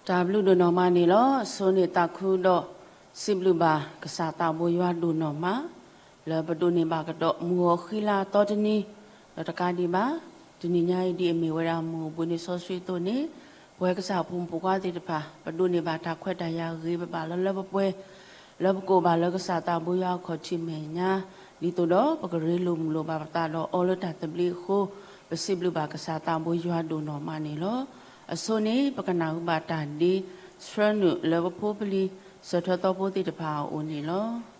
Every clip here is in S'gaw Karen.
တၢ်ဘျုးဒိၣ်နီၢ်မးန့ၣ်လီၤ. အဆိန့ၣ်သးခုဒီး စံးဘျုးဘၣ်ကစၢ်သးဘိယွၤဒိၣ်နီၢ်မး လၢပဒိးန့ၢ်ဘၣ်ကဒီးမုၢ်ဂီၤဃံလၤသီတနံၤ, ဒီးတကးဒံးဘၣ် တနံၤညါအံၤဒ်အမ့ၢ်ဝဲဒၣ်မုၢ်အိၣ်ဘှံးနံၤစီဆှံအသိးန့ၣ်, ပဝဲကစၢ်ဖိမုၣ်ဖိခွါသ့ၣ်တဖၣ် ပဒိးန့ၢ်ဘၣ်တၢ်ခွဲးတၢ်ယာ်ဂ့ၤဘၣ်ဘၣ်လၢလၢပှဲၤပှဲၤ လၢပကိးဘၣ်လၢကစၢ်သးဘိယွၤအခီၣ်ထံးမဲာ်ညါ, ဒ်သိးဒီးပကရ့လိာ်မုာ်လိာ်ဘၣ်ပသးဒီးအီၤလၢတၢ်သဘျ့အဃိ, ပစံးဘျုးဘၣ်ကစၢ်သးဘိယွၤဒိၣ်နီၢ်မးန့ၣ်လီၤ. အဆိန့ၣ် ပကနၢ်ဟူဘၣ်တၢ်ဒ့ဆှၢနုာ်လၢပဖိပလံၤ စၢၤထၢၣ်သီဖိသ့ၣ်တဖၣ်အအိၣ်န့ၣ်လီၤ.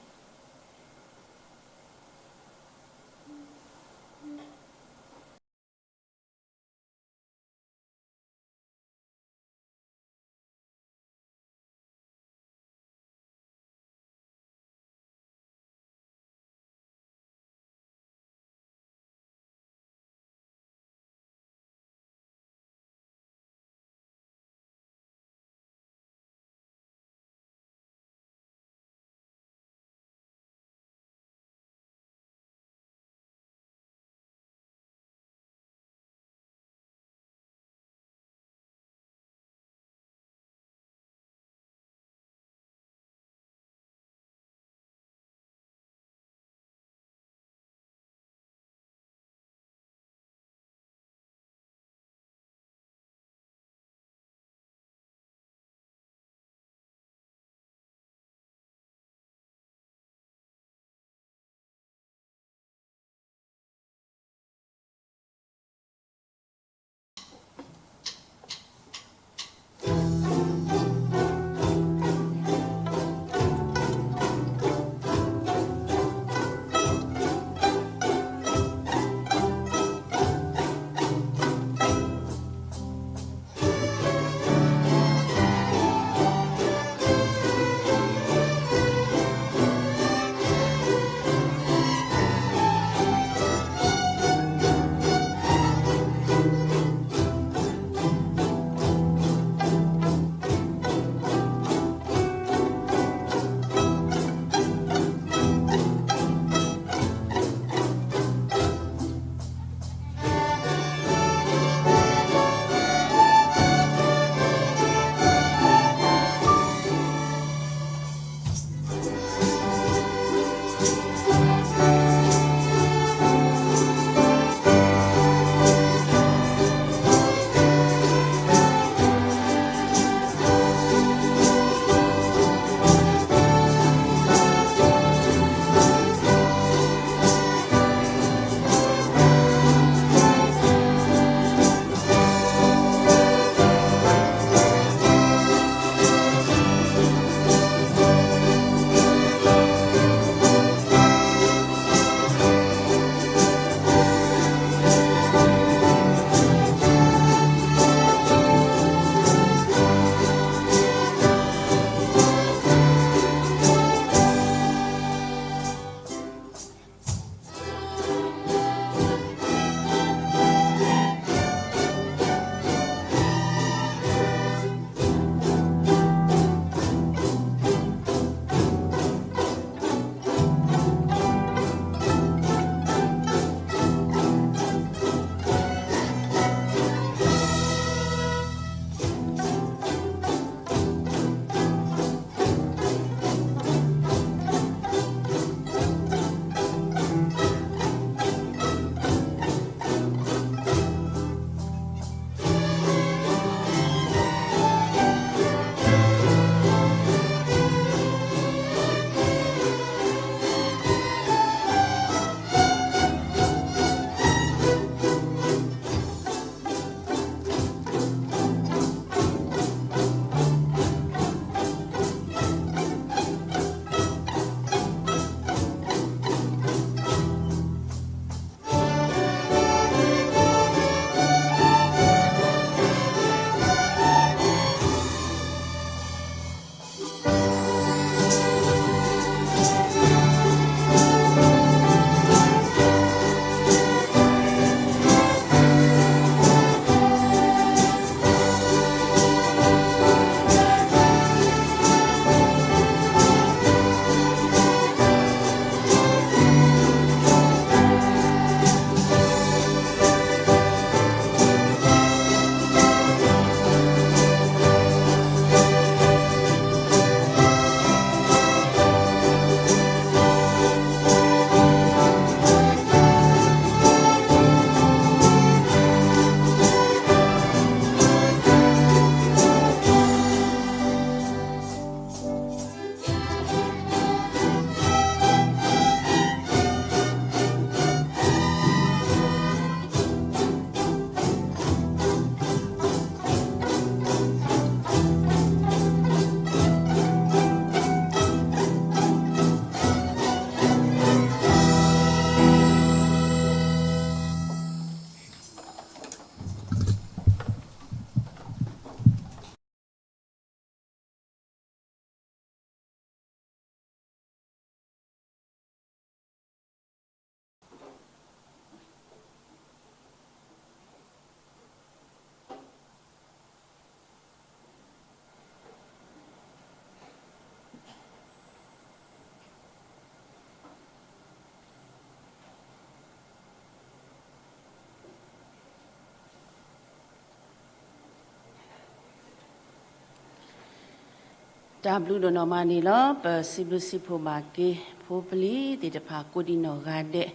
တၢ်ဘျုးဒိၣ်နီၢ်မးန့ၣ်လီၤ. ပစံးဘျုးစံးဖှိၣ်ဘၣ်က့ၤ ဖိပလံၤသ့ၣ်တဖၣ်ကိးဒံးနီၢ်ဂၤဒဲး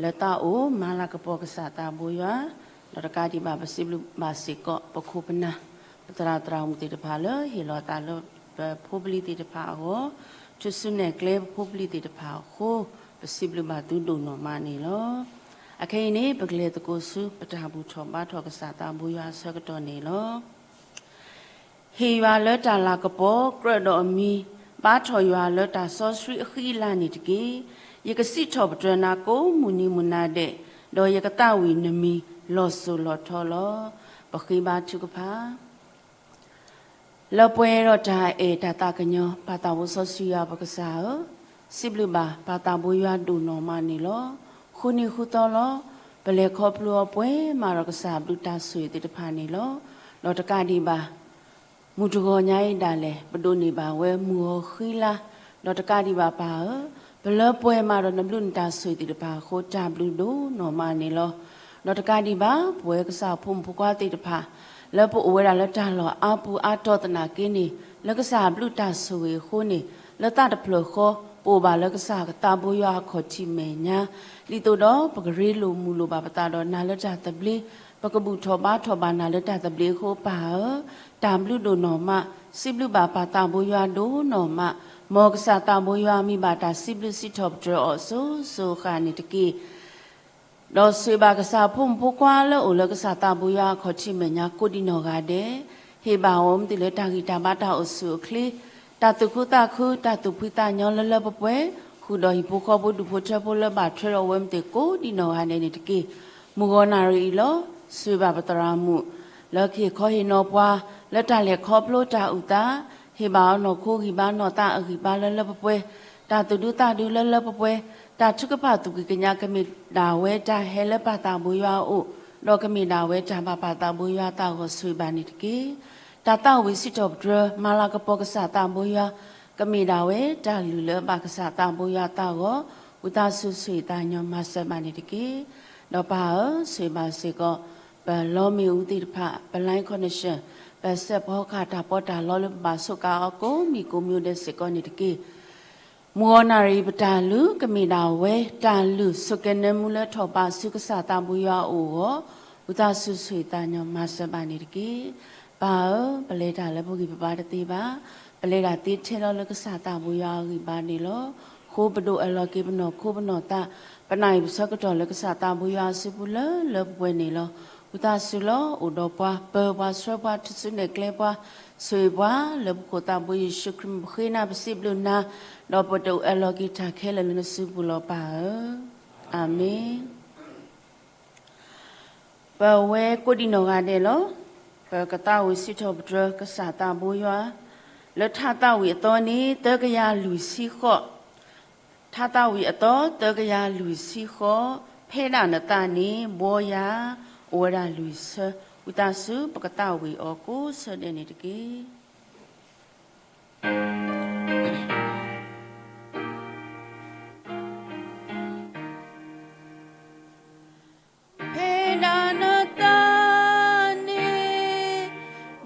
လၢတၢ်အိၣ်မၤလၤကပီၤကစၢ်သးဘိယွၤ, ဒီးတကးဒံးဘၣ် ပစံးဘျုးဘၣ်စ့ၢ်ကီး ပခိၣ်ပနၢ် ပသရၣ်သရၣ်မုၣ်သ့ၣ်တဖၣ်လၢဟ့ၣ်လီၤသးလၢပဖိပလံၤသ့ၣ်တဖၣ်အဂီၢ်, ထူၣ်စုနဲၣ်ကျဲပဖိပလံၤသ့ၣ်တဖၣ်အဃိ, ပစံးဘျုးဘၣ်သုဒိၣ်နီၢ်မးန့ၣ်လီၤ. အခဲအံၤန့ၣ် ပကလဲၤသကိးဆူ ပတၢ်ဘူၣ်ထီၣ်ဘါထီၣ်ကစၢ်သးဘိယွၤအဆၢကတီၢ်န့ၣ်လီၤ. ဟ့ၣ်ယွၤလၢတၢ်လၤကပီၤ ကြၢးဒီးအမံၤ, ဘါထီၣ်ယွၤလၢတၢ်စီဆှံအဃံအလၤန့ၣ်တက့ၢ်. ယကစံးထီၣ်ပတြၢၤနၤကိးမုၢ်နံၤမုၢ်နၤဒဲး, ဒီးယကသးဝံၣ်နမံၤလီၤစိၤလီၤထီလီၤ. ပဃ့ဘါထုကဖၣ် လၢပှဲၤဒီးတၢ်အဲၣ်တၢ်သးကညီၤ ပၢ်သးဘိစီဆှံယွၤပကစၢ်ဧၢ, စံးဘျုးဘၣ်ပၢ်သးဘိယွၤဒိၣ်နီၢ်မးန့ၣ်လီၤ. ဃုနံၤဃုသီလီၤ. ပလဲၤခီဖျိအီၤပှဲၤမးဒီးကစၢ်ဘျုးတၢ်ဆိၣ်ဂ့ၤသ့ၣ်တဖၣ်န့ၣ်လီၤ. ဒီးတကးဒံးဘၣ် မုၢ်တဂီၤညါအံၤဒၣ်လဲာ် ပဒိးန့ၢ်ဘၣ်ဝဲမုၢ်ဂီၤဃံလၤ, ဒီးတကးဒံးဘၣ်ပၢ်ဧၢ, ပလၢပှဲၤမးဒီးနဘျုးနတၢ်ဆိၣ်ဂ့ၤသ့ၣ်တဖၣ်အဃိ တၢ်ဘျုးဒိၣ်နီၢ်မးန့ၣ်လီၤ. ဒီးတကးဒံးဘၣ် ပဝဲကစၢ်ဖိမုၣ်ဖိခွါသ့ၣ်တဖၣ် လၢပအိၣ်ဝဲဒၣ်လၢတၢ်လီၢ်အါပူၤအါတီၤသနာ်က့န့ၣ် လၢကစၢ်ဘျုးတၢ်ဆိၣ်ဂ့ၤအဃိန့ၣ် လၢသးတဖျၢၣ်ဃီ ပအိၣ်ဘၣ်လၢကစၢ်သးဘိယွၤအခီၣ်ထံးမဲာ်ညါ, ဒ်သိးဒီးပကရ့လိာ်မုာ်လိာ်ဘၣ်ပသးဒီးနၤလၢတၢ်သဘျ့, ပကဘူၣ်ထီၣ်ဘါထီၣ်ဘၣ်နၤလၢတၢ်သဘျ့အဃိပၢ်ဧၢ, တၢ်ဘျုးဒိၣ်နီၢ်မး, စံးဘျုးဘၣ်ပၢ်သးဘိယွၤဒိၣ်နီၢ်မး, မ်ကစၢ်သးဘိယွၤမံၤဘၣ်တၢ်စံးဘျုးစံးထီၣ်ပတြၢၤအီၤစိၤစိၤဃၣ်န့ၣ်တက့ၢ်. ဒီးဆိၣ်ဂ့ၤဘၣ်ကစၢ်ဖိမုၣ်ဖိခွါလၢအိၣ်လၢကစၢ်သးဘိယွၤအခီၣ်ထံးမဲာ်ညါကိးဒံးနီၢ်ဂၤဒဲး, ဟ့ၣ်ဘၣ်အီၤမ့ၢ်သ့ၣ်လၢတၢ်ဂံၢ်တၢ်ဘါတၢ်အိၣ်ဆူၣ်အိၣ်ချ့, တၢ်သူၣ်ခုသးခု တၢ်သူၣ်ဖှံသးညီလၢလၢပှဲၤပှဲၤ, ဃုာ်ဒီးဟံၣ်ဖိဃီဖိဒူၣ်ဖိထၢဖိလၢဘၣ်ထွဲဒီးအဝဲမ့ၢ်သ့ၣ်ကိးဒံးနီၢ်ဂၤဒဲးန့ၣ်တက့ၢ်. မုၢ်ဂီၤနၣ်ရံၣ်အံၤလီၤ. ဆိၣ်ဂ့ၤဘၣ်ပသရၣ်မုၣ် လၢကဟ့ၣ်ခီဟ့ၣ်နီၤပှၤ လၢတၢ်လဲၤခီဖျိတၢ်အုၣ်သး, ဟ့ၣ်ဘၣ်အီၤနီၢ်ခိဂံၢ်ဘါနီၢ်သးအဂံၢ်ဘါလၢလၢပှဲၤပှဲၤ, တၢ်သူၣ်ဒူသးဒူလၢလၢပှဲၤပှဲၤ, တၢ်ထုကဖၣ်သူၣ်ကံၢ်ကညးကမ့ၢ်ဒၣ်ဝဲတၢ်ဟဲလၢပၢ်သးဘိယွၤအအိၣ်, ဒီးကမ့ၢ်ဒၣ်ဝဲတၢ်ဘၣ်ပၢ်သးဘိယွၤအသးဂီၢ် ဆိၣ်ဂ့ၤဘၣ်န့ၣ်တက့ၢ်. တၢ်သးဝံၣ်စံးထီၣ်ပတြၢၤ မၤလၤကပီၤကစၢ်သးဘိယွၤ ကမ့ၢ်ဒၣ်ဝဲတၢ်လုၢ်လၢအဘၣ်ကစၢ်သးဘိယွၤအသးဂီၢ်, ဝံသးစူၤဆိၣ်ဂ့ၤသးညီမၤစၢၤဘၣ်န့ၣ်တက့ၢ်. ဒီးပၢ်ဧၢ, ဆိၣ်ဂ့ၤဘၣ်စ့ၢ်ကီး ပလီမ့ၣ်အူသ့ၣ်တဖၣ်, ပ line connection, ပစဲးဖီကဟၣ်တၢ်ပီးတၢ်လီလၢပဘၣ်စူးကါအီၤကိးမံၤကိးမံၤဒဲးစ့ၢ်ကီးန့ၣ်တက့ၢ်. မုၢ်ဂီၤနၣ်ရံၣ်ပတၢ်လုၢ် ကမ့ၢ်ဒၣ်ဝဲတၢ်လုၢ်ဆိးကဲနၢမူလၢထီၣ်ဘးဆူကစၢ်သးဘိယွၤအအိၣ်အဂီၢ်, ဝံသးစူၤဆိၣ်ဂ့ၤသးညီမၤစၢၤဘၣ်န့ၣ်တက့ၢ်. ပၢ်ဧၢ, ပလဲၤတၢ်လၢပဂံၢ်ပဘါတသ့ဘၣ်, ပလဲၤတၢ်သ့ထဲလီၤလၢကစၢ်သးဘိယွၤအဂံၢ်ဘါန့ၣ်လီၤ. ဃိပဒိၣ်အၢၣ်လီၤက့ၤပနီၢ်ခိပနီၢ်သး, ပနၢ်အံၤပဆၢကတီၢ်လၢကစၢ်သးဘိယွၤအစုပူၤလၢလၢပှဲၤပှဲၤန့ၣ်လီၤ. ဝံသးစူၤလီၤ, အိၣ်ဒီးပှၤ, ပၢၤပှၤဆှၢပှၤ, ထူၣ်စုနဲၣ်ကျဲပှၤ, ဆိၣ်ဂ့ၤပှၤ, လၢပခိၣ်သးဘိယ့ၣ်ၡူးခရံာ်မံၤပဃ့နၤပစံးဘျုးနၤ, ဒီးပတအိၣ်အၢၣ်လီၤက့ၤတၢ်ခဲလၢာ်လၢနစုပူၤလီၤပၢ်ဧၢ. အၤမ့ၣ်. ပဝဲကိးဒံးနီၢ်ဂၤဒဲးလီၤ. ပကသးဝံၣ်စံးထီၣ်ပတြၢၤကစၢ်သးဘိယွၤ, လၢထါသးဝံၣ်အသီန့ၣ် သၢကယၤလွံၢ်ဆံဃိး, ထါသးဝံၣ်အသီ သၢကယၤလွံၢ်ဆံဃိး, ဖဲဒၣ်နသးန့ၣ် ဘှီယၤ အိၣ်ဝဲဒၣ်လွံၢ်ဆၢ, ဝံသးစူၤ ပကသးဝံၣ်အီၤကိးဆၢဒဲးန့ၣ်တက့ၢ်. ဖဲဒၣ်နသး န့ၣ်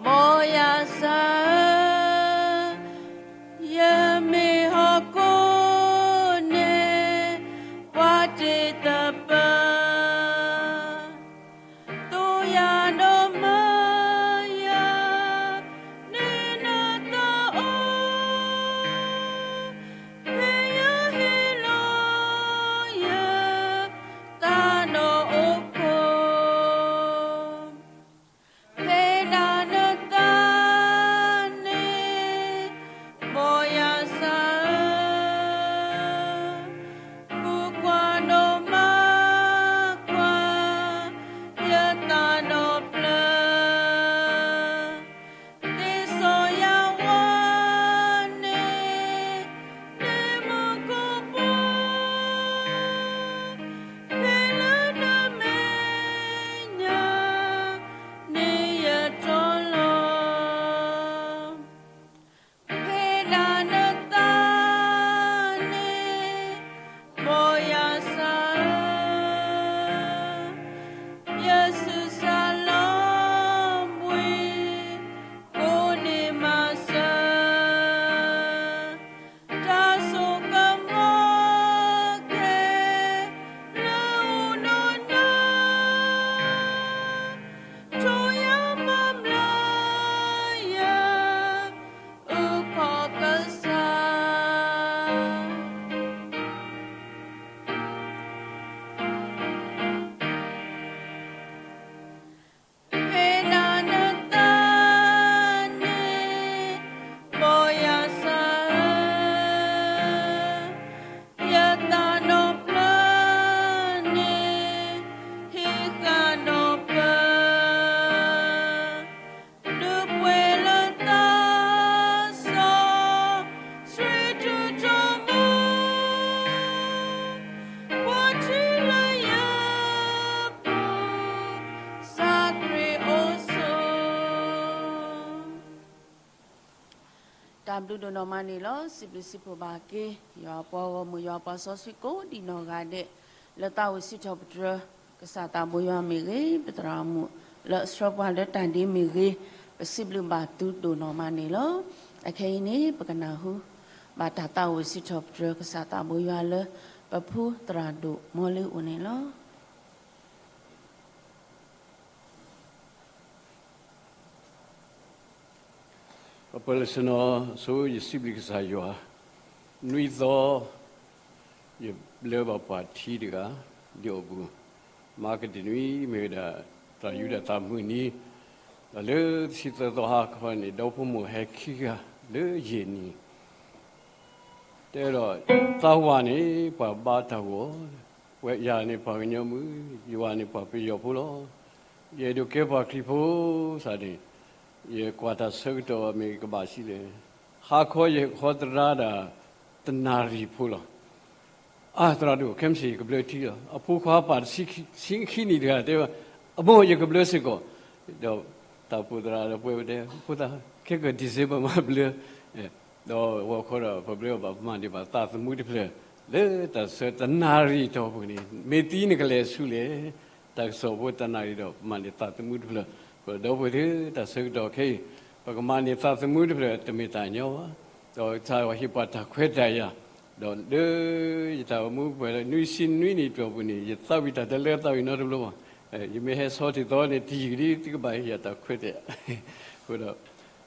ဘီယၤစၢ်ဧၢ, ယမ့ၢ်ဟီၣ်ခိၣ်န့ၣ် ပှၤတ့ၢ်သပၢၤ, သိၣ်ယၤဒီးမၢယၤ န့ၢ်နသးအိၣ် တၢ်ဘျုးဒိၣ်နီၢ်မးန့ၣ်လီၤ. စံးဘျုးစံးဖှိၣ်ဘၣ်က့ၤ ယွၤပှၤဂီၢ်မုၢ် ယွၤပှၤစီဆှံကိးဒံးနီၢ်ဂၤဒဲး လၢသးအိၣ်စံးထီၣ်ပတြၢၤ ကစၢ်သးဘိယွၤမ့ၢ်ဂ့ၤ, ပသရၣ်မုၣ်လၢအဆှၢပှၤလၢတၢ်ဒ့မ့ၢ်ဂ့ၤ, ပစံးဘျုးဘၣ်သုဒိၣ်နီၢ်မးန့ၣ်လီၤ. အခဲအံၤန့ၣ် ပကနၢ်ဟူဘၣ်တၢ်သးအိၣ်စံးထီၣ်ပတြၢၤ ကစၢ်သးဘိယွၤလၢ ပဖုသရၣ်ဒိၣ်မီလ့အိၣ်န့ၣ်လီၤ. ပပၢလၢဆ့ၣ်နီၤဆိ ယစံးဘျုးကစၢ်ယွၤ, နွံသီ ယဘျၢဘၣ်ပှၤထံတဂၤ ဒ်အီၣ်ပူၤ, မၤကတၢၢ်နွံမ့ၢ်ဝဲဒၣ် တၢ်ယူဒၤသးမုၢ်နံၤ, ဒီးလၢတဆံသၢသီဟါခီန့ၣ် ဒီဖိမိၢ်ဟဲခံဂၤလၢယဲၢ်နံၤ တဲဒီး သးဝၤန့ၣ် ပှၤဘါတၢ်ဂီၤ, ပှၤယၤန့ၣ်ပှၤကညီမုၣ်, ယဝၤန့ၣ်ပှၤပယီၤဖိလီၤ. ယအဲၣ်ဒိးကဲပှၤခရံာ်ဖိသးန့ၣ်, ယကွၢ်တၢ်ဆၢကတီၢ်မ့ၢ်ကဘၣ်ဆံးလဲၣ်. ဟါခီယဟဲသရၣ်ဒၣ် တနၣ်ရံၣ်ဖိလီၤ. အါ သရၣ်ဒိၣ် ခဲမုၢ်ဆ့ၣ်ယကဘျၢထံလီၤ. အဖိခွါပာ်တဆံခံနံၣ်တဂၤတဲဝဲ, အမိၢ် ယကဘျၢစ့ၢ်ကီး, ဒီးတၢ်ပိာ်သရၣ်ဒီးပှဲၤဝဲတဲ ဖိသၣ်, ခဲက December မးဘျၢ, ဒီးဂီၤခီဒီး ပဘျၢဘၣ် ပမၤန့ၢ်ဘၣ်သးသမူတဖျၢၣ် လၢတၢ်ဆၢတနၣ်ရံၣ်တီၢ်ပူၤန့ၣ် မ့ၢ်သံနကလဲၤဆူလဲၣ်, တၢ်ကစီၣ်ဖိတနၣ်ရံၣ်ဒီး ပမၤန့ၢ်သးသမူတဖျၢၣ်, ဒီပုၢ်ဝဲၢ်သ့ၣ် တၢ်ဆၢကတီၢ်ခဲအံၤ ပကမၤန့ၢ်သးသမူတဖျၢၣ် တမ့ၢ်တၢ်ညီဘၣ်, ဒီးကစၢ်ယွၤဟ့ၣ်ပှၤတၢ်ခွဲးတၢ်ယာ်, ဒီးလၢယတၢ်အိၣ်မူပှဲၤလၢနွံဆံနွံနံၣ်တီၢ်ပူၤန့ၣ် ယသးဝံၣ်တၢ်တလၢသးဝံၣ်နီတဘျီဘၣ်, ယမ့ၢ်ဟဲဆီထံၣ်သီန့ၣ် တယံာ်ဒ်သုကဘၣ်ဟ့ၣ်ယၤတၢ်ခွဲးတၢ်ယာ်, အဃိဒီး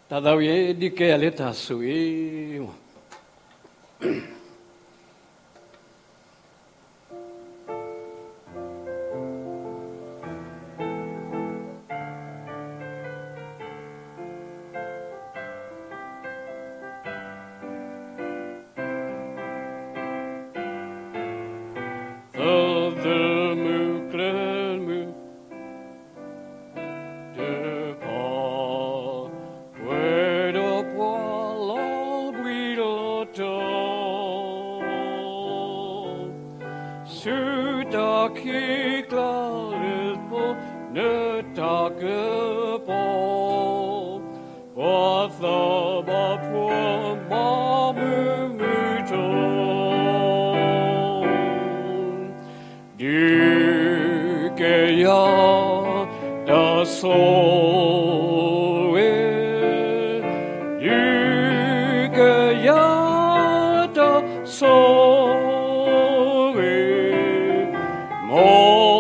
တၢ်သးဝံၣ်အံၤ ဒုးကဲယၤလၢတၢ်ဆိၣ်ဂ့ၤ သၢသၢမုၢ်ကျဲမုၢ် တဖၣ် ပှဲၤဒီးပှၤလီၤဘှံးလီၤတီၤ ဆူတၢ်ခံးကျါလၢဖိ နတၢ်ကပီၤ ပှၤသးဘၣ်ဖှီၣ်မၤမုာ်မုာ်တီၤ ဒုးကဲယၤ တၢ်ဆိၣ်ဂ့ၤ, ဒုးကဲယၤ တၢ်ဆိၣ်ဂ့ၤ, မ်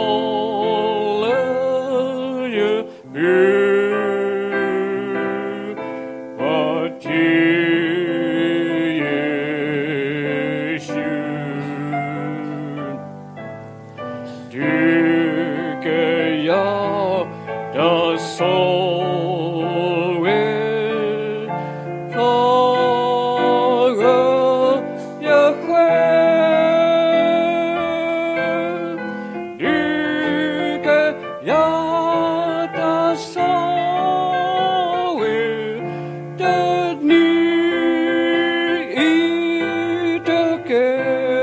လၢယ ဘု ပှၤထံၣ်ယ့ၣ်ၡူး ဒုးကဲယၤ တၢ်ဆိၣ်ဂ့ၤ, ဖျါဂၢၢ်ယဃဲ ဒုးကဲယၤ တၢ်ဆိၣ်ဂ့ၤ တနံၤအံၤတက့ၢ်.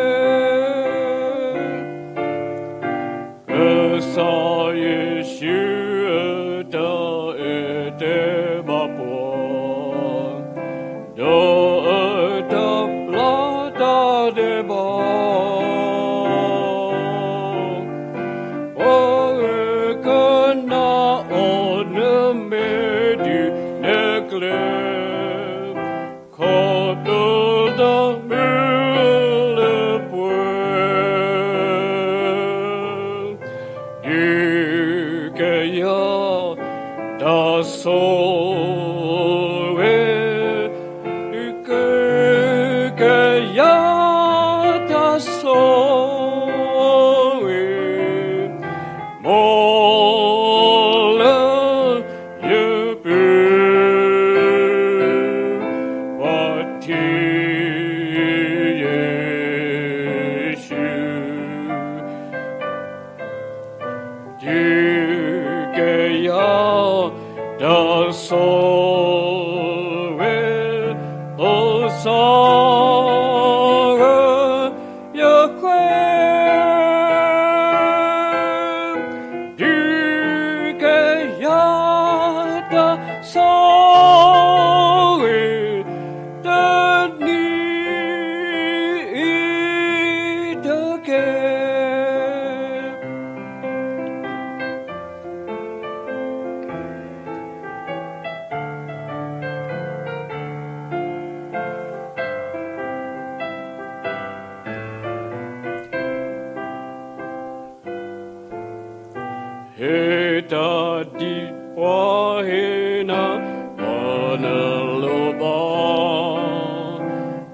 ကစၢ်ယ့ၣ်ၡူးအတၢ်အဲၣ်တဲဘၣ်ပှၤ ဒီးအတၢ်ပျၢ်တၢ်ဒဲးဘး ပှၤဂၤကနၣ်အီၤ နမ့ၢ်ဒုးနဲၣ်ကျဲ ခီဖျိတၢ်မုၢ်လၢပှဲၤ ဒုးကဲယၤ တၢ်ဆိၣ်ဂ့ၤ, ဒုးကဲယၤ တၢ် တၢ်ဒ်ပှၤဟ့ၣ်နၤ ပှၤနလိၣ်ဘၣ်,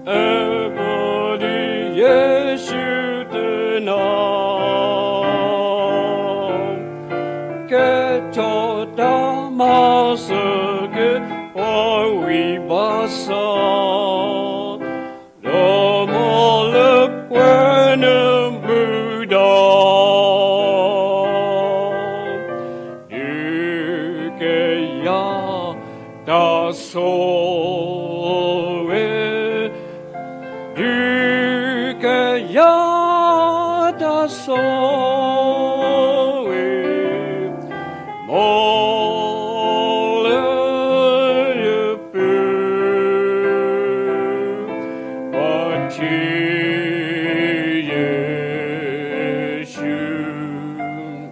အဲၣ်ပဒိၣ်ယ့ၣ်ၡူးတနၤ, ကဲထီၣ်တၢ်မၤစၢၤက့ၤ ပှၤဝံဘၣ်ဆၣ် ဒီးမၤလၢပှဲၤနမုၢ်ဒီး ဒုးကယၤတၢ်ဆိၣ်ဂ့ၤ, ဒုးကယၤတၢ်ဆိၣ်ဂ့ၤ, မၤလၢယပုၢ် ပှၤထံၣ်ယ့ၣ်ၡူး,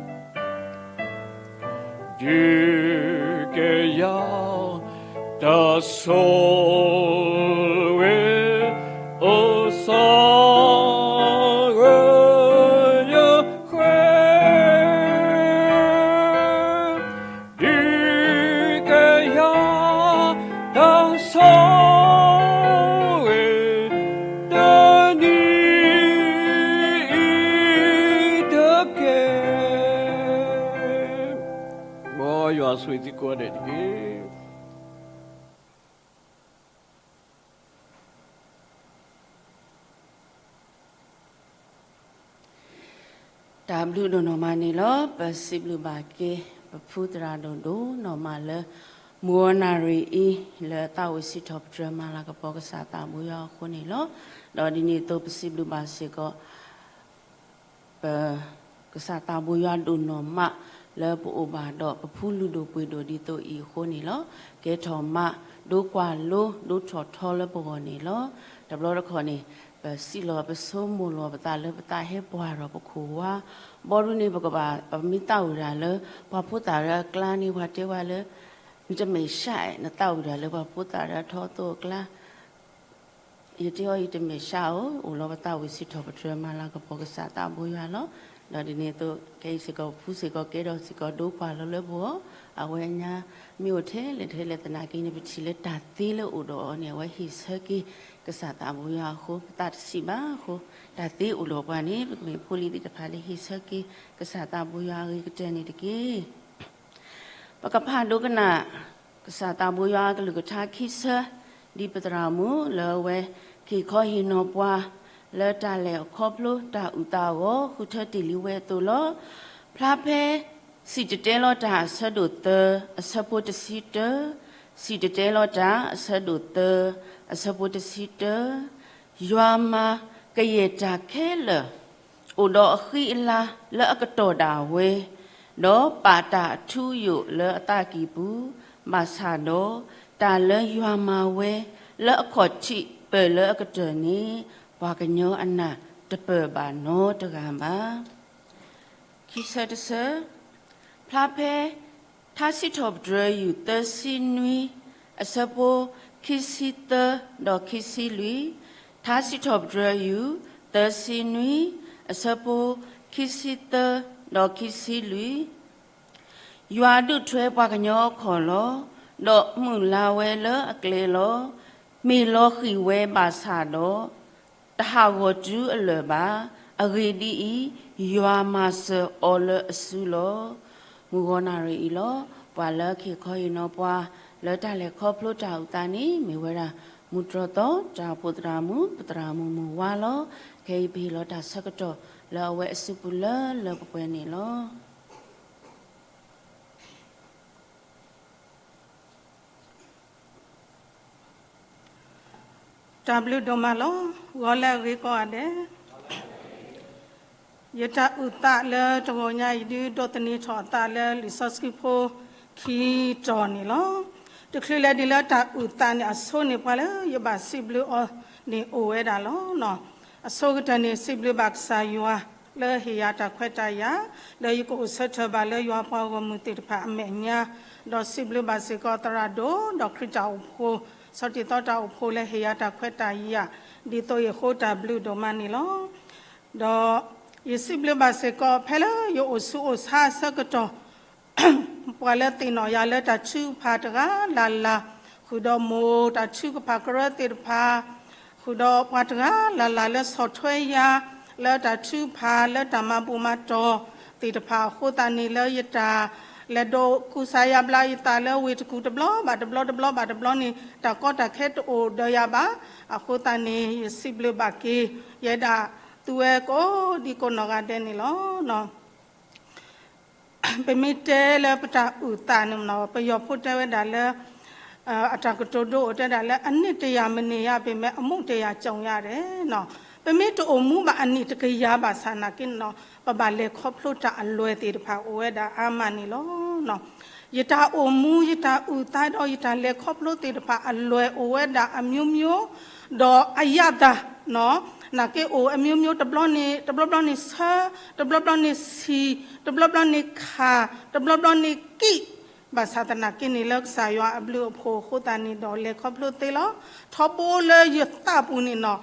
ဒုးကယၤတၢ်ဆိၣ်ဂ့ၤ, အိၣ်ဆီၣ်ဂၢၢ်ယဃဲ ဒုးကယၤတၢ်ဆိၣ်ဂ့ၤ တနံၤအံၤတက့ၢ်. မ်ယွၤဆိၣ်ဂ့ၤသုကိးဂၤဒဲးတက့ၢ်. တၢ်ဘျုးဒိၣ်နီၢ်မးန့ၣ်လီၤ. ပစံးဘျုးဘၣ်က့ၤ ပဖုသရၣ်ဒိၣ်ဒိၣ်နီၢ်မးလၢ မုၢ်ဂီၤနၣ်ရံၣ်အံၤ လၢအသးဝံၣ်စံးထီၣ်ပတြၢၤမၤလၤကပီၤကစၢ်သးဘိယွၤအဃိန့ၣ်လီၤ. ဒီးဒ်န့ၣ်အသိးပစံးဘျုးဘၣ်စ့ၢ်ကီး ပ ကစၢ်သးဘိယွၤဒိၣ်နီၢ်မး လၢပအိၣ်ဘၣ်ဒီးပဖုလုၢ်ဒိၣ်ပှ့ၤဒိၣ်ဒ်သိးအံၤအဃိန့ၣ်လီၤ. ကဲထီၣ်မး ဒိကွၢ်လိ ဒိထီၣ်ထီလၢပဂီၢ်န့ၣ်လီၤ. တဘျီတခီၣ်န့ၣ် ပစံးလီၤပဆိကမိၣ်လီၤပသးလၢပသးဟဲပှၢ်ဒီးပခိၣ်ဝါ ဘီဒုန့ၣ် ပကဘၣ် ပမ့ၢ်သးဝံၣ်တၢ်လၢ ပှၤဖိသၣ်လၢအကျါန့ၣ် ပှၤတဲဝဲလၢ နတမဲာ်ဆှး နသးဝံၣ်တၢ်လၢပှၤဖိသၣ်လၢအထီအသိးအကျါ ယတဲအီၤ ယတမဲာ်ဆှးဧိၤ, အိၣ်လီၤပသးဝံၣ်စံးထီၣ်ပတြၢၤမၤလၤကပီၤကစၢ်သးဘိယွၤလီၤ. ဒီးဒ်န့ၣ်အသိး ခဲအံၤစ့ၢ်ကီး ပဖုစ့ၢ်ကီးကဲထီၣ်စ့ၢ်ကီးဒိကွၢ်လိလၢပဂီၢ်, အဝဲညါ မ့ၢ်အိၣ်ထဲလဲၣ်ထဲလဲၣ်သနာ်က့န့ၣ် ပထံၣ်လၢတၢ်သ့လၢအိၣ်ဒီးအီၤန့ၣ် အဝဲဟ့ၣ်ဆၢက့ၤကစၢ်သးဘိယွၤအဃိ ပသးတဆံးဘၣ်အဃိ တၢ်သ့အိၣ်ဒီးပှၤန့ၣ် ပကမ့ၢ်ဖိလံၤသ့ၣ်တဖၣ်လၢဟ့ၣ်ဆၢက့ၤကစၢ်သးဘိယွၤအဂ့ၤကတၢၢ်န့ၣ်တက့ၢ်. ပကဖးဒိကနၣ် ကစၢ်သးဘိယွၤအကလုၢ်ကထါခံဆၢ ဒ်ပသရၣ်မုၣ်လၢအဝဲ က့ၤခီဟ့ၣ်နီၤပှၤ လၢတၢ်လဲၤအခီဖျိတၢ်အုၣ်သးအဂီၢ် ဃုထၢတ့ၢ်လံဝဲအသိးလီၤ. ဖျါဖဲ စံၣ်တဲၤတဲလီၤတၢ်အဆၢဒိၣ်သၢ အဆၢဖိတဆံတၢ, စံၣ်တဲၤတဲလီၤတၢ်အဆၢဒိၣ်သၢ အဆၢဖိတဆံတၢ ယွၤမၤကယဲၢ်တၢ်ခဲလၢာ် အိၣ်ဒီးအဃံအလၤလၢအကတီၢ်ဒၣ်ဝဲ, ဒီးပာ်တၢ်အထူအယိာ်လၢအသးကံၢ်ပူၤ, ဘၣ်ဆၣ်ဒီး တၢ်လၢယွၤမၤဝဲလၢအခီၣ်ထံးပၢၢ်လၢအကတၢၢ်န့ၣ် ပှၤကညီအနၢ်တပၢၢ်ဘၣ်နီတဂၤဘၣ်. ခံဆၢတဆၢ, ဖျါဖဲ ထါစံးထီၣ်ပတြၢၤယုၢ်သၢဆံနွံ အဆၢဖိခံဆံသၢဒီးခံဆံလွံၢ်, ထါစံးထီၣ်ပတြၢၤယုၢ် သၢဆံနွံ အဆၢဖိခံဆံသၢဒီးခံဆံလွံၢ်, ယွၤဒုးထွဲပှၤကညီအခီၣ်လီၤ, ဒီးမုၢ်လၢ်ဝဲလၢအကျဲလီၤ. မ့ၢ်လီၤဃံၤဝဲဘၣ်ဆၣ်ဒီး တဟးဂီၤတုၤအလၢာ်ဘၣ်. အဂ့ၢ်ဒ်အံၤ, ယွၤမၤစၢၤအီၤလၢအစုလီၤ. မုၢ်ဂီၤနၣ်ရံၣ်အံၤလီၤ. ပှၤလၢက့ၤခီဟ့ၣ်နီၤပှၤ လၢတၢ်လဲၤခီဖျိတၢ်အုၣ်သးန့ၣ် မ့ၢ်ဝဲဒၣ် မူတြီၢ်သီ တၢ်အိၣ်ဖှိၣ်သရၣ်မုၣ် ပသရၣ်မုၣ်မုၢ်ဝါလီၤ. ခဲအံၤပဟ့ၣ်လီၤတၢ်ဆၢကတီၢ်လၢအဝဲအစုပူၤလၢလၢပှဲၤပှဲၤန့ၣ်လီၤ. တၢ်ဘျုးဒိၣ်မးလီၤ. ဂီၤလၢအဂ့ၤကိးဂၤဒဲး, ယတၢ်အုၣ်သးလၢတဂီၤညါအံၤ ဒုးဒိးသန့ၤထီၣ်အသးလၢလံာ်စီဆှံဖိခံတီၤန့ၣ်လီၤ. တချုးလဲၤဒံးလၢတၢ်အုၣ်သးန့ၣ်အဆိန့ၣ် ပှၤလၢယဘၣ်စံးဘျုးအီၤန့ၣ်အိၣ်ဝဲဒၣ်လီၤ. အဆိကတၢၢ်န့ၣ် စံးဘျုးဘၣ်ကစၢ်ယွၤလၢဟ့ၣ်ယၤတၢ်ခွဲးတၢ်ယာ် လၢယကအိၣ်ဆၢထၢၣ်ဘၣ်လၢယွၤပှၤဂီၢ်မုၢ်သ့ၣ်တဖၣ်အမဲာ်ညါ, ဒီးစံးဘျုးဘၣ်စ့ၢ်ကီးသရၣ်ဒိၣ် ဒီးခရံာ်တၢ်အိၣ်ဖှိၣ် ဆီၣ်တံၢ်သီတၢ်အိၣ်ဖှိၣ်လၢဟ့ၣ်ယၤတၢ်ခွဲးတၢ်ယာ် ဒ်သိးယဃိတၢ်ဘျုးဒိၣ်မးန့ၣ်လီၤ. ဒီးယစံးဘျုးဘၣ်စ့ၢ်ကီး ဖဲလၢယအိၣ်ဆူးအိၣ်ဆါအဆၢကတီၢ် ပှၤလၢသ့ၣ်နီၣ်ယၤလၢတၢ်ထုကဖၣ်တဂၤလၢ်လၢ်, ဃုာ်ဒီးမိၢ်တၢ်ထုကဖၣ်ကရၢသ့ၣ်တဖၣ်, ဃုာ်ဒီးပှၤတဂၤလၢ်လၢ်လၢဆီၣ်ထွဲယၤ လၢတၢ်ထုကဖၣ်လၢတၢ်မၤဘူၣ်မၤတီၢ်သ့ၣ်တဖၣ်အဃိသတးန့ၣ် လၢယတၢ်လဲၤဒိးကူစါယါဘျါယသးလၢဝ့ၢ်တကူၣ်တဘျီဘၣ်တဘျီ တဘျီဘၣ်တဘျီန့ၣ် တၢ်ကီတၢ်ခဲတအိၣ်ဒီးယၤဘၣ်. အဃိသတးန့ၣ် ယစံးဘျုးဘၣ်က့ၤ ယဲဒၣ်သုဝဲကိးဒံကိးနီၢ်ဂၤဒဲးန့ၣ်လီၤ. ပမ့ၢ်တဲလၢပတၢ်အုၣ်သးန့ၣ်နီၤ ပယီၤဖိတဲဝဲဒၣ်လၢ အတၢ်ကတိၤဒိအိၣ်တဲဒၣ်လၢ အနှစ်တရာမနေရပေမဲ့ အမုန်းတရာကြုံရတယ်နီၤ. ပမ့ၢ်တအိၣ်မူဘၣ်အနံၣ်တကယၤဘၣ်ဆၣ်နာ်က့နီၤ ပဘၣ်လဲၤခီဖျိတၢ်အလွဲၢ်သ့ၣ်တဖၣ်အိၣ်ဝဲဒၣ်အါမးန့ၣ်လီၤ. ယတၢ်အိၣ်မူ ယတၢ်အုၣ်သးဒီး ယတၢ်လဲၤခီဖျိသ့ၣ်တဖၣ်အလွဲၢ်အိၣ်ဝဲဒၣ်အမျိုးမျိုး ဒီးအရသာနီၤ နာ်က့အိၣ်အမျိုးမျိုး တဘျီန့ၣ် တဘျီဘျီန့ၣ်ဆၢ, တဘျီဘျီန့ၣ်ဆံၣ်, တဘျီဘျီန့ၣ်ခၣ်, တဘျီဘျီန့ၣ်ကံၣ်, ဘၣ်ဆၣ်သနာ်က့န့ၣ် လၢကစၢ်ယွၤအဘျုးအဖှိၣ်အဃိသတးန့ၣ်ဒီး လဲၤခီဖျိသ့လီၤ. ထီဘိလၢယသးပူၤန့ၣ်နီၤ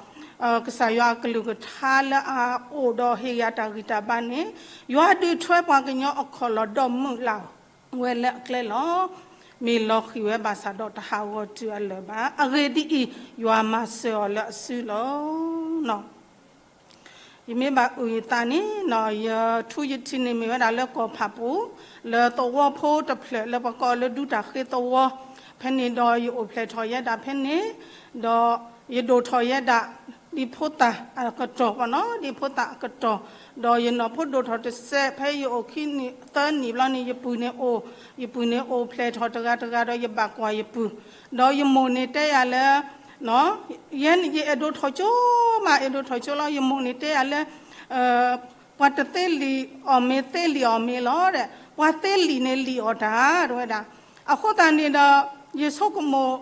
ကစၢ်ယွၤအကလုၢ်ကထါလၢအအိၣ်ဒီးဟ့ၣ်ယၤတၢ်ဂံၢ်တၢ်ဘါန့ၣ် ယွၤဒုးထွဲပှၤကညီအခီၣ်လီၢ်ဒီးမုၢ်လၢ် ဝဲလၢအကျဲလီၤ. မ့ၢ်လီၤဃံၤဝဲဘၣ်ဆၣ်ဒီးတဟးဂီၤတုၤအလၢာ်ဘၣ်. အဂ့ၢ်ဒ်အံၤ, ယွၤမၤစၢၤအီၤလၢအစုလီၤ. ယမ့ၢ်ဘၣ်အုၣ်ယသးန့ၣ်နီၤ ယထူယထံးန့ၣ်မ့ၢ်ဝဲဒၣ်လၢကီၢ်ဖးပူၤ လၢသဝီဖိတဖျၢၣ်လၢပကိးလၢဒူတၢ်ဃ့သဝီ ဖဲန့ၣ်ဒီးယအိၣ်ဖျဲၣ်ထီၣ်ယဲဒၣ်ဖဲန့ၣ် ဒီးယဒိၣ်ထီၣ်ယဲဒၣ် ဒ်ဖိသၣ်အကတီၢ်ပနီၤ ဒ်ဖိသၣ်အကတီၢ် ဒီးယနီၢ်ဖိဒိၣ်ထီၣ်တစဲး ဖဲယအိၣ်ခံနံၣ်သၢနံၣ်ဘျီန့ၣ် ယပုၢ်န့ၣ်အိၣ်, ယပုၢ်န့ၣ်အိၣ်ဖျဲၣ်ထီၣ်တဂၤတဂၤဒီးယဘၣ်ကွၢ်ယပုၢ်, ဒီးယမိၢ်န့ၣ်တဲယၤလၢ ယဲယအဲၣ်ဒိးထီၣ်ကၠိမး အဲၣ်ဒိးထီၣ်ကၠိလီၤ. ယမိၢ်န့ၣ်တဲယၤလၢ ပှၤတသ့လံာ်အီၣ်မ့ၤ သ့လံာ်အီၣ်မ့ၤလီၤဒီး ပှၤသ့လံာ်န့ၣ်လံာ်အီၣ်တၢ် တဲဝဲဒၣ်. အဃိသတးန့ၣ်ဒီး ယဆိကမိၣ်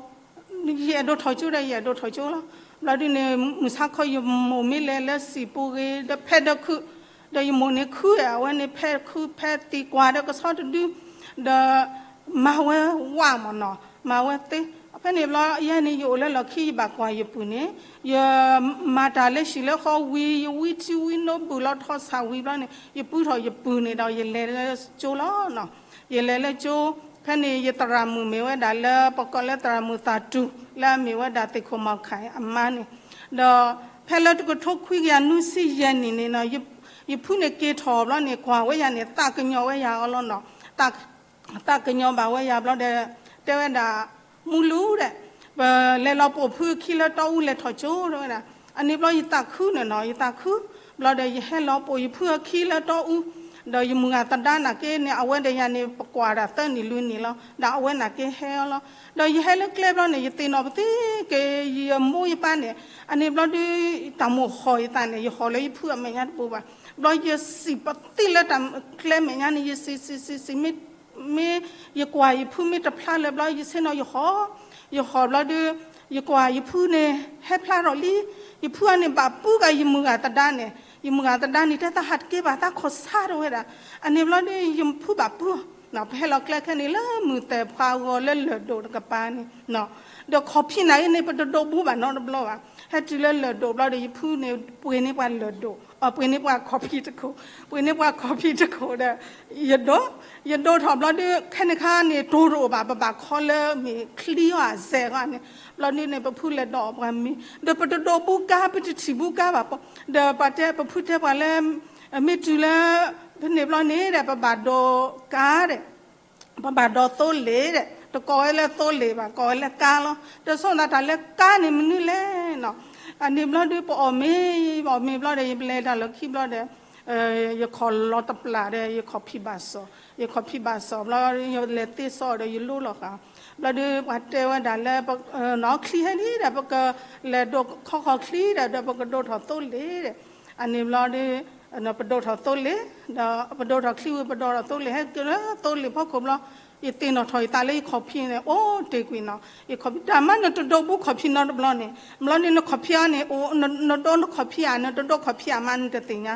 ယအဲၣ်ဒိးထီၣ်ကၠိဒီး ယအဲၣ်ဒိးထီၣ်ကၠိလီၤ. ဘျီဒုန့ၣ် မုၢ်ဆါခီယမိၢ်မ့ၢ်လဲၤလၢစံာ်ပူၤဂ့ၤ ဒီးဖဲဒီးခုး ဒီးယမိၢ်န့ၣ်ခုး အဝဲန့ၣ်ဖဲခုးဖဲသံကွၢ်ဒီးကဆီတဒု ဒီး မၤဝဲဝးမၢ်နီၤ မၤဝဲသ့. ဖဲန့ၣ်ဘျီ ယဲန့ၣ် ယအိၣ်လၢလီၢ်ခံ ယဘၣ်ကွၢ်ယပုၢ်န့ၣ် ယမၤတၢ်လၢဟံၣ်လၢဃီဝံၤ ယဝံထံဝံနိဘုၣ်လီၤထီၣ်ဆၣ်ဝံၤဘျီန့ၣ် ယပုထီၣ်ယပုၢ်န့ၣ်ဒီး ယလဲၤလၢကၠိလီၤ. ယလဲၤလၢကၠိ ဖဲန့ၣ် ယသရၣ်မုၣ်မ့ၢ်ဝဲဒၣ်လၢ ပကိးလၢသရၣ်မုၣ်သးတူၢ် လၢအမ့ၢ်ဝဲဒၣ်သ့ၣ်ခိၣ်မီၢ်ခၢၣ်အမါန့ၣ် ဒီးဖဲလၢတကထိခွံကယၤနွံဆံယဲၢ်နံၣ်န့ၣ်နီၤ ယဖုန့ၣ်က့ၤထီၣ်ဘျီန့ၣ် ကွၢ်ဝဲယၤန့ၣ် သးကညီၤဝဲယၤအီၤလီၤနီၤ. သးကညီၤဘၣ်ဝဲယၤဘျီဒီး တဲဝဲဒၣ် မူလူဒီး ပလဲၤလီၤပိာ်ဖုအခံလၢတီအူလဲၤထီၣ်ကၠိ တဲဝဲဒၣ်. အန့ၣ်ဘျီယသးခုန့ၣ်နီၤ ယသးခု ဘျီဒီးယဟဲလီၤပိာ်ယဖုအခံလၢတီအူ ဒီးယမုၢ်ဂၤသဒါနာ်က့န့ၣ် အဝဲဒီးယၤန့ၣ် ပကွၢ်ဒၣ်သၢနံၣ်လွံၢ်နံၣ်လီၤ. ဒီးအဝဲနာ်က့ဟဲအီၤလီၤ. ဒီးယဟဲလၢကျဲဘျီန့ၣ် ယသ့ၣ်နီၣ်ပသ့က့ၤ ယမိၢ်ယပၢ်န့ၣ် အန့ၣ်ဘျီဒု တၢ်မိၣ်ဟီၣ်ယသးန့ၣ် ယဟီၣ်လၢယဖုအမဲာ်ညါတပူၤဘၣ်. ဘျီယစံးပသ့လၢတၢ်ကျဲမဲာ်ညါန့ၣ် ယစံးစံးစံးစံး မ့ၢ် မ့ၢ်ယကွၢ်ယဖုမ့ၢ်တဖျါလၢၤဘျီ ယဆ့ၣ်နီၤယဟီၣ်, ယဟီၣ်ဘျီဒု ယကွၢ်ယဖုန့ၣ် ဟဲဖျါထီၣ်လံ. ယဖုအန့ၣ်ဘၣ်ပုကယမုၢ်ဂၤသဒါန့ၣ်, ယမုၢ်ဂၤသဒါန့ၣ် တဲသးဟးတက့ၢ်ဘၣ် သးခီၣ်ဆါတဲဝဲဒၣ်. အန့ၣ်ဘျီဒု ယဖုဘၣ်ပု ပဟဲလီၤကျဲခဲန့ၣ်လၢမုၢ်သဲၣ်ဖးဂီၤလၢလၢၢ်ဒိၣ်တကပၤန့ၣ် ဒီးခီၣ်ဖံးနာ်က့န့ၣ် ပတဒိးဘူးဘၣ်နီတဘျီဘၣ်. ဟဲတုၤလၢလၢၢ်ဒိၣ်ဘျီဒီး ယဖုန့ၣ် ပှ့ၤန့ၢ်ပှၤလၢၢ်ဒိၣ်, အပှ့ၤန့ၢ်ပှၤခီၣ်ဖံးတခိၣ်, ပှ့ၤန့ၢ်ပှၤခီၣ်ဖံးတခိၣ်ဒီး ယဒိး, ယဒိးထီၣ်ဘျီဒု ခဲန့ၣ်ခါန့ၣ် တိၤတအိၣ်ဘၣ် ပဘၣ်ခီလၢမ့ၢ်ချံအီၤအစဲးအဂီၢ်န့ၣ်, ဘျီဒုန့ၣ် ပဖုလဲၤဒိးအီၣ်ပှၤမ့ၤ, ဒီးပတဒိးဘူးကါ ပတထံၣ်ဘူးကါဘၣ်. ဒီးပှၤတဲ ပဖုတဲပှၤလၢ မ့ၢ်တုၤလၢ ဖဲန့ၣ်ဘျီန့ၣ်ဒီး ပဘၣ်ဒိးကါဒီး ပဘၣ်ဒိးသိလ့ၣ်ဒီး တကိးဝဲလၢသိလ့ၣ်ဘၣ် ကိးဝဲလၢကါလီၤ. ဒီးဆိသးတၢ်လၢကါန့ၣ်မနုၤလဲၣ်နီၤ. အန့ၣ်ဘျီဒု ပအီၣ်မ့ၤ, ပအီၣ်မ့ၤဘျီဒီး ယပလဲၤတၢ်လီၢ်ခံဘျီဒီး ယခီၣ်လီၤတပျၢ်ဒီး ယခီၣ်ဖံးဘၣ်စီၣ်, ယခီၣ်ဖံးဘၣ်စီၣ်ဘျီ ယလဲၤသ့စီဒီး ယလိလီၤဃာ်. ဘျီဒု ပှၤတဲဝဲဒၣ်လၢ နီၢ်ချံဟဲလံဒီး ပကလဲၤဒိးခီခီၣ်ချံဒီး ဒီးပကဒိးထီၣ်သိလ့ၣ်ဒီး အန့ၣ်ဘျီဒု ပဒိးထီၣ်သိလ့ၣ်, ဒီးပဒိးထီၣ်ချံဝံၤ ပဒိးထီၣ်သိလ့ၣ် ဟဲက့ၤလၢသိလ့ၣ်ဖီခိၣ်ဘျီ, ယသ့ၣ်နီၣ်ထီၣ်ယသးလၢယခီၣ်ဖံးန့ၣ် အိၣ်တ့ၢ်ကွံာ်နီၤ. ယခီၣ်ဖံး တၢ်မၤနတဒိးဘူးခီၣ်ဖံးနီတဘျီန့ၣ်, ဘျီန့ၣ်နခီၣ်ဖံးအီၤန့ၣ် အိၣ် နဒိးနခီၣ်ဖံးဧါ နတဒိးခီၣ်ဖံးဧါမး နတသ့ၣ်ညါ.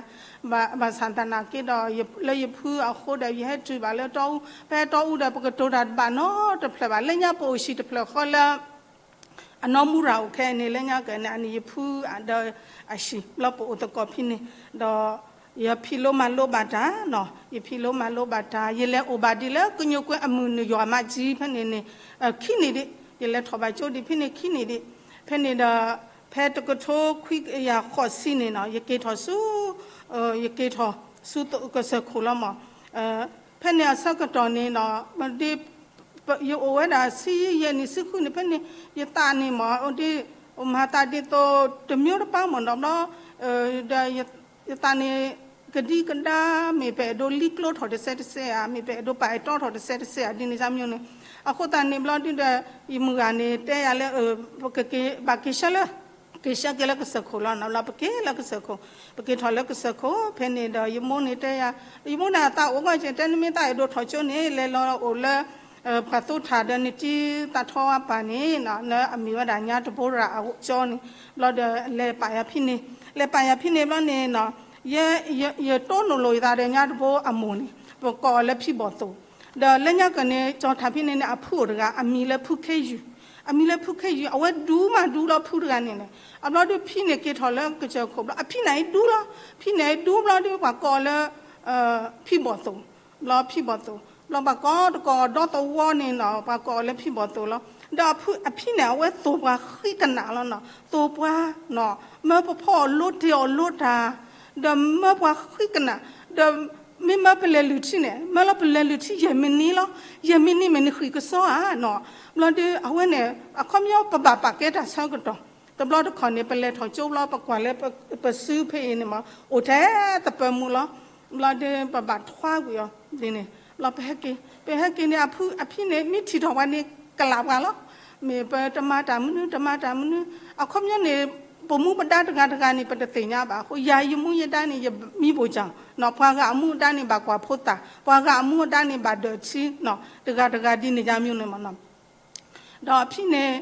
ဘၣ်ဆၣ်သနာ်က့ဒီး လၢယဖုအဃိဒီး ယဟဲတုၤဘၣ်လၢတီအူ, ဖဲတီအူဒီး ပကတိၤတၢ်တဘၣ်နီတဖျၢၣ်ဘၣ်. လၢညါပအိၣ်ဆံးတဖျၢၣ်ဃီလၢ အနီၢ်မူရၤအိၣ်ခဲအံၤန့ၣ် လၢညါကဲန့ၣ် အန့ၣ်ယဖုဒီးအဟံၣ် ဘျီပအိၣ်သကိးဖဲန့ၣ်ဒီး ယဖံးလိမၤလိဘၣ်တၢ်နီၤ, ယဖံးလိမၤလိဘၣ်တၢ်, ယလဲၤအိၣ်ဘၣ်ဒ်လၢကညိကွဲအမုၢ်နုာ်ယွၤမးကၠံဖဲန့ၣ်န့ၣ်, ခံနံၣ်ဒံး, ယလဲၤထီၣ်ဘၣ်ကၠိဒံးဖဲန့ၣ်ခံနံၣ်ဒံး, ဖဲန့ၣ်ဒီး, ဖဲတကထိခွံကယၤဃိးဆံန့ၣ်နီၤ, ယက့ၤထီၣ်ဆူ, ယက့ၤထီၣ်ဆူကစၢၢ်ခိၣ်လီၤမး, ဖဲန့ၣ်အဆၢကတီၢ်န့ၣ်နီၤ, ဒ် ယအိၣ်ဝဲဒၣ်ဆံယဲၢ်နံၣ်ဆံဃုနံၣ်ဖဲန့ၣ်, ယသးန့ၣ်မ့ၢ်ဒ်, မၤသးဒ်သိးတမျိုးတပါမ့ၢ်နီၤဘျီ, ဒီး, ယသးန့ၣ်, ကဒံကဒါ, မ့ၢ်ပအဲၣ်ဒိးလံကျိထီၣ်တစဲးတစဲးဧါ, မ့ၢ်ပအဲၣ်ဒိးပာ်အဲၣ်တီထီၣ်တစဲးတစဲးဧါ, ဒ်န့ၣ်ယါမ့ၢ်န့ၣ်, အဃိသတးန့ၣ်ဘျီဒ်ဒီး, ယမုၢ်ဂၤန့ၣ်တဲယၤလၢ, ပကက့ၤဘၣ်က့ၤဆှၢလၢ က့ၤဆှၢက့ၤလၢကစၢၢ်ခိၣ်လီၤနီၤ, ဘျီပက့ၤလၢကစၢၢ်ခိၣ်, ပက့ၤထီၣ်လၢကစၢၢ်ခိၣ်, ဖဲန့ၣ်ဒီးယမိၢ်န့ၣ်တဲယၤ, ယမိၢ်န့ၣ်အသးအိၣ်ဂီၢ်က့ၤ တဲနမ့ၢ်သးအဲၣ်ဒိးထီၣ်ကၠိန့ၣ် လဲၤလီၤအိၣ်လၢ, ပှၤသိထၣ်ဒီးနတံၤသးထီအပၢ်န့ၣ်, လၢအမ့ၢ်ဝဲဒၣ်ညါတဘိရၤအကၠိန့ၣ်, ဘျီဒီးလဲၤပာ်ယၤဖဲန့ၣ်, လဲၤပာ်ယၤဖဲန့ၣ်ဘျီန့ၣ်နီၤ, ယဲ, ယတိၢ်နီၣ်လိာ်ယသးဒီးညါတဘိအမိၢ်န့ၣ်, ပကိးအီၤလၢဖံဘီၣ်သိၣ်, ဒီးလၢညါကၢၢ်န့ၣ် ကၠီၤထၣ်ဖဲန့ၣ်န့ၣ် အဖုအိၣ်တဂၤ အမံၤလၢဖုခ့ယုၢ်, အမံၤလၢဖုခ့ယုၢ် အဝဲဒူမးဒူလီၤဖုတဂၤန့ၣ်န့ၣ်, အဘျီဒုးဖံန့ၣ်က့ၤထီၣ်လၢကစၢၢ်ခိၣ်ဘျီ အဖံန့ၣ်အံၤဒူလီၤ, ဖံန့ၣ်အံၤဒူဘျီဒုးပှၤကိးအီၤလၢ, ဖံဘီၣ်သိၣ်, ဘျီဖံဘီၣ်သိၣ်, ဘျီပှၤကိးတကိးဒီသဝီန့ၣ်နီၤ ပှၤကိးအီၤလၢဖံဘီၣ်သိၣ်လီၤ, ဒီးအဖံန့ၣ် အဝဲသိၣ်ပှၤဃံကနၣ်လီၤနီၤ, သိၣ်ပှၤနီၤ, မၢပဖီအီၤလိတ့ၢ်အီၤလိတၢ်, ဒီးမၢပှၤဃံကနၣ်, ဒီးမ့ၢ်မၢပလဲၤလုၢ်ထံန့ၣ် မၢလီၤပလဲၤလုၢ်ထံယဲၢ်မံးနံးလီၤ, ယဲၢ်မံးနံးမ့ၢ်နဃံၣ်ကစီဧါနီၤ, ဘျီဒုးအဝဲန့ၣ် အခီပညီပဘၣ်ပာ်ကဲတၢ်ဆၢကတီၢ်, တဘျီတခီၣ်န့ၣ် ပလဲၤထီၣ်ကၠိဘျီ ပကွၢ်လၢပစုဖဲအံၤန့ၣ်မး အိၣ်ထဲသပၢၤမူလီၤ, ဘျီဒုးပဘၣ်ထွါကွံာ်အီၤဒ်န့ၣ်, ဘျီပဟဲက့ၤ, ပဟဲက့ၤန့ၣ် အဖံန့ၣ် မ့ၢ်ထံၣ်ထီၣ်ပှၤန့ၣ် ကလးပှၤလီၤ, မ့ၢ်ပတမၤတၢ်မနုၤ တမၤတၢ်မနုၤ, အခီပညီန့ၣ် ပမူပဒါတဂၤတဂၤန့ၣ် ပတသ့ၣ်ညါဘၣ်အဃိ ယၤယမူယဒါန့ၣ် ယမံဘိၣ်ကၠီၣ်နီၤ, ပှၤဂၤအမူအဒါန့ၣ် ဘၣ်ကွၢ်ဖိသၣ်, ပှၤဂၤအမူအဒါန့ၣ် ဘၣ်ဒၢးထံနီၤ, တဂၤတဂၤဒ်န့ၣ်ယါမ့ၢ်န့ၣ်မးနီၤ ဒီးအဖံန့ၣ်,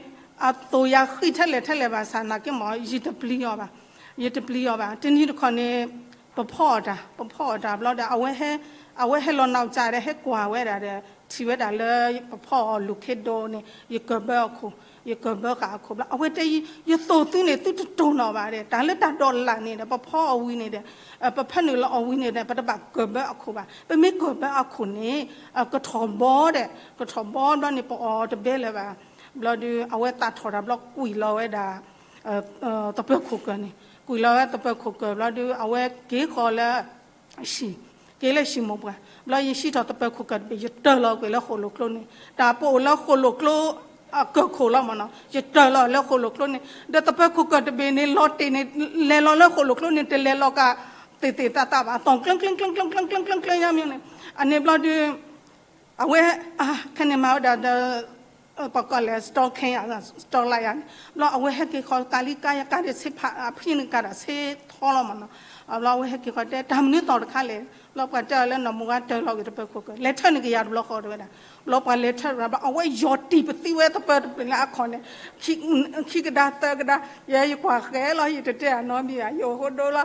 အသိၣ်ယၤဃံထဲလဲၣ်ထဲလဲၣ်ဘၣ်ဆၣ် နာ်က့မး ယတပျံၤအီၤဘၣ်, ယတပျံၤအီၤဘၣ်, တနံၤတခီန့ၣ်, ပဖီအီၤတၢ်, ပဖီအီၤတၢ်ဘျီဒီး အဝဲဟဲလီၤနီၢ်ကၠးဒီး ဟဲကွၢ်ဝဲဒၣ်ဒီး ထံၣ်ဝဲဒၣ်လၢပဖီအီၤလိာ်ခ့ဒိၣ်န့ၣ် ယကၢၢ်ဘၢအခိၣ်, ယကၢၢ်ဘၢဃာ်အခိၣ်ဘျီ အဝဲတဲယၤ ယသိၣ်သုန့ၣ် သုတတိၢ်နီၣ်ဘၣ်ဒီး တၢ်လၢတၢ်ဒိးလၢ်န့ၣ်ဒီး ပဖီအီၤဝံၤန့ၣ်ဒီး ပဖၢနုာ်လီၤအီၤဝံၤန့ၣ်ဒီး ပတဘၣ်ကၢၢ်ဘၢအခိၣ်ဘၣ်, ပမ့ၢ်ကၢၢ်ဘၢအခိၣ်န့ၣ်, ကထီၣ်ဘီဒီး, ကထီၣ်ဘီဘျီန့ၣ် ပအီၣ်တဘဲလၢၤဘၣ်, ဘျီဒုး အဝဲသးထီၣ်တၢ်ဘျီ ကွံာ်လီၤဝဲဒၣ် သပၢၤခိၣ်ကၢၢ်န့ၣ်, ကွံာ်လီၤဝဲသပၢၤခိၣ်ကၢၢ်ဘျီဒုး အဝဲက့ၤဃီၤလၢ ဟံၣ်, က့ၤလၢဟံၣ်မိၢ်ပှၢ်, ဘျီယဟံးထီၣ်သပၢၤခိၣ်ကၢၢ်တဘ့ၣ် ယတၢၢ်လီၤကွံာ်လၢဃိၣ်လိာ်ကျိန့ၣ်, တၢ်ပအိၣ်လၢဃိၣ်လိာ်ကျိ အကၢၢ်ခိၣ်လီၤမးနီၤ, ယတၢၢ်လီၤလၢဃိၣ်လိာ်ကျိန့ၣ်, ဒီးသပၢၤခိၣ်ကၢၢ်တဘ့ၣ်န့ၣ် လီၤတ့ၢ်န့ၣ်, လဲၤလီၤလၢဃိၣ်လိာ်ကျိန့ၣ် တလဲၤလီၤက သ့ၣ်သ့ၣ်သးသးဘၣ်, အသီၣ်ကျၢၢ်ကျၢၢ်ကျၢၢ်ကျၢၢ်ကျၢၢ်ကျၢၢ်ယါမ့ၢ်န့ၣ်, အန့ၣ်ဘျီဒုး အဝဲ, ခဲန့ၣ်မၤဝဲဒၣ်ဒီး ပကိးလဲၣ် စတီခ့ယါ, စတီလါယါန့ၣ်, ဘျီအဝဲဟဲက့ၤဃီၤကးလံကါယါကါဒီးဆ့ဖး အဖံန့ၣ်ကးဒၣ်ဆ့ထီလီၤမးနီၤ, ဘျီအဝဲဟဲက့ၤဃီၤတဲ တၢ်မနုၤသီၣ်တခါလဲၣ်, ဘျီပှၤတဲအီၤလၢနီၢ်မုၢ်ဂၤတၢၢ်လီၤက့ၤသပၢၤခိၣ်ကၢၢ်, လဲၤထၢနကယၤတဘျီဃီတဲဝဲဒၣ်, ဘျီပှၤလဲၤထၢရၤဘျီ အဝဲယီၤတံၢ်ပသံဝဲသပၢၤတဘ့ၣ်လၢအခီၣ်န့ၣ်, ခံကဒါသၢကဒါ, ယဲယကွၢ်ဃဲလီၤ ယတတဲအနီတမံၤဘၣ် ယအိၣ်ဃိဒိလီၤ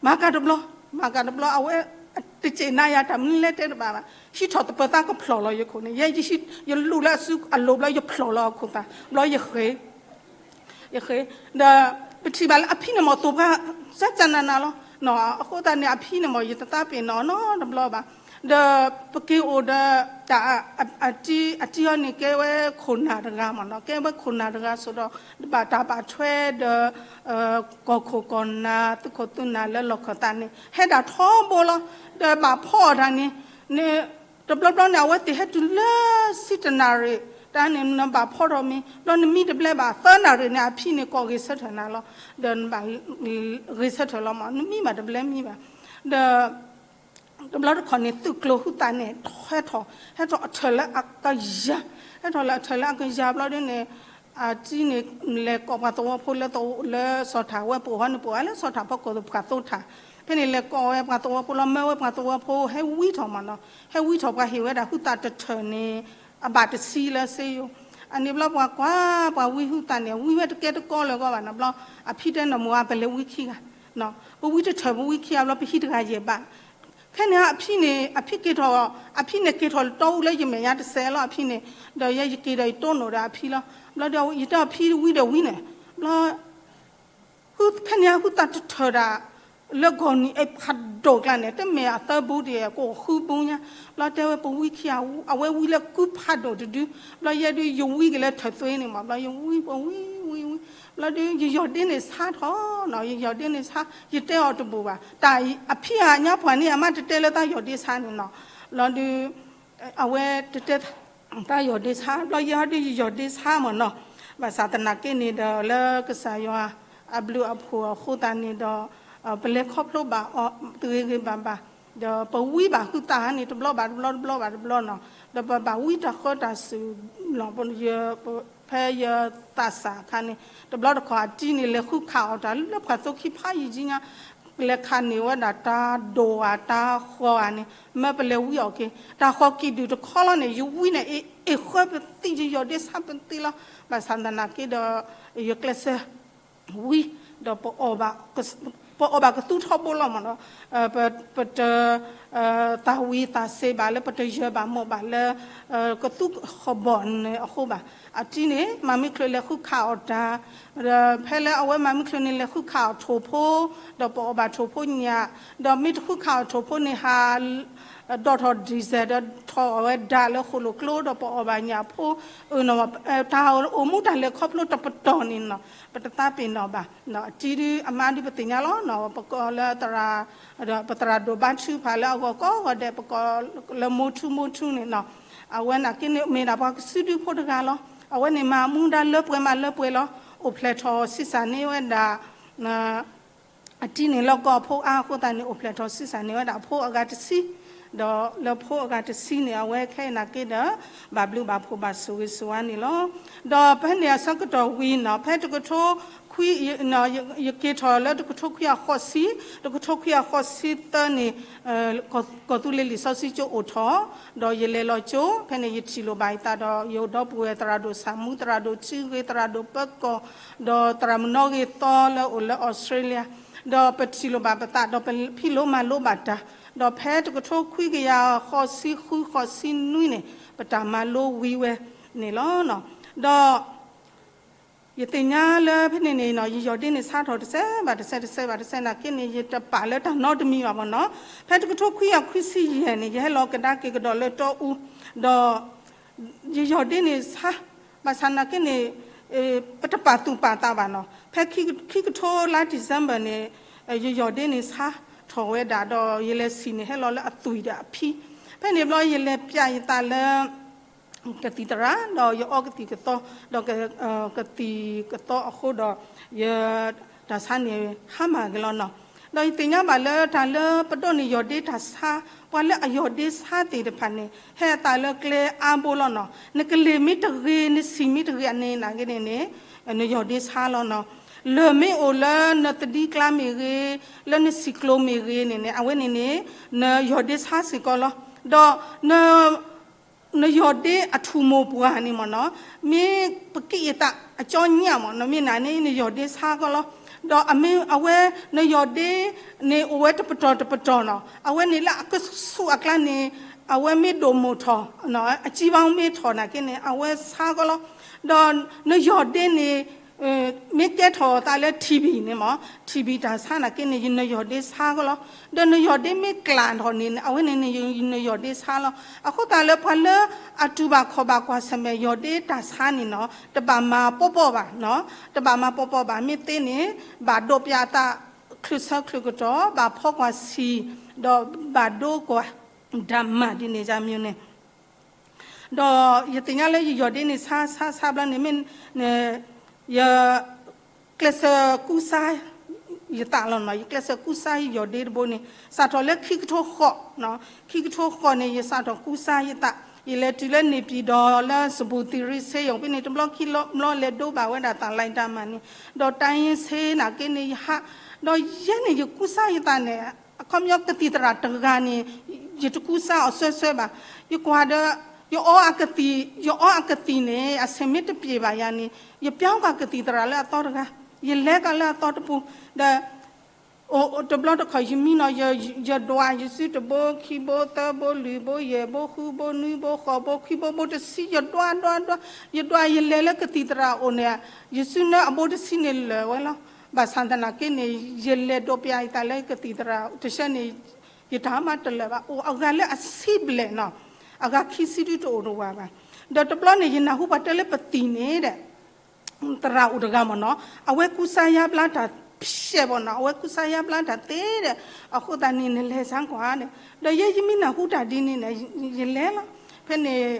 မၤကၤတဘျီ, မၤကၤတဘျီ အဝဲတစဲးနါယၤ တၢ်မနုၤလဲၣ်တဲတဘၣ်ဘၣ်, ဟံးထီၣ်သပၢၤသးကဖျိးလီၤယခိၣ်န့ၣ်, ယဲယဟံး ယလူၤလၢအစုအလိၤဘျီ ယဖျိးလီၤအခိၣ်သး, ဘျီယဃ့, ယဃ့, ဒီးပထံၣ်ဘၣ်လၢအဖံန့ၣ်မ့ၢ်သိၣ်ပှၤ ကၠၢ်ကၠၢ်နးနးလီၤ, အဃိသတးန့ၣ် အဖံန့ၣ်မ့ၢ် ယတသးပ့ၤနီၣ်နီတဘျီဘၣ်, ဒီးပက့ၤအိၣ်ဒီး တၢ် အတံၤအီၤန့ၣ် ကဲဝဲခိၣ်နၢ်တဂၤမ့ၢ်နီၤ, ကဲဝဲခိၣ်နၢ်တဂၤဆိဒီး ဘၣ်တၢ်ဘၣ်ထွဲဒီး ကီၢ်ခိၣ်ကီၢ်နၢ် သုးခိၣ်သုးနၢ်လၢလီၢ်ခၢၣ်သးန့ၣ် ဟဲဒၣ်ထီဘိလီၤ, ဒီးဘၣ်ဖီအီၤတၢ်န့ၣ်, တဘျီဘျီန့ၣ် အဝဲသ့ၣ်ဟဲတုၤလၢဆံတနၣ်ရံၣ်, တၢ်န့ၣ်နဘၣ်ဖီထီၣ်မံၤ, ဘျီနမံတဘျဲဘၣ် သၢနၣ်ရံၣ်န့ၣ် အဖံန့ၣ်ကိးဂဲၤဆၢထၢၣ်နၤလီၤ, ဒီးနဘၣ် ဂဲၤဆၢထၢၣ်လီၤမး, နမံဘၣ်တဘျဲမံဘၣ်, ဒီး တဘျီတခီၣ်န့ၣ် သုးကျိၤဟုသၣ်န့ၣ် ဟဲထီၣ်, ဟဲထီၣ်အထၢၣ်လၢအကယၤ, ဟဲထီၣ်လၢအထၢၣ်လၢအကယၤဘျီဒ်န့ၣ်, အတံၤန့ၣ် လဲၤကိးပှၤသဝီဖိလၢ လၢစီၤထၣ်ဝဲ ပအိၣ်ဟီန့ၣ် ပအိၣ်လၢစီၤထၣ်ဖီခိၣ် ပှၤသိထၣ်, ဖဲန့ၣ်လဲၤကိးဝဲပှၤသဝီဖိလီၤ, မၢဝဲပှၤသဝီဖိ ဟဲဝံထီၣ်မးနီၤ, ဟဲဝံထီၣ်ပှၤဟ့ၣ်ဝဲဒၣ်ဟုသၣ်တထၢၣ်န့ၣ် အဘၣ်တဆံလၢစ့ယိၤ, အန့ၣ်ဘျီပှၤကွၢ် ပှၤဝံဟုသၣ်န့ၣ် ဝံဝဲတကဲတကီလၢၤဂီၢ်ဘၣ်နီၤ, ဘျီ အဖံတဲနီၢ်မုၢ်ဂၤ ပလဲၤဝံခံဂၤ, ပဝံတထၢၣ် ပဝံခံဂၤဘျီ ပဟံးတဂၤယဲၢ်ဘး, ခဲန့ၣ်အဖံန့ၣ် အဖံက့ၤထီၣ်, အဖံန့ၣ်က့ၤထီၣ်လၢ တီအူလၢယမဲာ်ညါတစဲးလီၤ အဖံန့ၣ်, ဒီးယဲယက့ၤဒီးယတိၢ်နီၣ်ဒီးအဖံလီၤ, ဘျီဒီးယတဲအဖံဝံဒီးဝံန့ၣ်, ဘျီ ခဲန့ၣ်ဟုသၣ်တထၢၣ်ဒၣ် လၢဂီၤနံၤအဖးဒိၣ်ကျါန့ၣ် တမ့ၢ်အသၢဘူးတဂ့ၤ ကအိၣ်ဃုဘူးညါ, ဘျီတဲဝဲပဝံခံဂၤ, အဝဲဝံလၢကုဖးဒိၣ်တဒု, ဘျီယဲဒုးယဝံက့ၤလၢထၢၣ်သွ့န့ၣ်မး, ဘျီယဝံပဝံဝံဝံ, ဘျီဒုးယယီၢ်ဒ့န့ၣ်ဆါထီၣ်နီၤ, ယယီၢ်ဒ့န့ၣ်ဆါ, ယတဲအီၤတဘူးဘၣ်, တၢ်အဖံဂၤညါပှၤန့ၣ် အမ့ၢ်တတဲလၢတၢ်ယီၢ်ဒ့ဆါန့ၣ်နီၤ, ဘျီဒုး အဝဲတတဲ တၢ်ယီၢ်ဒ့ဆါ, ဘျီယဲဟီဒုးယယီၢ်ဒ့ဆါမ့ၢ်နီၤ, ဘၣ်ဆၣ်သနာ်က့န့ၣ်ဒီး လၢကစၢ်ယွၤအဘျုးအဖှိၣ်အဃိသတးန့ၣ်ဒီး ပလဲၤခီဖျိဘၣ်အီၤတဂ့ၤဂ့ၤဘၣ်ဘၣ်, ဒီးပဝံဘၣ်ဟုသးဟါန့ၣ် တဘျီဘၣ်တဘျီ တဘျီဘၣ်တဘျီနီၤ, ဒီးပဘၣ်ဝံတၢ်ဃၢတၢ်စူၤလီၤ, ဖဲယသးစၢ်အခါန့ၣ် တဘျီတခီၣ်အတံၤန့ၣ် လဲၤဃုခးအီၣ်တၢ်လၢပှၤသိခံဖးယံာ်ကံညါ လဲၤခးန့ၢ်ဝဲဒၣ်တၢ်ဒိၣ်ဧါ တၢ်ဃီဧါန့ၣ် မၢပလဲၤဝံအီၣ်က့ၤ တၢ်ဃီကံၣ်ဒုၣ်တခီလီၤန့ၣ် ယဝံန့ၣ် အ့ၣ်ဃၢပသံ ယယီၢ်ဒ့ဆါပသံလီၤ, ဘၣ်ဆၣ်သနာ်က့ဒီး ယကျဲးစၢးဝံ ဒီး ပအီၣ်ဘၣ်ကသူထီဘိလီၤမ့ၢ်နီၤ, ပတ သးဝံၤသးစ့ၤဘၣ်လၢပတယၢၤဘၣ်မိၢ်ဘၣ်လၢ ကသူကဘီၣ်န့ၣ်အဃိဘၣ်, အတံၤန့ၣ် မၤမုၢ်ချုးလဲၤဃုခးအီၣ်တၢ်, ဒီးဖဲလၢအဝဲမၤမုၢ်ချုးန့ၣ် လဲၤဃုခးအီၣ်ထိၣ်ဖိ, ဒီးပအီၣ်ဘၣ်ထိၣ်ဖိညၣ်, ဒီးမ့ၢ်တဃုခးအီၣ်ထိၣ်ဖိန့ၣ် ဟး ဒိးထီၣ် diesel ဒီးထီၣ်အဝဲဒၣ်လၢဃိၣ်လိာ်ကျိ ဒီးပအီၣ်ဘၣ်ညၣ်ဖိ, တၢ်အိၣ်မူတၢ်လဲၤခီဖျိတပတီၢ်န့ၣ်နီၤ, ပတသးပ့ၤနီၣ်ဘၣ်, အတံၤဒုးအမါဒုးပသ့ၣ်ညါလီၤနီၤ, ပကိးလၢ ပသရၣ်ဒိၣ်ဘါထုကဖၣ်လၢအဂီၢ်ကိးဂီၤဒဲး ပကိးလၢမိထူမိထူန့ၣ်နီၤ, အဝဲနာ်က့န့ၣ် မ့ၢ်ဒၣ်ပှၤကစုဒုဖိတဂၤလီၤ, အဝဲန့ၣ်မၤမူဒါလၢပှဲၤမးလၢပှဲၤလီၤ, အိၣ်ဖျဲၣ်ထီၣ်ဆံးစၢ်န့ၢ်ဝဲဒၣ် အတံၤန့ၣ်လီၢ်ကီၢ်အဖိအါအဃိသတးန့ၣ် အိၣ်ဖျဲၣ်ထီၣ်ဆံးစၢ်န့ၢ်ဝဲဒၣ်အဖိအဂၤတဆံ, ဒီးလၢဖိအဂၤတဆံန့ၣ် အဝဲခဲအံၤနာ်က့ဒီး ဘၣ်ဘျုးဘၣ်ဖှိၣ်ဘၣ်ဆိၣ်ဂ့ၤဆိၣ်ဝါန့ၣ်လီၤ. ဒီးဖဲန့ၣ်အဆၢကတီၢ်ဝံၤနီၤ ဖဲတကထိခွံ ယက့ၤထီၣ်လၢတကထိခွံအဃိးဆံ, တကထိခွံအဃိးဆံသၢန့ၣ် ကီၢ်သူလ့ၤလံာ်စီဆှံကၠိအိၣ်ထီၣ်, ဒီးယလဲၤလီၤကၠိ, ဖဲန့ၣ်ယထံၣ်လိာ်ဘၣ်ယသးဒီး ယဒီပုၢ်ဝဲၢ်သရၣ်ဒိၣ်ဆၣ်မူ သရၣ်ဒိၣ်စုဂ့ၤ သရၣ်ဒိၣ်ပၢကီၢ်, ဒီးသရၣ်မုၣ်နီၣ်ဂ့ၤသီလၢအိၣ်လၢအီစထြ့လယါ, ဒီးပထံၣ်လိာ်ဘၣ်ပသး ဒီးပဖံးလိမၤလိဘၣ်တၢ်, ဒီးဖဲတကထိခွံကယၤဃိးဆံဃုဃိးဆံနွံန့ၣ် ပတၢ်မၤလိဝံၤဝဲန့ၣ်လီၤ. ဒီး ယသ့ၣ်ညါလၢဖဲန့ၣ်န့ၣ်နီၤ ယယီၢ်ဒ့န့ၣ်ဆါထီၣ်တစဲးဘၣ်တစဲး တစဲးဘၣ်တစဲးနာ်က့န့ၣ် ယတပာ်လၢတၢ်နီတမံၤဘၣ်မ့ၢ်နီၤ, ဖဲတကထိခွံကယၤခွံဆံယဲၢ်န့ၣ် ယဟဲလီၤကဒါက့ၤကဒီးလၢတီအူ, ဒီး ယယီၢ်ဒ့န့ၣ်ဆါ, ဘၣ်ဆၣ်နာ်က့န့ၣ် ပတပာ်သူၣ်ပာ်သးဘၣ်နီၤ, ဖဲခံကထိလါ December န့ၣ် ယယီၢ်ဒ့န့ၣ်ဆါထီၣ်ဝဲဒၣ်ဒီး ယလဲၤဆံးန့ၣ် ဟဲလီၤလၢအသွံၣ်ဒီးအဖံ, ဖဲန့ၣ်ဘျီယလဲၤပျးယသးလၢ ကသံၣ်သရၣ် ဒီးယအီကသံၣ်ကသီ, ဒီး ကသံၣ်ကသီအဃိဒီး ယ တၢ်ဆါန့ၣ်ဟါမၢ်က့ၤလီၤနီၤ, ဒီးယသ့ၣ်ညါဘၣ်လၢတၢ်လၢပဒိးန့ၢ်ယီၢ်ဒ့တၢ်ဆါ, ပှၤလၢအယီၢ်ဒ့ဆါသ့ၣ်တဖၣ်န့ၣ် ဟဲအသးလၢကျဲအါဘိလီၤနီၤ, နကလ့ၢ်မ့ၢ်တဂ့ၤ နဆံၣ်မ့ၢ်တဂ့ၤအန့ၣ်နာ်က့န့ၣ်န့ၣ် နယီၢ်ဒ့ဆါလီၤနီၤ, လၢၢ်မ့ၢ်အိၣ်လၢနသဒံကျါမ့ၢ်ဂ့ၤ, လၢနဆံၣ်ကျိၤမ့ၢ်ဂ့ၤန့ၣ်န့ၣ် အဝဲန့ၣ်န့ၣ် နယီၢ်ဒ့ဆါစ့ၢ်ကီးလီၤ, ဒီး နယီၢ်ဒ့အထူၣ်မိၢ်ပှၢ်န့ၣ်မ့ၢ်နီၤ, မ့ၢ်ပက့ၢ်အသးအကၠီညၣ်မ့ၢ်နီၤ, မ့ၢ်နၤန့ၣ် နယီၢ်ဒ့ဆါကီးလီၤ, ဒီးအမ့ၢ်အဝဲ နယီၢ်ဒ့န့ၣ် အိၣ်ဝဲတပတီၢ်တပတီၢ်နီၤ, အဝဲန့ၣ်လၢအကဆူၣ်အကျါန့ၣ် အဝဲမ့ၢ်ဒိၣ်မိၢ်ထီၣ် အကၠံဘါမ့ၢ်ထီၣ်နာ်က့န့ၣ် အဝဲဆါကီးလီၤ, ဒီးနယီၢ်ဒ့န့ၣ် မ့ၢ်ကဲထီၣ်သးလၢ ထံၣ်ဘံၣ် န့ၣ်မ့ၢ် ထံၣ်ဘံၣ်တၢ်ဆါနာ်က့န့ၣ် ယနယီၢ်ဒ့ဆါကီးလီၤ, ဒီးနယီၢ်ဒ့မ့ၢ်ကျၣ်ထီၣ်န့ၣ် အဝဲန့ၣ်န့ၣ် ယနယီၢ်ဒ့ဆါလီၤ, အဃိသတးလၢပှၤလၢအတူၢ်ဘၣ်ခီၣ်ဘၣ်ကွၢ်ဆၢၣ်မဲာ်ယီၢ်ဒ့တၢ်ဆါန့ၣ်နီၤ တဘၣ်မၤပီပီဘၣ်နီၤ, တဘၣ်မၤပီပီဘၣ် မ့ၢ်သ့န့ၣ် ဘၣ်ဒိးပျးအသး ချုးဆၢချုးကတီၢ် ဘၣ်ဖီကွၢ်ဆံၣ် ဒီးဘၣ်ဒိကွၢ် ဓာတ်မှန် ဒ်န့ၣ် အမျိုးမျိုးန့ၣ် ဒီးယသ့ၣ်ညါလၢယယီၢ်ဒ့န့ၣ် ဆါဆါဆါဘျီန့ၣ် မ့ၢ် ယ ကျဲးစၢးကူစါယသးလီၤနီၤ, ယကျဲးစၢးကူစါယယီၢ်ဒ့တဘိန့ၣ် စးထီၣ်လၢခံကထိဃိး, ခံကထိဃိးန့ၣ် ယစးထီၣ်ကူစါယသး, ယလဲၤတုၤလၢန့ၣ်ပံၤဒီးလၢစဘူၤသံရံဆ့ယိၣ် ဖဲန့ၣ်တဘျီခံဘျီလဲၤဒိဘၣ်ဝဲဒၣ်သးလဲၤတၢ်မၤန့ၣ်, ဒီးတၢ်ယ့ဆ့နာ်က့န့ၣ်ယဟး, ဒီးယဲန့ၣ်ယကူစါယသးန့ၣ် အခီပညီကသံၣ်သရၣ်တဂၤန့ၣ် ယတကူစါအီၤစွဲစွဲဘၣ်, ယကွၢ်ဒီး ယအီအကသံၣ်, ယအီအကသံၣ်န့ၣ် အဆင်မ့ၢ်တပြေဘၣ်ယၤန့ၣ် ယပျၢ်က့ၤကသံၣ်သရၣ်လၢအသီတဂၤ, ယလဲၤကလၢအသီတပူၤ, ဒီး တဘျီတခီၣ်ယမံနီၤ ယဒွးယစုတဘိ ခံဘိ သၢဘိ လွံၢ်ဘိ ယဲၢ်ဘိ ဃုဘိ နွံဘိ ဃိးဘိ ခွံဘိ ဘိတဆံ ယဒွးဒွးဒွး, ယဒွးယလဲၤလၢကသံၣ်သရၣ်အအိၣ်န့ၣ် ယစုနၢအဘိတဆံန့ၣ်လၢာ်ဝဲလီၤ. ဘၣ်ဆၣ်သနာ်က့န့ၣ် ယလဲၤဒိးပျးယသးလၢကသံၣ်သရၣ်တဆၢန့ၣ် ယတၢ်မၤတလၢာ်ဘၣ်, အိၣ်အဂၤလၢအဆံဘျဲၣ်နီၤ, အဂၤခံဆံဒုတအိၣ်တဝၤဘၣ်. ဒီးတဘျီန့ၣ် ယနၢ်ဟူပှၤတဲလၢပသံၣ်န့ၣ်ဒီး သရၣ်အိၣ်တဂၤမ့ၢ်နီၤ, အဝဲကူစါယါဘျါတၢ်ဖျဲးဘၣ်နီၤ, အဝဲကူစါယါဘျါတၢ်သ့ဒီး အဃိသတးန့ၣ် နလဲၤစၢ်ကွၢ်ဒီး, ဒီးယဲယမ့ၢ်နၢ်ဟူတၢ်ဒ်န့ၣ်န့ၣ် ယလဲၤလီၤ. ဖဲန့ၣ်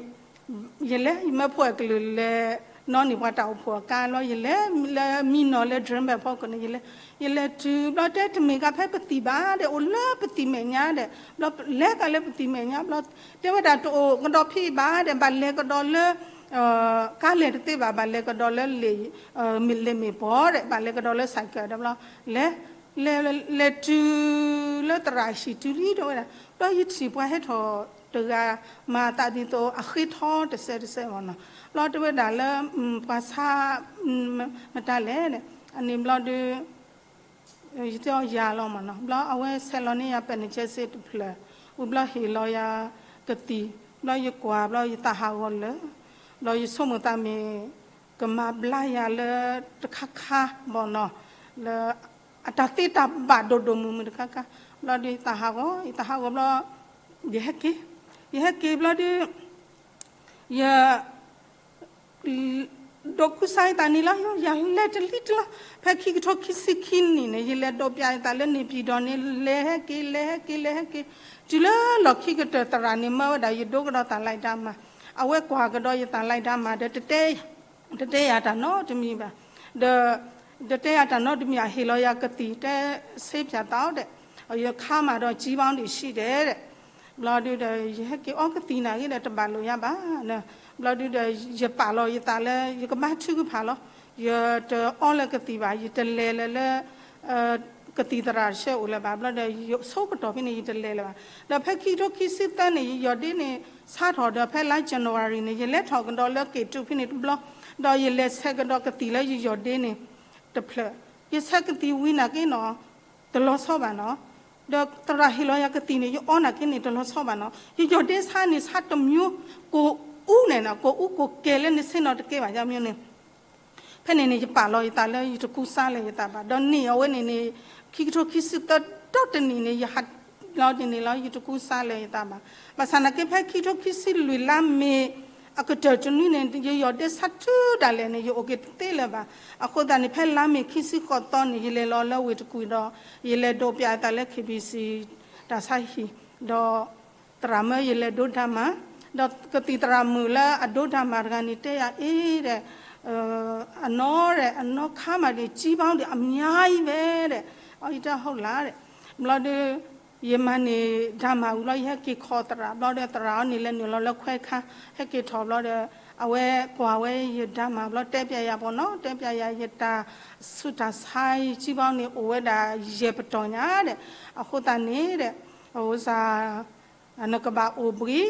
ယလဲၤ ယမၢဖိအကလုာ်လဲၤ နီၣ်န့ၢ်ပှၤတၢ်အိၣ်ဖှိၣ်အကါဘျီ ယလဲၤလၢမံနီၤလၢ Dream Bed ဖီခိၣ်န့ၣ် ယလဲၤ, ယလဲၤတုၤဘျီတဲတမ့ၢ်ကါဖဲပသံၣ်ဘၣ်ဒီး အိၣ်လၢပသံၣ်မဲာ်ညါဒီး ဘျီလဲၤသးလၢပသံၣ်မဲာ်ညါဘျီ တဲဝဲဒၣ်တအိၣ်ကဒီးဖဲအံၤဘၣ်ဒီး ဘၣ်လဲၤကဒီးလၢ ကါလဲၢ်တသ့ဘၣ်, ဘၣ်လဲၤကဒီးလၢလ့ၣ်, လ့ၣ်မ့ၢ်ပီၤဒီး ဘၣ်လဲၤကဒီးလၢ cycle ဒီးဘျီ လဲၤ, လဲၤ, လဲၤတုၤလၢသရၣ်ဟံၣ်တုၤလံတဲဝဲဒၣ်, ဘျီယထံၣ်ပှၤဟဲထီၣ်တဂၤ မၤသးဒ်သိးအဃ့ထီတစဲးတစဲးမ့ၢ်နီၤ, ဘျီတဲဝဲဒၣ်လၢ ပှၤဆါ မတၤလဲၣ်, အန့ၣ်ဘျီဒီး ယတဲအီၤယၤလီၤမ့ၢ်နီၤ, ဘျီအဝဲဆဲးလီၤန့ၢ်ယၤ ပဲနကဲစ့တဖျၢၣ်, ဝံၤဘျီဟ့ၣ်လီၤယၤကသံၣ်, ဘျီယကွၢ် ဘျီယသးဟးဂီၤလၢာ်, ဘျီယဆိကမိၣ်သးမ့ၢ် ကမၤဘျါယၤလၢတခါခါဘၣ်နီၤ, လၢအတၢ်သ့တၢ်ဘၣ်ဒိၣ်ဒိၣ်မုၢ်မုၢ်တခါခါ, ဘျီဒီးယသးဟးဂီၤ, ယသးဟးဂီၤဘျီ ယဟဲက့ၤ, ယဟဲက့ၤဘျီဒီး ယ ဒိးကူစါယသးန့ၣ်လီၤ, ယလဲၤတလံတလီၤ, ဖဲခံကထိခံဆံခံနံၣ်န့ၣ် ယလဲၤဒိးပျးယသးလၢန့ၣ် ပံၤဒီးန့ၣ် လဲၤဟဲက့ၤ လဲၤဟဲက့ၤ လဲၤဟဲက့ၤ, တုၤလၢလီၢ်ခံကတၢၢ်သရၣ်န့ၣ် မၢဝဲဒၣ်ယဒိကဒီးသးလၢ်ဒါမၤ, အဝဲကွၢ်ကဒီးယသးလၢ်ဒါမၤဒီး တတဲယၤတၢ်နီတမံၤဘၣ်, ဒီး တတဲယၤတၢ်နီတမံၤ အဟ့ၣ်လီၤယၤကသံၣ်တဲ ဆ့ပၠးသးဒီး ယခါမၤဒီး ကံဘီဒံးဆံးဒဲးဒီး ဘျီဒုဒီး ယဟဲက့ၤအီကသံၣ်နာ်က့ဒီး တဘၣ်လိာ်ယၤဘၣ်, ဘျီဒုဒီး ယပာ်လီၤယသးလၢ ယကဘါထုကဖၣ်လီၤ, ယတအီလၢကသံၣ်ဘၣ်, ယတလဲၤလၢၤလၢ ကသံၣ်သရၣ်တဆၢအိၣ်လၢၤဘၣ်, ဘျီဒီး ယဆိကတီၢ်ဖဲန့ၣ် ယတလဲၤလၢၤဘၣ်, ဒီးဖဲခံကထိခံဆံသၢန့ၣ် ယယီၢ်ဒ့န့ၣ် ဆါထီၣ်ဒီး ဖဲလါ January န့ၣ် ယလဲၤထီၣ်ကဒီးလၢက့ၣ်တူၣ်ဖဲန့ၣ်တဘျီ, ဒီးယလဲၤဆဲးကဒီးကသံၣ်လၢယယီၢ်ဒ့န့ၣ် တဖျၢၣ်, ယဆဲးကသံၣ်ဝံၤနာ်က့နီၤ တလီၤဆီဘၣ်နီၤ, ဒီးသရၣ်ဟ့ၣ်လီၤယၤကသံၣ်န့ၣ် ယအီနာ်က့န့ၣ် တလီၤဆီဘၣ်နီၤ, ယယီၢ်ဒ့ဆါန့ၣ် ဆါတမံၤ ကိၢ်အူန့ၣ်နီၤ, ကိၢ်အူကိၢ်ကဲၤလၢနဆ့ၣ်နီၤတကဲဘၣ် ယမ့ၢ်န့ၣ်, ဖဲန့ၣ်န့ၣ် ယပာ်လီၤယသးလၢ ယတကူစါလၢၤယသးဘၣ်, ဒီးန့ၣ်အဝဲန့ၣ်န့ၣ် ခံကထိခံဆံသၢဒီတနံၣ်န့ၣ် ယဟးလီၤန့ၣ်န့ၣ်လီၤ ယတကူစါလၢၤယသးဘၣ်, ဘၣ်ဆၣ်နာ်က့ဖဲခံကထိခံဆံလွံၢ်လါမ့ၤ အကတၢၢ်တနွံန့ၣ် ယယီၢ်ဒ့ဆါထုဒၣ်လဲာ်န့ၣ် ယအိၣ်က့ၤတသ့လၢၤဘၣ်, အဃိသတးန့ၣ် ဖဲလါမ့ၤခံဆံဃိးသီန့ၣ် ယလဲၤလီၤလၢဝ့ၢ်တကူၣ်ဒီး ယလဲၤဒိးပျးအသးလၢ KBC တၢ်ဆါဟံၣ်, ဒီး သရၣ်မၢယလဲၤဒိးဒါမၤ, ဒီးကသံၣ်သရၣ်မုၣ်လၢအဒိးဒါမၤတဂၤန့ၣ် တဲယၤအ့ဒီး အနီၢ်ဒီး အနီၢ်ခါမးဒီး ကံဘီဒံးအမါအံၤဝဲဒီး အီယတဲဟုတ်လါဒီး ဘျီဒီး ယမၤန့ၢ်ဒါမၤဝံၤဘျီ ယဟဲက့ၤခိးသရၣ်ဘျီဒီး သရၣ်အီၤန့ၣ် လဲၤနုာ်လီၤလၢခွဲခါ ဟဲက့ၤထီၣ်ဘျီဒီး အဝဲကွၢ်ဝဲယဒါမၤဘျီ တဲပျးယၤပနီၤ တဲပျးယၤ ယတၢ်ဆူးတၢ်ဆါ ယကံဘီန့ၣ် အိၣ်ဝဲဒၣ်ယဲၢ်ပတီၢ်ညါဒီး အဃိသတးန့ၣ်ဒီး အဝဲစ့ၢ် နကဘၣ်အိၣ်ဘှံး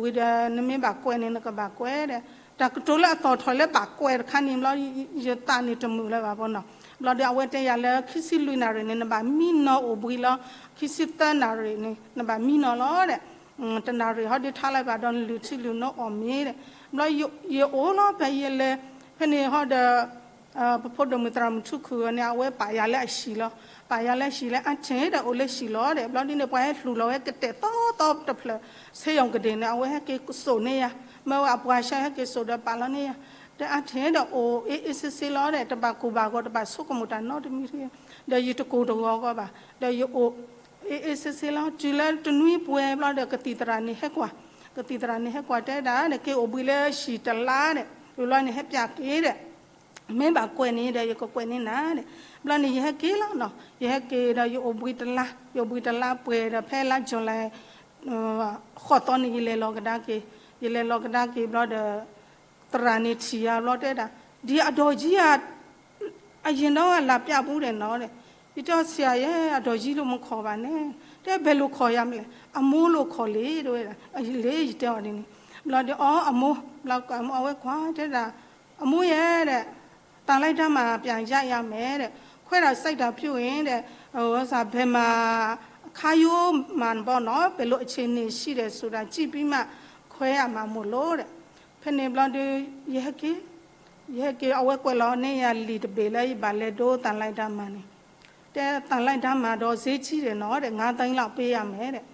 ဝံၤဒီးနမ့ၢ်ဘၣ်ကွဲးန့ၣ် နကဘၣ်ကွဲးဒီး တၢ်ကတိၤလၢအသီၣ်ထီၣ်လၢဘၣ်ကွဲးတခါန့ၣ်ဘျီ ယသးန့ၣ်တမုာ်လၢၤဘၣ်ပနီၤ ဘျီဒီးအဝဲတဲယၤလၢခံဆံလွံၢ်နၣ်ရံၣ်န့ၣ် နဘၣ်မံနီၤအိၣ်ဘှံးလီၤ ခံဆံသၢနၣ်ရံၣ်န့ၣ် နဘၣ်မံနီၤလီၤဒီး တနၣ်ရံၣ်ဟီဒုးထါလၢၤဘၣ်ဒီးနလုၢ်ထံလုၢ်နိအီၣ်မ့ၤဒီး ဘျီယအိၣ်လီၤဖဲယလဲၤ ဖဲန့ၣ်ဟီဒီး ပဖိဒိၣ်မုၣ်သရၣ်မုၣ်ထူခူၣ်န့ၣ် အဝဲပာ်ယၤလၢအဟံၣ်လီၤ ပာ်ယၤလၢဟံၣ်လၢအါထဲဒီးအိၣ်လၢဟံၣ်လီၤဒီး ဘျီဒ်န့ၣ် ပှၤဟဲလူၤလီၤဝဲကတဲာ်သီသီတဖျၢၣ် ဆေးရုံကဒ့ၣ်န့ၣ် အဝဲဟဲက့ၤစိာ်န့ၢ်ယၤ မၢဝဲအပှၤဆှၢဟဲက့ၤစိာ်ဒီးပာ်လီၤန့ၢ်ယၤ ဒီးအါထဲဒီးအိၣ်အ့ၣ်အ့ၣ်ဆ့ဆ့လီၤဒီး တဘၣ်ကူၣ်ဘၣ်ဂီၤ တဘၣ်ဆိကမိၣ်တၢ်နီတမံၤ ဒီးယတကူၣ်တဂီၤဂီၤဘၣ် ဒီးယအိၣ်အ့ၣ်အ့ၣ်ဆ့ဆ့လီၤ တုၤလၢတနွံပှဲၤဘျီဒီး ကသံၣ်သရၣ်န့ၣ်ဟဲကွၢ် ကသံၣ်သရၣ်န့ၣ်ဟဲကွၢ်တဲဒၣ် နက့ၤအိၣ်ဘှံးလၢဟံၣ်တလါဒီး ဝံၤဘျီန့ၣ်ဟဲပျးက့ၤဒီး မ့ၢ်ဘၣ်ကွဲးန့ၣ်ဒီး ယကကွဲးန့ၢ်နၤဒီး ဘျီန့ၣ် ယဟဲက့ၤလီၤနီၤ ယဟဲက့ၤဒီး ယအိၣ်ဘှံးတလါ ယအိၣ်ဘှံးတလါပှဲၤဒီး ဖဲလါ July ဃိးသီန့ၣ် ယလဲၤလီၤကဒါက့ၤ ယလဲၤလီၤကဒါက့ၤဘျီဒီး သရၣ်န့ၣ်ထံၣ်ယၤဘျီတဲဒၣ် ဒ်အဒီးကံဧါ အယံၤဒီးအလၢ်ပျၢ်ပူၤဒီးနီၤဒီး ယတဲအီၤဆရာယဲ အဒီးကံလိာ်မခီၣ်ဘၣ်န့ၣ် တဲဘယ်လိုခေါ်ရမလဲ အမိုးလို့ခေါ်လေ တဲဝဲဒၣ် ယလဲၤယတဲအီၤဒ်န့ၣ် ဘျီဒီး အီ အမိုး ဘျီအဝဲကွၢ်တဲဒၣ် အမိုးယဲဒီး သးလၢတၢ်မၤပျၢ်ယါယါမဲာ်ဒီး ခွဲးတၢ်စဲးတၢ်ပြုၢ်အံၤဒီး ဝဲစၢ်ဘဲမၤ ခါယိမၤနဘီနီၤ ဘယ်လိုအခြေအနေရှိတယ်ဆိုတာ ကြည့်ပြီးမှ ခွဲရမှာမို့လို့ တဲ့ ဖဲန့ၣ်ဘျီဒီး ယဟဲက့ၤ ယဟဲက့ၤ အဝဲကွဲးလီၤန့ၢ်ယၤလံာ်တဘ့ၣ်လၢယဘၣ်လဲၤဒိသးလဲတၢ်မၤန့ၣ်, တဲသးလဲတၢ်မၤဒီးစ့ဆံဒီးနီၤဒီး ငါးသိန်းလောက်ပေးရမယ် ဒီး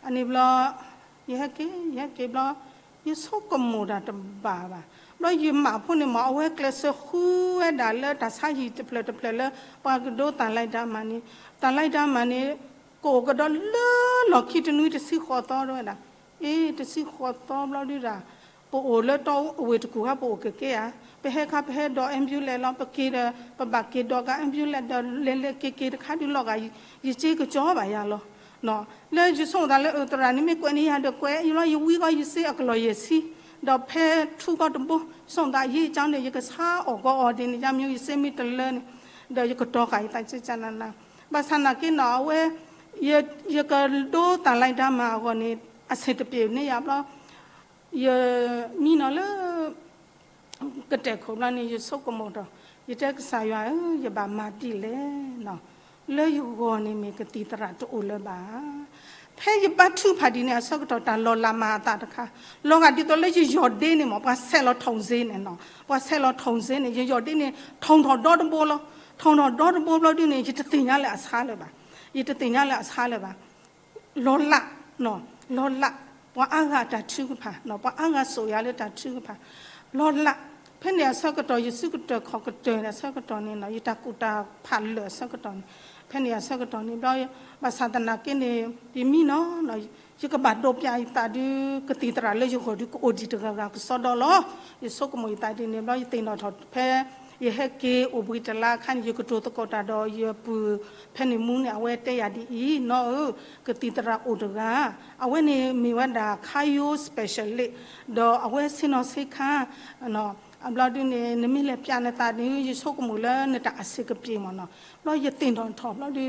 အန့ၣ်ဘျီ ယဟဲက့ၤ ယဟဲက့ၤဘျီ ယဆိကမိၣ်တၢ်တဘၣ်ဘၣ်. ဘျီယမးဖိန့ၣ်မး အဝဲကျဲးစၢးဃုဝဲဒၣ်လၢတၢ်ဆါဟံၣ်တဖျၢၣ်တဖျၢၣ်လၢ ပှၤကဒိသးလဲတၢ်မၤန့ၣ်, သးလဲတၢ်မၤန့ၣ် ကအိၣ်ကဒီးလၢလီၢ်ခံတနွံတဆံဃိးသီတဝဲဒၣ်. အ့ တဆံဃိးသီဘျီဒုဒၣ် ပအိၣ်လၢတီအဝ့ၢ်တကူၣ်ခါ ပအိၣ်ကကဲဧါ. ပဟဲခါပဟဲဒိး ambulance လီၤ ပက့ၤဒီး ပဘၣ်က့ၤဒိးကး ambulance ဒီးလဲၤလဲၤက့ၤက့ၤတခါဒုလီၤဂာ် ယစ့ကကၠီဘၣ်ယၤလီၤ. လၢယဆိကမိၣ်သးလၢအသရၣ်န့ၣ် မ့ၢ်ကွဲးန့ၢ်ယၤဒီးကွဲးယလီၤ ယဝံကီၢ်ယစ့အကလီၢ်ယဲၢ်ဆံ, ဒီးဖဲထူကီၢ်တဘိ ယဆိကမိၣ်သးယံာ်ကၠီန့ၣ် ယကဆါအီၣ်ကီအီၣ်ဒ်န့ၣ် ယမ့ၢ်ယစ့မ့ၢ်တလၢန့ၣ်, ဒီးယကတီၤဃာ်ယသးကကနန, ဘၣ်ဆၣ်နာ်က့နီၤ အဝဲ ယကဒိသးလဲတၢ်မၤအဂီၢ်န့ၣ် အဆင်တပြေန့ၢ်ယၤဘျီ ယမံနီၤလၢ ကတဲာ်ခိၣ်ဘျီန့ၣ် ယဆိကမိၣ်ဒီး ယတဲကစၢ်ယွၤဧၢ ယဘၣ်မၤဒ်လဲၣ်နီၤ, လၢယဂီၢ်န့ၣ်မ့ၢ်ကသံၣ်သရၣ်တအိၣ်လၢၤဘၣ်. ဖဲယဘါထုကဖၣ်ဒ်န့ၣ်အဆၢကတီၢ် တၢ်လီၤလးမၤအသးတခါ, လီၤဂာ်ဒ်သိးလၢယယီၢ်ဒ့န့ၣ်မး ပှၤဆဲးလီၤထိၣ်စ့န့ၣ်နီၤ, ပှၤဆဲးလီၤထိၣ်စ့န့ၣ် ယယီၢ်ဒ့န့ၣ် ထိၣ်ထီၣ်ဒီတဘိလီၤ. ထိၣ်ထီၣ်ဒီတဘိဘျီဒုန့ၣ် ယတသ့ၣ်ညါလၢအဆါလၢၤဘၣ်, ယတသ့ၣ်ညါလၢအဆါလၢၤဘၣ်. လီၤလး, လီၤလး, ပှၤအါဂၤတၢ်ထုကဖၣ်, ပှၤအါဂၤစိာ်ယၤလၢတၢ်ထုကဖၣ်, လီၤလး. ဖဲန့ၣ်အဆၢကတီၢ် ယစုကတၢၢ်ခီၣ်ကတၢၢ်န့ၣ်အဆၢကတီၢ်န့ၣ်နီၤ ယတၢ်ကူၣ်တၢ်ဖးလၢာ်အဆၢကတီၢ်န့ၣ်, ဖဲန့ၣ်အဆၢကတီၢ်န့ၣ်ဘျီ ဘၣ်ဆၣ်သနာ်က့န့ၣ် ယမံနီၤ ယကဘၣ်ဒိးပျးယသးဒု ကသံၣ်သရၣ်လၢယဂီၢ်ဒု ကအိၣ်ဒံးတဂၤဂၤကစီဒီလီၤ. ယဆိကမိၣ်ယသးဒ်န့ၣ်ဘျီ ယသ့ၣ်နီၣ်ထီၣ်ဖဲ ယဟဲက့ၤအိၣ်ဘှံးတလါအခါန့ၣ် ယကတိၤသကိးတၢ်ဒီးယပုၢ် ဖဲန့ၣ်မူန့ၣ် အဝဲတဲယၤဒ်အံၤ, နီၢ်ဧၢ, ကသံၣ်သရၣ်အိၣ်တဂၤ, အဝဲန့ၣ်မ့ၢ်ဝဲဒၣ် cardio specialist ဒီးအဝဲဆ့ၣ်နီၤဆ့ခါ အဘျီဒုန့ၣ် နမ့ၢ်လဲၤပျးနသးဒု ယဆိကမိၣ်လၢနတၢ်အဆင်ကပြေမ့ၢ်နီၤ. ဘျီယသ့ၣ်နီၣ်ထီၣ်ဘျီဒု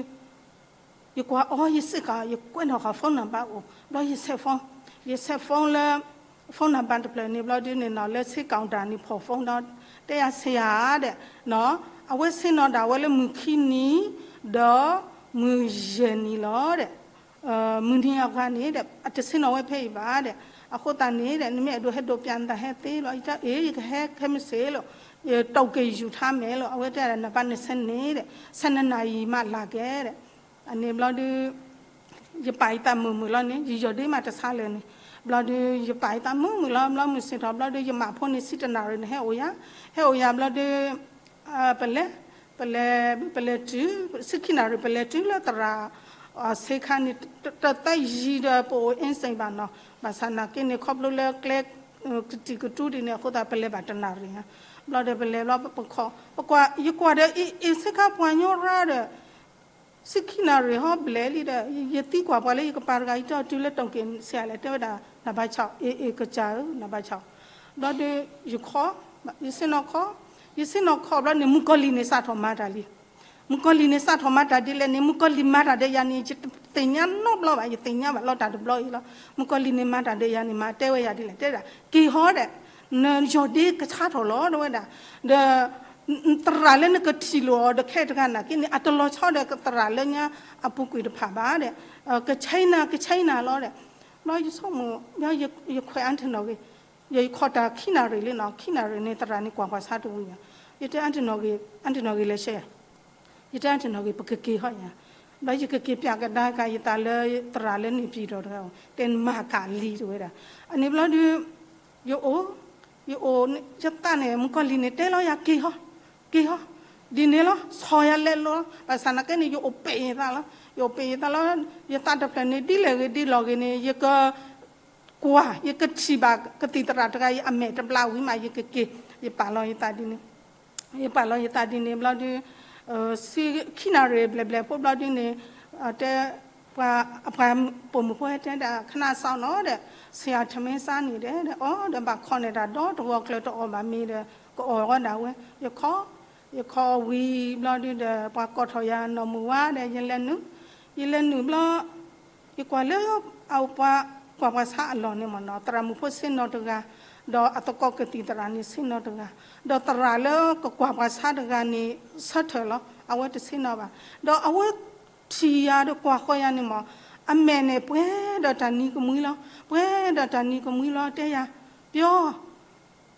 ယကွၢ်အီၤ ယစ့ၢ်ကီး ယကွဲးနီၣ်ဃာ် phone number အိၣ် ဘျီယဆဲး phone, ယဆဲး phone လၢ phone number တဖျၢၣ်န့ၣ် ဘျီဒုန့ၣ်နီၤ လၢဆ့ကီၣ်တၢ်န့ၣ် ဖီၣ် phone ဒီး တဲယၤဆ့ယၤဒီး အဝဲဆ့ၣ်နီၤဒၣ်ဝဲလၢမုၢ်ခံနံၤ ဒီးမုၢ်ယဲၢ်နံၤလီၤဒီး မုၢ်နံၤအဂၤန့ၣ်ဒီး အတဆ့ၣ်နီၤဝဲဖဲအံၤဘၣ်ဒီး အဃိသတးန့ၣ်ဒီး နမ့ၢ်အဲၣ်ဒိးဟဲဒိးပျးနသးဟဲသ့လီၤ. ယတဲအ့ ယကဟဲခဲမုၢ်ဆ့ၣ်လီၤ. ယတိၢ်က့ၤယူၤထါမဲာ်လီၤ. အဝဲတဲဒၣ် နဘၣ်နဆဲးန့ၣ်ဒီး ဆဲးနနၣ်ယံၤမးလၢ်ကဲဒီး အန့ၣ်ဘျီဒု ယပာ်ယသးမုာ်မုာ်လီၤန့ၣ် ယယီၢ်ဒ့မးတဆါလၢာ်န့ၣ် ဘျီဒု ယပာ်ယသးမုာ်မုာ်လီၤ. ဘျီမုၢ်ဆ့ၣ်ထီၣ်ဘျီဒု ယမးဖိန့ၣ် ဆံတနၣ်ရံၣ်န့ၣ် ဟဲအိၣ်ယၤ ဟဲအိၣ်ယၤဘျီဒု ပလဲၤ ပလဲၤ ပလဲၤတုၤ ဆံခံနၣ်ရံၣ် ပလဲၤတုၤလၢသရၣ် ဆ့ခါန့ၣ် တသၢယံၤဒီးပအိၣ် insane ဘၣ်နီၤ. ဘၣ်ဆၣ်နာ်က့န့ၣ် ခီဖျိလၢကျဲ ကတံာ်ကတူဒ်န့ၣ်အဃိသတး ပလဲၤဘၣ်တနၣ်ရံၣ်ဧါ. ဘျီဒီးပလဲၤဘျီပခီၣ် ပကွၢ် ယကွၢ်ဒီး အ့ အ့ ဆ့ခါပှၤညီရါဒီး ဆံခံနၣ်ရံၣ်ဟီဘျဲၣ်လံဒီး ယသံကွၢ်ပှၤလၢယကပၤတဂၤ ယတဲအီၤတုၤလၢတိၢ်က့ၤဆံးလဲၣ် တဲဝဲဒၣ် နဘၣ်ဆၣ် အ့ အ့ ကစၢ်ဧၢ နဘၣ်ဆၣ်. ဘျီဒီး ယခီ ယဆ့ၣ်နီၤခီ ယဆ့ၣ်နီၤခီဘျီန့ၣ် မုၣ်ကီၤလံၢ်န့ၣ်စးထီၣ်မၤတၢ်လံ. မုၣ်ကီၤလံၢ်န့ၣ်စးထီၣ်မၤတၢ်ဒ်လဲၣ်န့ၣ် မုၣ်ကီၤလံၢ်မၤတၢ်ဒီးယၤန့ၣ် ယတသ့ၣ်ညါနီတဘျီဘၣ် ယသ့ၣ်ညါဘၣ်လီၤတၢ်တဘျီအံၤလီၤ. မုၣ်ကီၤလံၢ်န့ၣ်မၤတၢ်ဒီးယၤန့ၣ် မၤတဲဝဲယၤဒ်လဲၣ် တဲဒၣ် က့ၤဟီဒီး နယီၢ်ဒ့ကဆါထီၣ်လီၤတဝဲဒၣ် ဒီး သရၣ်လၢနကထံၣ်လိာ်အီၤဒီးခဲတဂၤနာ်က့န့ၣ် အတလီၤဆီဒီးသရၣ်လၢညါအပူၤကွံာ်တဖၣ်ဘၣ်ဒီး ကဆဲးနၤ ကဆဲးနၤလီၤဒီး ဘျီယဆိကမိၣ် ယခွဲးအါတနီၣ်ဂ့ၤ ယခီၣ်တၢ်ခံနၣ်ရံၣ်လံနီၤ ခံနၣ်ရံၣ်န့ၣ် သရၣ်န့ၣ်ကွၢ်ပှၤဆါတဝံၤဘၣ်. ယတဲအါတနီၣ်ဂ့ၤ အါတနီၣ်ဂ့ၤလဲၤဆဲး ယတဲအါတနီၣ်ဂ့ၤ ပကက့ၤဟီယၤ. ဘျီယကက့ၤပျးကဒါက့ၤယသးလၢသရၣ်လၢန့ၣ်ပံၤဒီးတဂၤ တဲနမၤကၣ်လံတဝဲဒၣ်. အန့ၣ်ဘျီဒုး ယအိၣ် ယအိၣ် ယသးန့ၣ် မုၣ်ကီၤလံၢ်န့ၣ်တဲလီၤယၤ က့ၤဟီ က့ၤဟီ ဒ်န့ၣ်လီၤ ဆီၣ်ယၤလဲၤလီၤ. ဘၣ်ဆၣ်နာ်က့န့ၣ် ယအိၣ်ပ့ၤယသးလီၤ ယအိၣ်ပ့ၤယသးလီၤ. ယသးတဖျၢၣ်န့ၣ် ဒ်လဲၣ်ဂ့ၤဒ်လဲၣ်ဂ့ၤန့ၣ် ယက ကွၢ် ယကထံၣ်ဘၣ်ကသံၣ်သရၣ်တဂၤအံၤအမဲာ်တဘျါဝံၤမး ယကက့ၤ ယပာ်လီၤယသးဒ်န့ၣ် ယပာ်လီၤယသးဒ်န့ၣ်ဘျီဒုး ဆံခံနၣ်ရံၣ်ဘျဲၣ်ဘျဲၣ်ဖိဘျီဒုးန့ၣ် တဲ ပှၤ ပှၤပိာ်မုၣ်ဖိဟဲတဲဒၣ် ခဏစောင့်နော် ဒီး ဆရာထမင်းစားနေတယ် ဒီး အီၤဒီးဘၣ်ခီန့ၢ်တၢ်ဒီတဂီၤကျၢၤတအီၣ်ဘၣ်မ့ၤဒီး ကအီၣ်ဝဲဒၣ်ဝဲ ယခီ ယခီဝံၤဘျီဒုးဒီး ပှၤကိးထီၣ်ယၤနီၢ်မုၢ်ဝါဒီး ယလဲၤနုာ် ယလဲၤနုာ်ဘျီ ယကွၢ်လၢ အပှၤ ကွၢ်ပှၤဆါအလီၢ်န့ၣ်မ့ၢ်နီၤ သရၣ်မုၣ်ဖိဆ့ၣ်နီၤတဂၤ ဒီးအသကိးကသံၣ်သရၣ်န့ၣ်ဆ့ၣ်နီၤတဂၤ ဒီးသရၣ်လၢကကွၢ်ပှၤဆါတဂၤန့ၣ် ဆၢထၢၣ်လီၤ အဝဲတဆ့ၣ်နီၤဘၣ် ဒီးအဝဲထံၣ်ယၤဒီးကွၢ်ဃီယၤန့ၣ်မ့ၢ် အမဲာ်န့ၣ်ပှဲၤဒီးတၢ်နံၤကမှံလီၤ ပှဲၤဒီးတၢ်နံၤကမှံလီၤ တဲယၤ ပျီ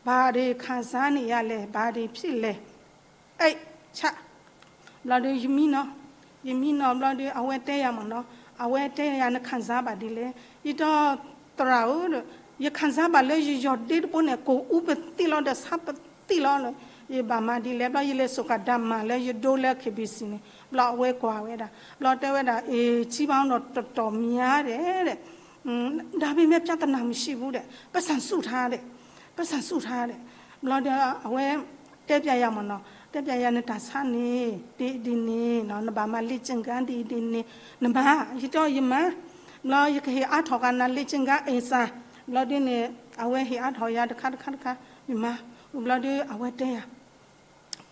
ဘာတွေခံစားနေရလဲ, ဘာတွေဖြစ်လဲ, အိတ်ချ, ဘျီဒီး ယမံနီၤ, ယမံနီၤဘျီဒီး အဝဲတဲယၤမ့ၢ်နီၤ, အဝဲတဲယၤ နခံစားဘာတွေလဲ, ယတဲ သရၣ်ဧၢ, ယခံစားဘာလၢယယီၢ်ဒ့တဘိန့ၣ် ကိၢ်အူပသံၣ်လီၤဒီးဆါပသံၣ်လီၤ, ယဘၣ်မၤဒ်လဲၣ်, ဘျီယလဲၤစိာ်ဃာ်ဒါမၤလၢယဒိလၢ K B C န့ၣ်, ဘျီအဝဲကွၢ်ဝဲဒၣ်, ဘျီတဲဝဲဒၣ် เออ ကြီးပေါင်းတော့တော်တော်များတယ်တဲ့, ဒါပေမဲ့ ပြဿနာမရှိဘူးတဲ့, ပိုက်ဆံစုထားတဲ့, ပိုက်ဆံစုထားတဲ့, ဘျီဒီး အဝဲတဲပျးယၤမ့ၢ်နီၤ, တဲပျးယၤ နတၢ်ဆါန့ၣ် ဒ်အံၤဒ်န့ၣ်နီၤ, နဘၣ်မၤလေ့ကျင့်ခန်း ဒ်အံၤဒ်န့ၣ်, နမၤ, ယတဲ ယမၤ, ဘျီယကဟ့ၣ်အါထီၣ်ဃာ်နၤ လေ့ကျင့်ခန်း အိမ်စာ, ဘျီဒ်န့ၣ် အဝဲဟ့ၣ်အါထီၣ်ယၤတခါတခါတခါ, ယမၤ, ဘျီဒီး အဝဲတဲယၤ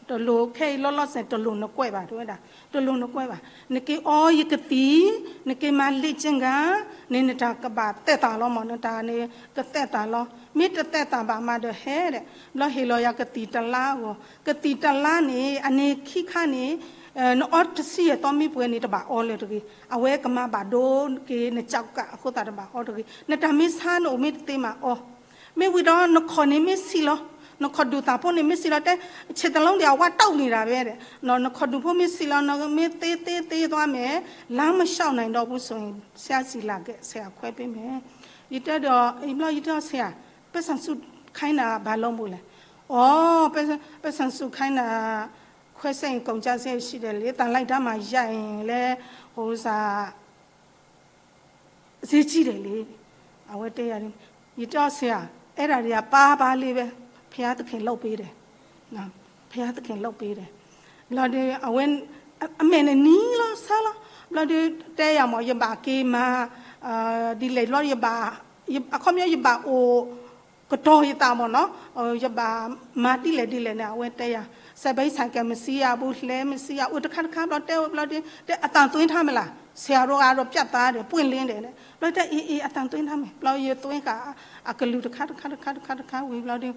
တလိၣ်ခဲအံၤ လောလောဆယ် တလိၣ်နကွဲးဘၣ် တဲဝဲဒၣ်, တလိၣ်နကွဲးဘၣ်, နက့ၤအီယကသံၣ်, နက့ၤမၤလေ့ကျင့်ခန်းန့ၣ် နတၢ်ကဘၣ်သက်သာလီၤမ့ၢ်, နတၢ်န့ၣ်ကသက်သာလီၤ, မ့ၢ်တသက်သာဘၣ်မးဒီးဟဲဒီး, ဘျီဟ့ၣ်လီၤယၤကသံၣ်တလါအဂီၢ်, ကသံၣ်တလါန့ၣ် အန့ၣ်ခံခါန့ၣ် နအီတဆံယဲၢ်သီမ့ၢ်ပှဲၤန့ၣ် တဘၣ်အီလၢၤတဂ့ၤ, အဝဲကမၤဘၣ်ဒိက့ၤ နကၠီကးအဃိသတး တဘၣ်အီတဂ့ၤ, နတၢ်မ့ၢ်ဆါ နအိၣ်မ့ၢ်တသ့မးအီ, မ့ၢ်ဝံၤဒီး နခီၣ်န့ၣ်မ့ၢ်ဆံးလီၤ, နခီၣ်ဒူၣ်သၣ်ဖိန့ၣ်မ့ၢ်ဆံးလီၤ, တဲ ခြေသလုံးတွေ အဝါတုတ်နေတာပဲ နခီၣ်ဒူၣ်ဖိမ့ၢ်ဆံးလီၤ, နမ့ၢ်သ့သ့သ့သွားမယ်, လမ်းမလျှောက်နိုင်တော့ဘူးဆိုရင် ဆရာဆီလာခဲ့, ဆရာခွဲပေးမယ်, ယတဲဒီး ဘျီယတဲ ဆရာ ပိုက်ဆံစုခိုင်းတာ ဘာလို့မို့လဲ, อ๋อ ပိုက်ဆံစုခိုင်းတာ ခွဲစိတ်ရင်ကုန်ကျစရိတ်ရှိတယ်လေ, သံလိုက်ဓာတ်မှ ရိုက်ရင်လည်း ဟိုဥစ္စာ ဈေးကြီးတယ်လေ, အဝဲတဲယၤ, ယတဲ ဆရာ အဲ့ဒါတွေက ပါပါလေးပဲ, ဘုရားသခင်လုပ်ပေးတယ်, ဘုရားသခင်လုပ်ပေးတယ်, ဘျီဒီး အဝဲ အမဲာ်န့ၣ်နံၤလီၤဆါလီၤ, ဘျီဒီး တဲယၤမ့ၢ် ယဘၣ်က့ၤမၤ ဒ်လဲၣ်ဘျီ ယဘၣ် အခီပညီ ယဘၣ်အိၣ် ကတီၤယသးမ့ၢ်နီၤ, ယဘၣ်မၤဒ်လဲၣ်ဒ်လဲၣ်န့ၣ် အဝဲတဲယၤ, စဲးဘဲစဲးကဲး မစံးရဘူး, လှည်းမစံးရဘူး, တခါတခါ ဘျီတဲဝဲဘျီဒီး တဲ အသံသွင်းထားမလား, ဆရာတို့ကတော့ ပြတ်သားတယ်, ပွင့်လင်းတယ် န့ၣ်, ဘျီတဲ အ့ အ့ အသံသွင်းထားမယ်, ဘျီယသွင်းဃာ် အကလုၢ်တခါတခါတခါတခါတခါဝံၤဘျီ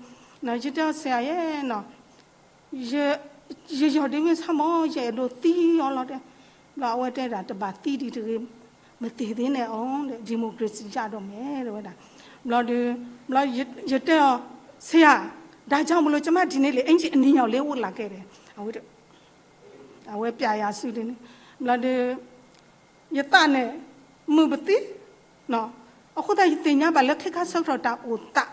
ဒီး ယတဲ ဆရာရဲ့နီၤ, ယ ယယီၢ်ဒ့မ့ၢ်ဆါမ့ၢ် ယအဲၣ်ဒိးသံအီၤလီၤတဲ, ဘျီအဝဲတဲဒၣ် တဘၣ်သံဒံးတဂ့ၤ, မသေသးနဲ့အီၤ ဒီမိုကရေစီရတော့မယ် တဲဝဲဒၣ်, ဘျီဒီး ဘျီယတဲအီၤ ဆရာ, ဒါကြောင့်မလို့ ကျမဒီနေ့လေ အင်္ကျီအနီရောင်လေး ဝတ်လာခဲ့တယ်, အဝဲ အဝဲပျးယၤဆူဒ်န့ၣ်, ဘျီဒီး ယသးန့ၣ် မုာ်ပသံ, အဃိသတးယသ့ၣ်ညါဘၣ်လၢခဲခါဆၢကတီၢ်တၢ်အိၣ်သး,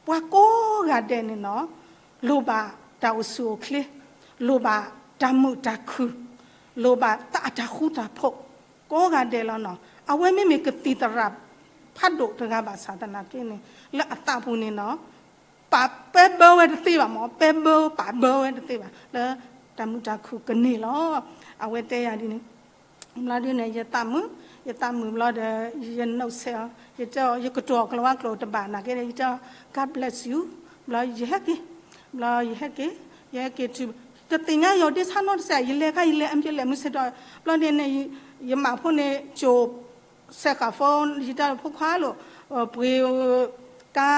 ပှၤကိးဂၤဒဲးန့ၣ်နီၤ, လိၣ်ဘၣ်တၢ်အိၣ်ဆူၣ်အိၣ်ချ့, လိၣ်ဘၣ်တၢ်မုာ်တၢ်ခုၣ်, လိၣ်ဘၣ်တၢ်အတၢ်ဃူတၢ်ဖိး, ကိးဂၤဒဲးလီၤနီၤ, အဝဲမ့မ့ၢ်ကသံၣ်သရၣ်ဖးဒိၣ်တဂၤဘၣ်ဆၣ်သနာ်က့န့ၣ် လၢအသးပူၤန့ၣ်နီၤ ပာ်ပဲဘၢဝဲတသ့ဘၣ်မ့ၢ်, ပဲဘၢပာ်ဘၢဝဲတသ့ဘၣ်, လၢတၢ်မုာ်တၢ်ခုၣ်ကန့ၢ်လီၤ, အဝဲတဲယၤဒ်န့ၣ်, ဘျီဒ်န့ၣ် ယသးမုာ်, ယသးမုာ်ဘျီဒီး ယနုတ်ဆက်အီၤ, ယတဲအီၤ ယကတိၤအီၤကျိၤဝဲကျိၤတဘၣ်နာ်က့ဒီး ယတဲအီၤ God bless you, ဘျီယဟဲက့ၤ, ဘျီယဟဲက့ၤ, ယဟဲက့ၤတုၤ, တသ့ၣ်ညါယီၢ်ဒ့ဆါနီတစဲး, ယလဲၤခါယလဲၤအမ့ၢ်လဲၤမုၢ်ဆ့ၣ်ဒီး, ဘျီန့ၣ်န့ၣ် ယမးဖိန့ၣ် ကၠိ စဲးဃာ်ဖိ ယတဲဖိခွါလိာ်, ပှ့ၤ ကါ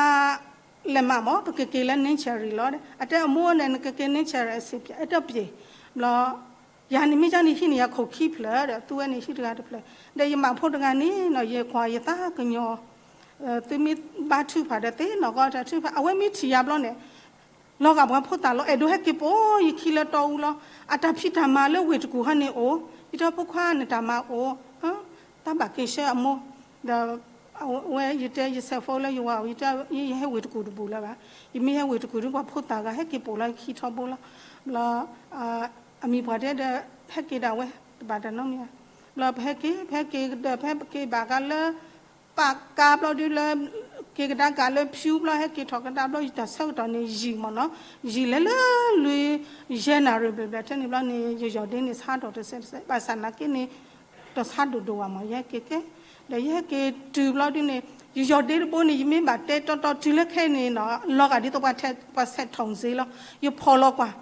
လဲၤမးမ့ၢ် ပကက့ၤလၢ နင်းချယ်ရီ လီၤ, အတဲအမိၢ်န့ၣ် နကက့ၤ နင်းချယ်ရီ အဆင်ပြေ အဲၣ်ဒိးပှ့ၤ, ဘျီ ယၤန့ၣ်မ့ၢ်ကန့ၣ်ဟံၣ်န့ၣ် ယၤခိၣ်ခံဖျၢၣ်ဒီး သူဝဲန့ၣ်ဟံၣ်တဂၤတဖျၢၣ်, ဒီးယမးဖိတဂၤန့ၣ်နီၤ ယကွၢ်ယသးကညီၤ, သုမ့ၢ်ဘါထုကဖၣ်ဒီးသ့ၣ်နီၣ်ကီးတၢ်ထုကဖၣ်, အဝဲမ့ၢ်ထံၣ်ယၤဘျီန့ၣ် လီၤဂာ်ပှၤဖိသၣ်လီၤ, အဲၣ်ဒိးဟဲက့ၤပိာ်ယခံလၢတီအူလီၤ, အတၢ်ဖံးတၢ်မၤလၢဝ့ၢ်တကူၣ်ဟီန့ၣ်အိၣ်, ယတဲဖိခွါနတၢ်မၤအိၣ်, တၢ်ဘၣ်က့ၤဆှၢအမိၢ်, ဒီး အဝဲယတဲယဆဲးဖိလၢယဝၤအိၣ်, ယတဲ ယဟဲဝ့ၢ်တကူၣ်တဘူၣ်လၢၤဘၣ်, ယမ့ၢ်ဟဲဝ့ၢ်တကူၣ်ဒီး ပှၤဖိသၣ်ဂၤဟဲက့ၤပိာ်လီၤခံထီဘိလီၤ, ဘျီ အမံၤပှၢ်တဲဒီး ဟဲက့ၤဒၣ်ဝဲ တဘၣ်တၢ်နီတမံၤဧါ, ဘျီပဟဲက့ၤ ပဟဲက့ၤဒီး ပဟဲက့ၤဘၣ်ကးလၢ ပာ်ကါဘျီဒုလၢ က့ၤကဒါက့ၤလၢဖၠူဘျီ ဟဲက့ၤထီၣ်ကဒါဘျီ ယတၢ်ဆၢကတီၢ်န့ၣ် ယံာ်မ့ၢ်နီၤ, ယံာ်လဲၤလၢလွံၢ်ယဲၢ်နၣ်ရံၣ်ဘျဲၣ်ဘျဲၣ်ထဲန့ၣ်ဘျီန့ၣ် ယယီၢ်ဒ့န့ၣ်ဆါထီၣ်တစဲးတစဲး ဘၣ်ဆၣ်နာ်က့န့ၣ် တဆါဒိၣ်ဒိၣ်ဘၣ်မ့ၢ် ယဟဲက့ၤကဲ, ဒီးယဟဲက့ၤတုၤဘျီဒုန့ၣ် ယယီၢ်ဒ့တဘိန့ၣ် ယမ့ၢ်ဘၣ်တဲတီတီတုၤလၢခဲအံၤန့ၣ်နီၤ လီၤဂာ်ဒ်သိးပှၤဆဲးထိၣ်စ့လီၤ, ယဖီၣ်လီၤကွၢ်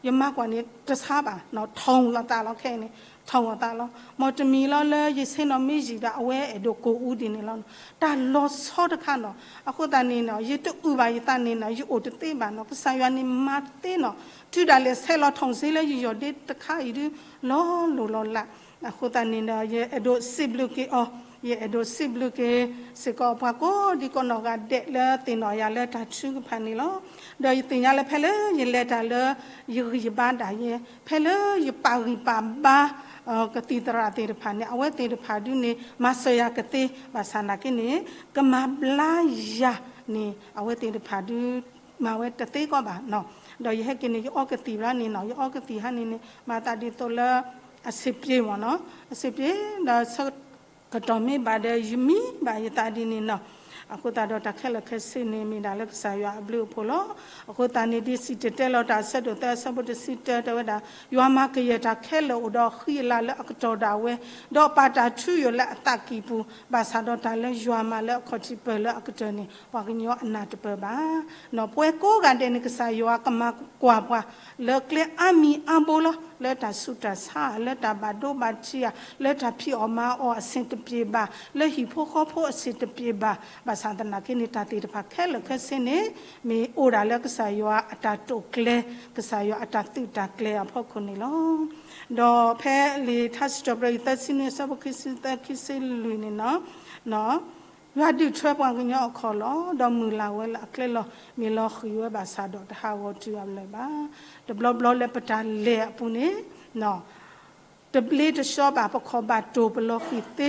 ယမၤကွၢ်န့ၣ် တဆါဘၣ်, ထိၣ်လိာ်သးလီၤခဲအံၤန့ၣ်, ထိၣ်လိာ်သးလီၤ. မ်တမံၤလီၤလၢယဆ့ၣ်နီၤမ့ၢ်ယံာ်ဒီး အဝဲအဲၣ်ဒိးကိၢ်အူဒ်န့ၣ်လီၤ. တၢ်လီၤဆီတခါနီၤ, အဃိသတးန့ၣ်နီၤ ယတအုၣ်ဘၣ်ယသးန့ၣ်နီၤ ယအိၣ်တသ့ဘၣ်နီၤ, ကစၢ်ယွၤန့ၣ်မၤသ့နီၤ, တုၤဒၣ်လဲာ်ဆဲးလီၤထိၣ်စ့လၢယယီၢ်ဒ့တခါအံၤဒု လီၤလိၢ်လီၤလး, အဃိသတးန့ၣ်ဒီး ယအဲၣ်ဒိးစံးဘျုးက့ၤအီၤ ယအဲၣ်ဒိးစံးဘျုးက့ၤစ့ၢ်ကီးပှၤကိးဒံကိးနီၢ်ဂၤဒဲးလၢသ့ၣ်နီၣ်ယၤလၢတၢ်ထုကဖၣ်န့ၣ်လီၤ. ဒီးယသ့ၣ်ညါလၢဖဲလၢယလဲၤတၢ်လၢယဂံၢ်ယဘါဒၣ်ယဲ, ဖဲလၢယပာ်ဂံၢ်ပာ်ဘါ ကသံၣ်သရၣ်သ့ၣ်တဖၣ်န့ၣ် အဝဲသ့ၣ်တဖၣ်ဒုန့ၣ် မၤစၢၤယၤကသ့ ဘၣ်ဆၣ်သနာ်က့န့ၣ် ကမၤဘျါယၤန့ၣ် အဝဲသ့ၣ်တဖၣ်ဒု မၤဝဲတသ့ကီးဘၣ်နီၤ. ဒီးယဟဲက့ၤန့ၣ် ယအီကသံၣ်ဘျီန့ၣ်နီၤ, ယအီကသံၣ်ဟါန့ၣ်န့ၣ် မၤသးဒ်သိးလၢ အဆင်ပြေမ့ၢ်နီၤ, အဆင်ပြေ ဒီးဆၢ ကတီၢ်မ့ၢ်ဘၣ်ဒီး ယမံဘၣ်ယသးဒ်န့ၣ်နီၤ. အဃိသတးဒီးတၢ်ခဲလၢာ်ခဲဆ့န့ၣ် မ့ၢ်ဒၣ်လၢကစၢ်ယွၤအဘျုးအဖှိၣ်လီၤ. အဃိသတးန့ၣ် ဒ်စံၣ်တဲၤတဲလီၤတၢ်အဆၢဒိၣ်သၢအဆၢဖိတဆံတၢ တဲဝဲဒၣ်, ယွၤမၤကယဲၢ်တၢ်ခဲလၢာ်အိၣ်ဒီးအဃံအလၤလၢအကတီၢ်ဒၣ်ဝဲ, ဒီးပာ်တၢ်ထုးယိာ်လၢအသးကံၢ်ပူၤ, ဘၣ်ဆၣ်ဒီးတၢ်လၢယွၤမၤလၢအခီၣ်ထံးပၢၢ်လၢအကတၢၢ်န့ၣ် ပှၤကညီအနၢ်တပၢၢ်ဘၣ်. ပဝဲကိးဂၤဒဲးန့ၣ် ကစၢ်ယွၤကမၤကွၢ်ပှၤ လၢကျဲအါမံၤအါဘိလီၤ. လၢတၢ်ဆူးတၢ်ဆါ, လၢတၢ်ဘၣ်ဒိဘၣ်ထံးဧါ, လၢတၢ်ဖံးအီၣ်မၤအီၣ်အဆင်တပြေဘၣ်, လၢဟံၣ်ဖိဃီဖိအဆင်တပြေဘၣ်, ဘၣ်ဆၣ်သနာ်က့န့ၣ် တၢ်သ့ၣ်တဖၣ်ခဲလၢာ်ခဲဆ့န့ၣ် မ့ၢ်အိၣ်ဒၣ်လၢကစၢ်ယွၤအတၢ်တိာ်ကျဲၤ, ကစၢ်ယွၤအတၢ်သုးတၢ်ကျဲၤအဖီခိၣ်န့ၣ်လီၤ. ဒီးဖဲလံာ်ထါစံးထီၣ်ပတြၢၤ သၢဆံနွံ အဆၢဖိခံဆံသၢ ခံဆံလွံၢ်န့ၣ်နီၤ, ယွၤဒုးထွဲပှၤကညီအခီၣ်လီၤ, ဒီးမုၢ်လၢ်ဝဲလၢအကျဲလီၤ. မ့ၢ်လီၤဃံၤဝဲဘၣ်ဆၣ်ဒီး တဟးဂီၤတုၤအလၢၤဘၣ်. တဘျီဘျီလၢပတၢ်လဲၤအပူၤန့ၣ် တဘျ့တဆှီဘၣ်, ပခီၣ်ဘၣ်တိၢ်ပလီၤဃံၤသ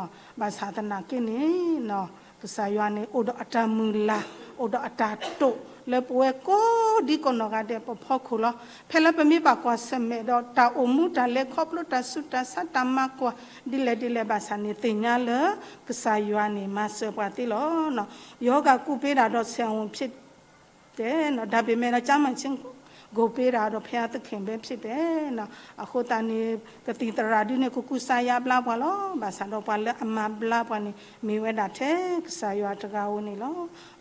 ့, ဘၣ်ဆၣ်သနာ်က့န့ၣ် ကစၢ်ယွၤန့ၣ် အိၣ်ဒီးအတၢ်မုၢ်လၢ်, အိၣ်ဒီးအတၢ်တိာ်လၢပဝဲကိးဒံကိးနီၢ်ဂၤဒဲးပဖီခိၣ်လီၤ. ဖဲလၢပမ့ၢ်ဘၣ်ကွၢ်ဆၢၣ်မဲာ်ဒီးတၢ်အိၣ်မူတၢ်လဲၤခီဖျိတၢ်ဆူးတၢ်ဆါတၢ်မၤကွၢ် ဒ်လဲၣ်ဒ်လဲၣ်ဘၣ်ဆၣ်န့ၣ် သ့ၣ်ညါလၢ ကစၢ်ယွၤန့ၣ် မၤစၢၤပှၤသ့လီၤ. ရောဂါကုပေးတာတော့ ဆရာဝန်ဖြစ်တယ်နော်, ဒါပေမဲ့တော့ ကျန်းမာခြင်းကို ပေးတာတော့ ဘုရားသခင်ပဲဖြစ်တယ်နော်. အဃိသတးန့ၣ် ကသံၣ်သရၣ်ဒုန့ၣ် ကကူစါယါဘျါပှၤလီၤ. ဘၣ်ဆၣ်ဒီးပှၤလၢအမၤဘျါပှၤန့ၣ် မ့ၢ်ဝဲဒၣ်ထဲကစၢ်ယွၤတဂၤဧိၤန့ၣ်လီၤ.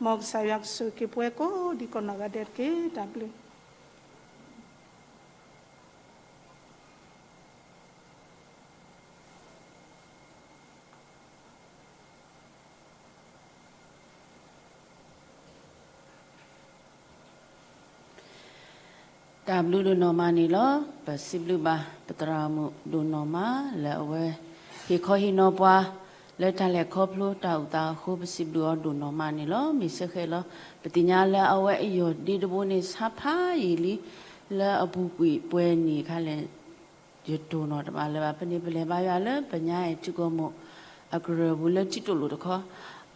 မ်ကစၢ်ယွၤကဆိၣ်ဂ့ၤက့ၤပှၤကိးဒံကိးနီၢ်ဂၤဒဲးတက့ၢ်. တၢ်ဘျုး တၢ်ဘျုးဒိၣ်နီၢ်မးန့ၣ်လီၤ. ပစံးဘျုးဘၣ်ပသရၣ်မုၣ်ဒိၣ်နီၢ်မး လၢအဝဲ ဟ့ၣ်ခီဟ့ၣ်နီၤပှၤ လၢတၢ်လဲၤခီဖျိတၢ်အိၣ်သးအဃိ ပစံးဘျုးအီၤဒိၣ်နီၢ်မးန့ၣ်လီၤ. မ့ၢ်စ့ၢ်ကီးလီၤ ပသ့ၣ်ညါလၢအဝဲအယီၢ်ဒ့တဘိန့ၣ် ဆါဖးယံာ်လံ လၢအပူၤကွံာ်ပှဲၤနံၣ်အခါလဲၣ် ယတိၢ်နီၣ်တဘၣ်လၢၤဘၣ်. ဖဲန့ၣ်ပလဲၤဘါယွၤလၢပညါအဲၣ်ထံကီၢ်မိၢ် အကရၢၢ်ပူၤလၢထံတိၣ်လိၣ်တခီ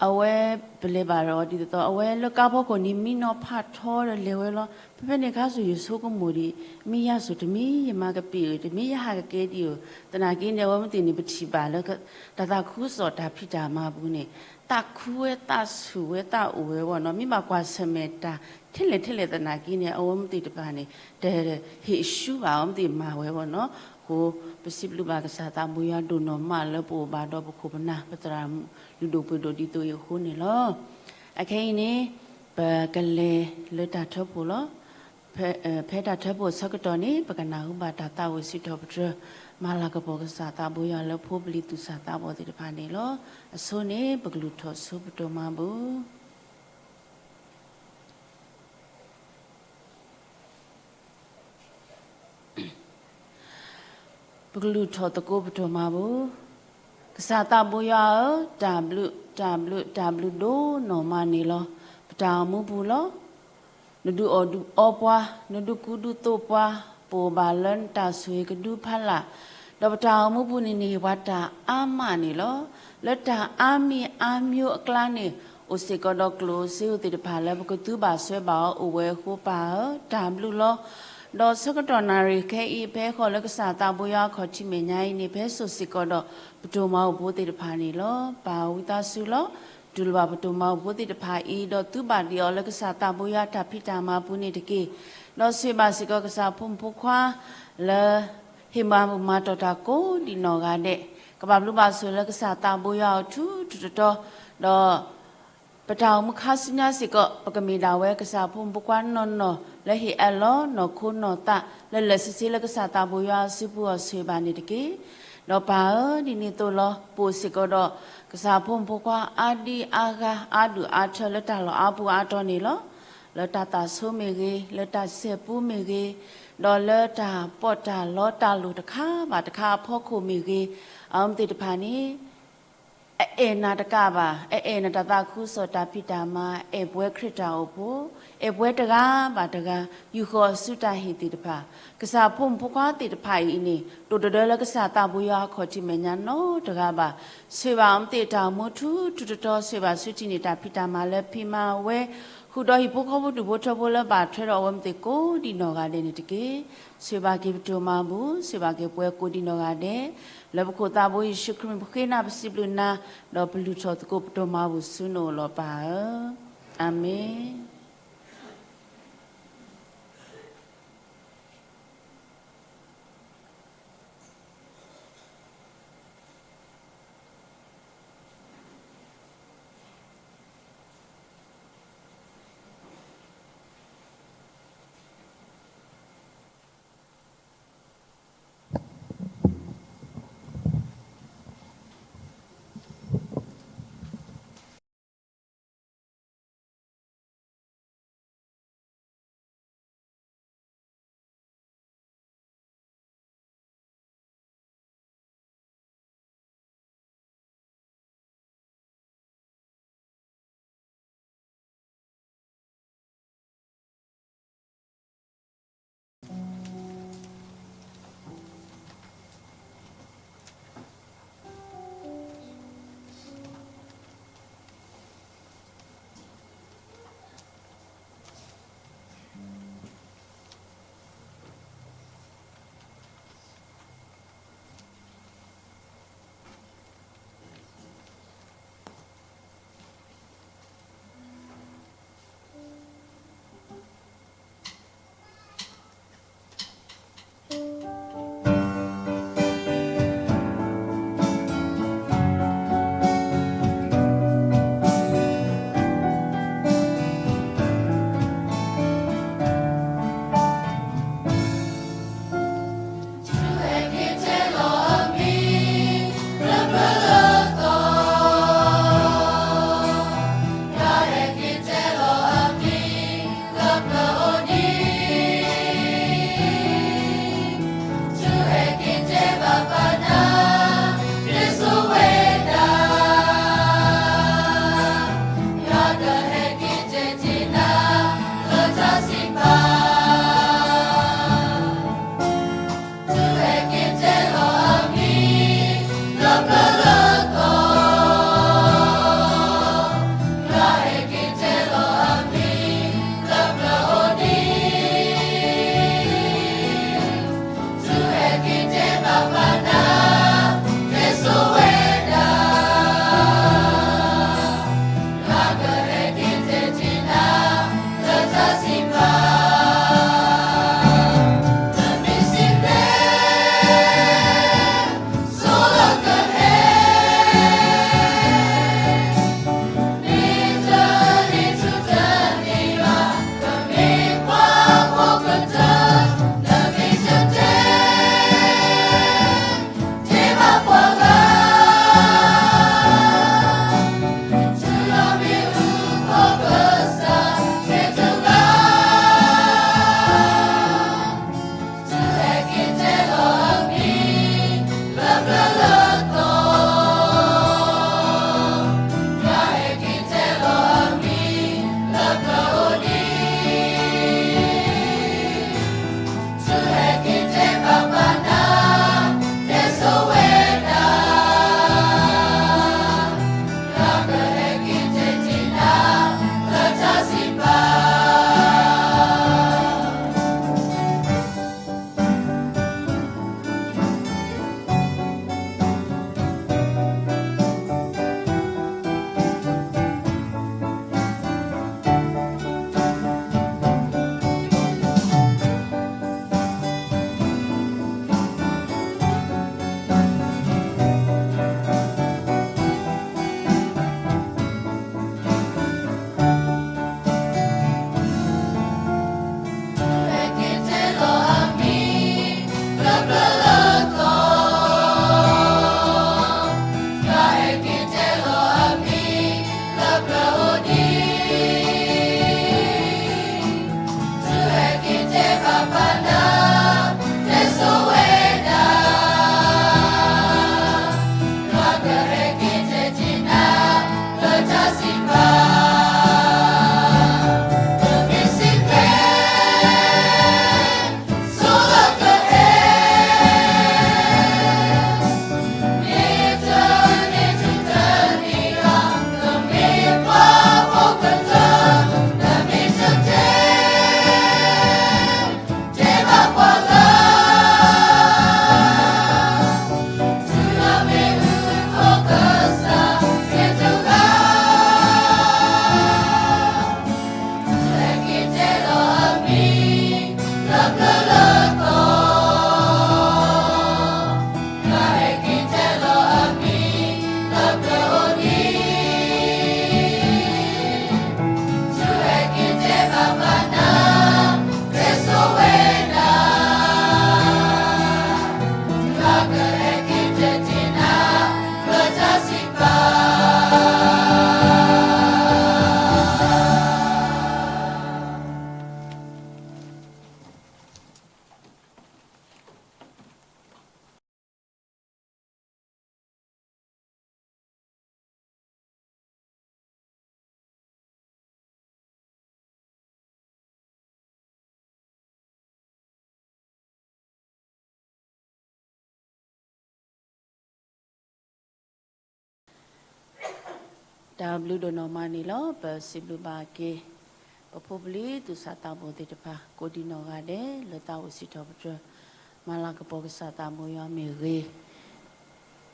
အဝဲပလဲၤဘၣ်ဒီးဒ်သိးသိး အဝဲလၢကါဖီခိၣ်န့ၣ် မံနီၤဖးထီဒီးလဲၤဝဲလီၤ. ဖဲဖဲန့ၣ်အခါဆူယဆိကမိၣ်ဒံး မ့ၢ်ယၤဆိၣ်တမ့ၢ်ယမၤကပ့ၤဧိၤ တမ့ၢ်ယဟးကကဲဒံးဧိၤ သနာ်က့န့ၣ် အဝဲမ့ၢ်သ့ၣ်န့ၣ် ပထံၣ်ဘၣ်လၢ တၢ်သးခုကစီၣ်တၢ်ဖံးတၢ်မၤပူၤန့ၣ် သးခုဝဲသးဆူၣ်ဝဲသးအိၣ်ဝဲဘၣ်နီၤ. မ့ၢ်ဘၣ်ကွၢ်ဆၢၣ်မဲာ်တၢ် ထဲလဲၣ်ထဲလဲၣ်သနာ်က့န့ၣ် အဝဲမ့ၢ်သ့ၣ်တဖၣ်န့ၣ် တဟ့ၣ်ဆူဘၣ် အဝဲမ့ၢ်သ့ၣ်မၤဝဲဘၣ်နီၤ. အဃိ ပစံးဘျုးဘၣ်ကစၢ်သးဘိယွၤဒိၣ်နီၢ်မးလၢပအိၣ်ဘၣ်ဒီးပခိၣ်ပနၢ် ပသရၣ်မုၣ်လုၢ်ဒိၣ်ပှ့ၤဒိၣ်ဒ်သိးအံၤအဃိန့ၣ်လီၤ. အခဲအံၤန့ၣ် ပကလဲၤလၢတၢ်ထၢဖှိၣ်လီၤ. ဖဲ ဖဲတၢ်ထၢဖှိၣ်အဆၢကတီၢ်န့ၣ် ပကနၢ်ဟူဘၣ်တၢ်သးဝံၣ်စံးထီၣ်ပတြၢၤ မၤလၤကပီၤကစၢ်သးဘိယွၤလၢဖိပလံၤသူၣ်စၢ်သးဘီၣ်သ့ၣ်တဖၣ်န့ၣ်လီၤ. အဆိန့ၣ် ပကလူၤထီၣ်ဆိပတိၢ်မၤဘူၣ် ပကလူၤထီၣ်သကိးပတိၢ်မၤဘူၣ်. ကစၢ်သးဘိယွၤဧၢ, တၢ်ဘျုး တၢ်ဘျုး တၢ်ဘျုးဒိၣ်နီၢ်မးန့ၣ်လီၤ. ပတၢ်အိၣ်မူပူၤလီၤ. နဒုးအီၣ်ဒုးအီပှၤ, နဒုးကူဒုးသိးပှၤ, ပအိၣ်ဘၣ်လၢနတၢ်ဆိၣ်ဂ့ၤကဒုဖးလာ်, ဒီးပတၢ်အိၣ်မူပူၤန့ၣ် နဟ့ၣ်ပှၤတၢ်အါမးန့ၣ်လီၤ. လၢတၢ်အါမံၤအါမျိုးအကျါန့ၣ် အိၣ်စ့ၢ်ကီးဒီးကျိၣ်ဧိၤစ့ဧိၤသ့ၣ်တဖၣ်လၢပကသုဘၣ်စွဲဘၣ်အီၤအိၣ်ဝဲအဃိ ပၢ်ဧၢ, တၢ်ဘျုးလီၤ. ဒီးဆၢကတီၢ်နၣ်ရံၣ်ခဲအံၤ ဖဲဃီၤလၢကစၢ်သးဘိယွၤအခီၣ်ထံးမဲာ်ညါအံၤန့ၣ် ဖဲစိာ်စ့ၢ်ကီးဒီးပတိၢ်မၤဘူၣ်ဖိသ့ၣ်တဖၣ်န့ၣ်လီၤ. ပၢ်ဝံသးစူၤလီၤ. တူၢ်လိာ်ဘၣ်ပတိၢ်မၤဘူၣ်ဖိသ့ၣ်တဖၣ်အံၤ ဒီးသုဘၣ်ဒံးအီၤလၢကစၢ်သးဘိယွၤတၢ်ဖံးတၢ်မၤပူၤန့ၣ်တက့ၢ်. ဒီးဆိၣ်ဂ့ၤဘၣ်စ့ၢ်ကီးကစၢ်ဖိမုၣ်ဖိခွါ လၢ ဟ့ၣ်မၤဘူၣ်မၤတီၢ်တၢ်ကိးဒံးနီၢ်ဂၤဒဲး, ကဘၣ်ဘျုးဘၣ်ဆိၣ်လၢကစၢ်သးဘိယွၤအထူးထူးတီၤတီၤ, ဒီး ပတၢ်အိၣ်မူခါဆူညါစ့ၢ်ကီး ပကမ့ၢ်ဒၣ်ဝဲကစၢ်ဖိမုၣ်ဖိခွါနီၢ်နီၢ် လၢဟ့ၣ်အၢၣ်လီၤနီၢ်ခိနီၢ်သး လၢလၢာ်ဆ့ဆ့လၢကစၢ်သးဘိယွၤအစုပူၤအီၤဆိၣ်ဂ့ၤဘၣ်န့ၣ်တက့ၢ်. ဒီးပၢ်ဧၢ, ဒ်န့ၣ်အသိးလီၤ ပအိၣ်စ့ၢ်ကီးဒီး ကစၢ်ဖိမုၣ်ဖိခွါအါဒံအါဂၤ အါဒုၣ်အါထၢလၢတၢ်လီၢ်အါပူၤအါတီၤန့ၣ်လီၤ. လၢတၢ်သးဆိမ့ၢ်ဂ့ၤ, လၢတၢ်စဲာ်ပူမ့ၢ်ဂ့ၤ, ဒီးလၢတၢ်ပီးတၢ်လီတၢ်လိၣ်တခါဘၣ်တခါအဖီခိၣ်မ့ၢ်ဂ့ၤ, အဝဲသ့ၣ်တဖၣ်န့ၣ် အအဲၣ်နၤတကးဘၣ်, အအဲၣ်နတၢ်သးခုကစီၣ်တၢ်ဖံးတၢ်မၤ, အဲၣ်ပဝဲခရံာ်တၢ်အိၣ်ဖှိၣ်, အဲၣ်ပဝဲတဂၤဘၣ်တဂၤ, ယူၢ်ဃီၤအစုတၢ်ဟ့ၣ်သ့ၣ်တဖၣ်, ကစၢ်ဖိမုၣ်ဖိခွါသ့ၣ်တဖၣ်အံၤန့ၣ် တအိၣ်တဒၢလၢကစၢ်သးဘိယွၤအခီၣ်ထံးမဲာ်ညါနီတဂၤဘၣ်. ဆိၣ်ဂ့ၤဘၣ်အီၤမ့ၢ်သ့ၣ်တၢ်အိၣ်မူထူထူတီတီ, ဆိၣ်ဂ့ၤဘၣ်ဆူထံးန့ၢ်တၢ်ဖံးတၢ်မၤလၢဖံးမၤဝဲ, ဃုာ်ဒီးဟံၣ်ဖိဃီဖိဒူၣ်ဖိထၢဖိလၢဘၣ်ထွဲဒီးအဝဲမ့ၢ်သ့ၣ်ကိးဒံးနီၢ်ဂၤဒဲးန့ၣ်တက့ၢ်. ဆိၣ်ဂ့ၤဘၣ်က့ၤပဒိၣ်မးပူၤ, ဆိၣ်ဂ့ၤဘၣ်က့ၤပဝဲကိးဒံးနီၢ်ဂၤဒဲး, လၢပခိၣ်သးဘိယ့ၣ်ၡူးခရံာ်မံၤပဃ့နၤ ပစံးဘျုးနၤ, ဒီးပလုၢ်ထီၣ်သကိးပဒိၣ်မးပူၤဆူနအိၣ်လီၤပၢ်ဧၢ. အၤမ့ၣ်. တၢ်ဘျုးဒိၣ်နီၢ်မးန့ၣ်လီၤ. ပစံးဘျုးဘၣ်က့ၤ ပဖိပလံၤသူၣ်စၢ်သးဘီၣ်သ့ၣ်တဖၣ် ကိးဒံနီၢ်ဂၤဒဲး လၢသးအိၣ်စံးထီၣ်ပတြၢၤ မၤလၤကပီၤကစၢ်သးဘိယွၤမ့ၢ်ဂ့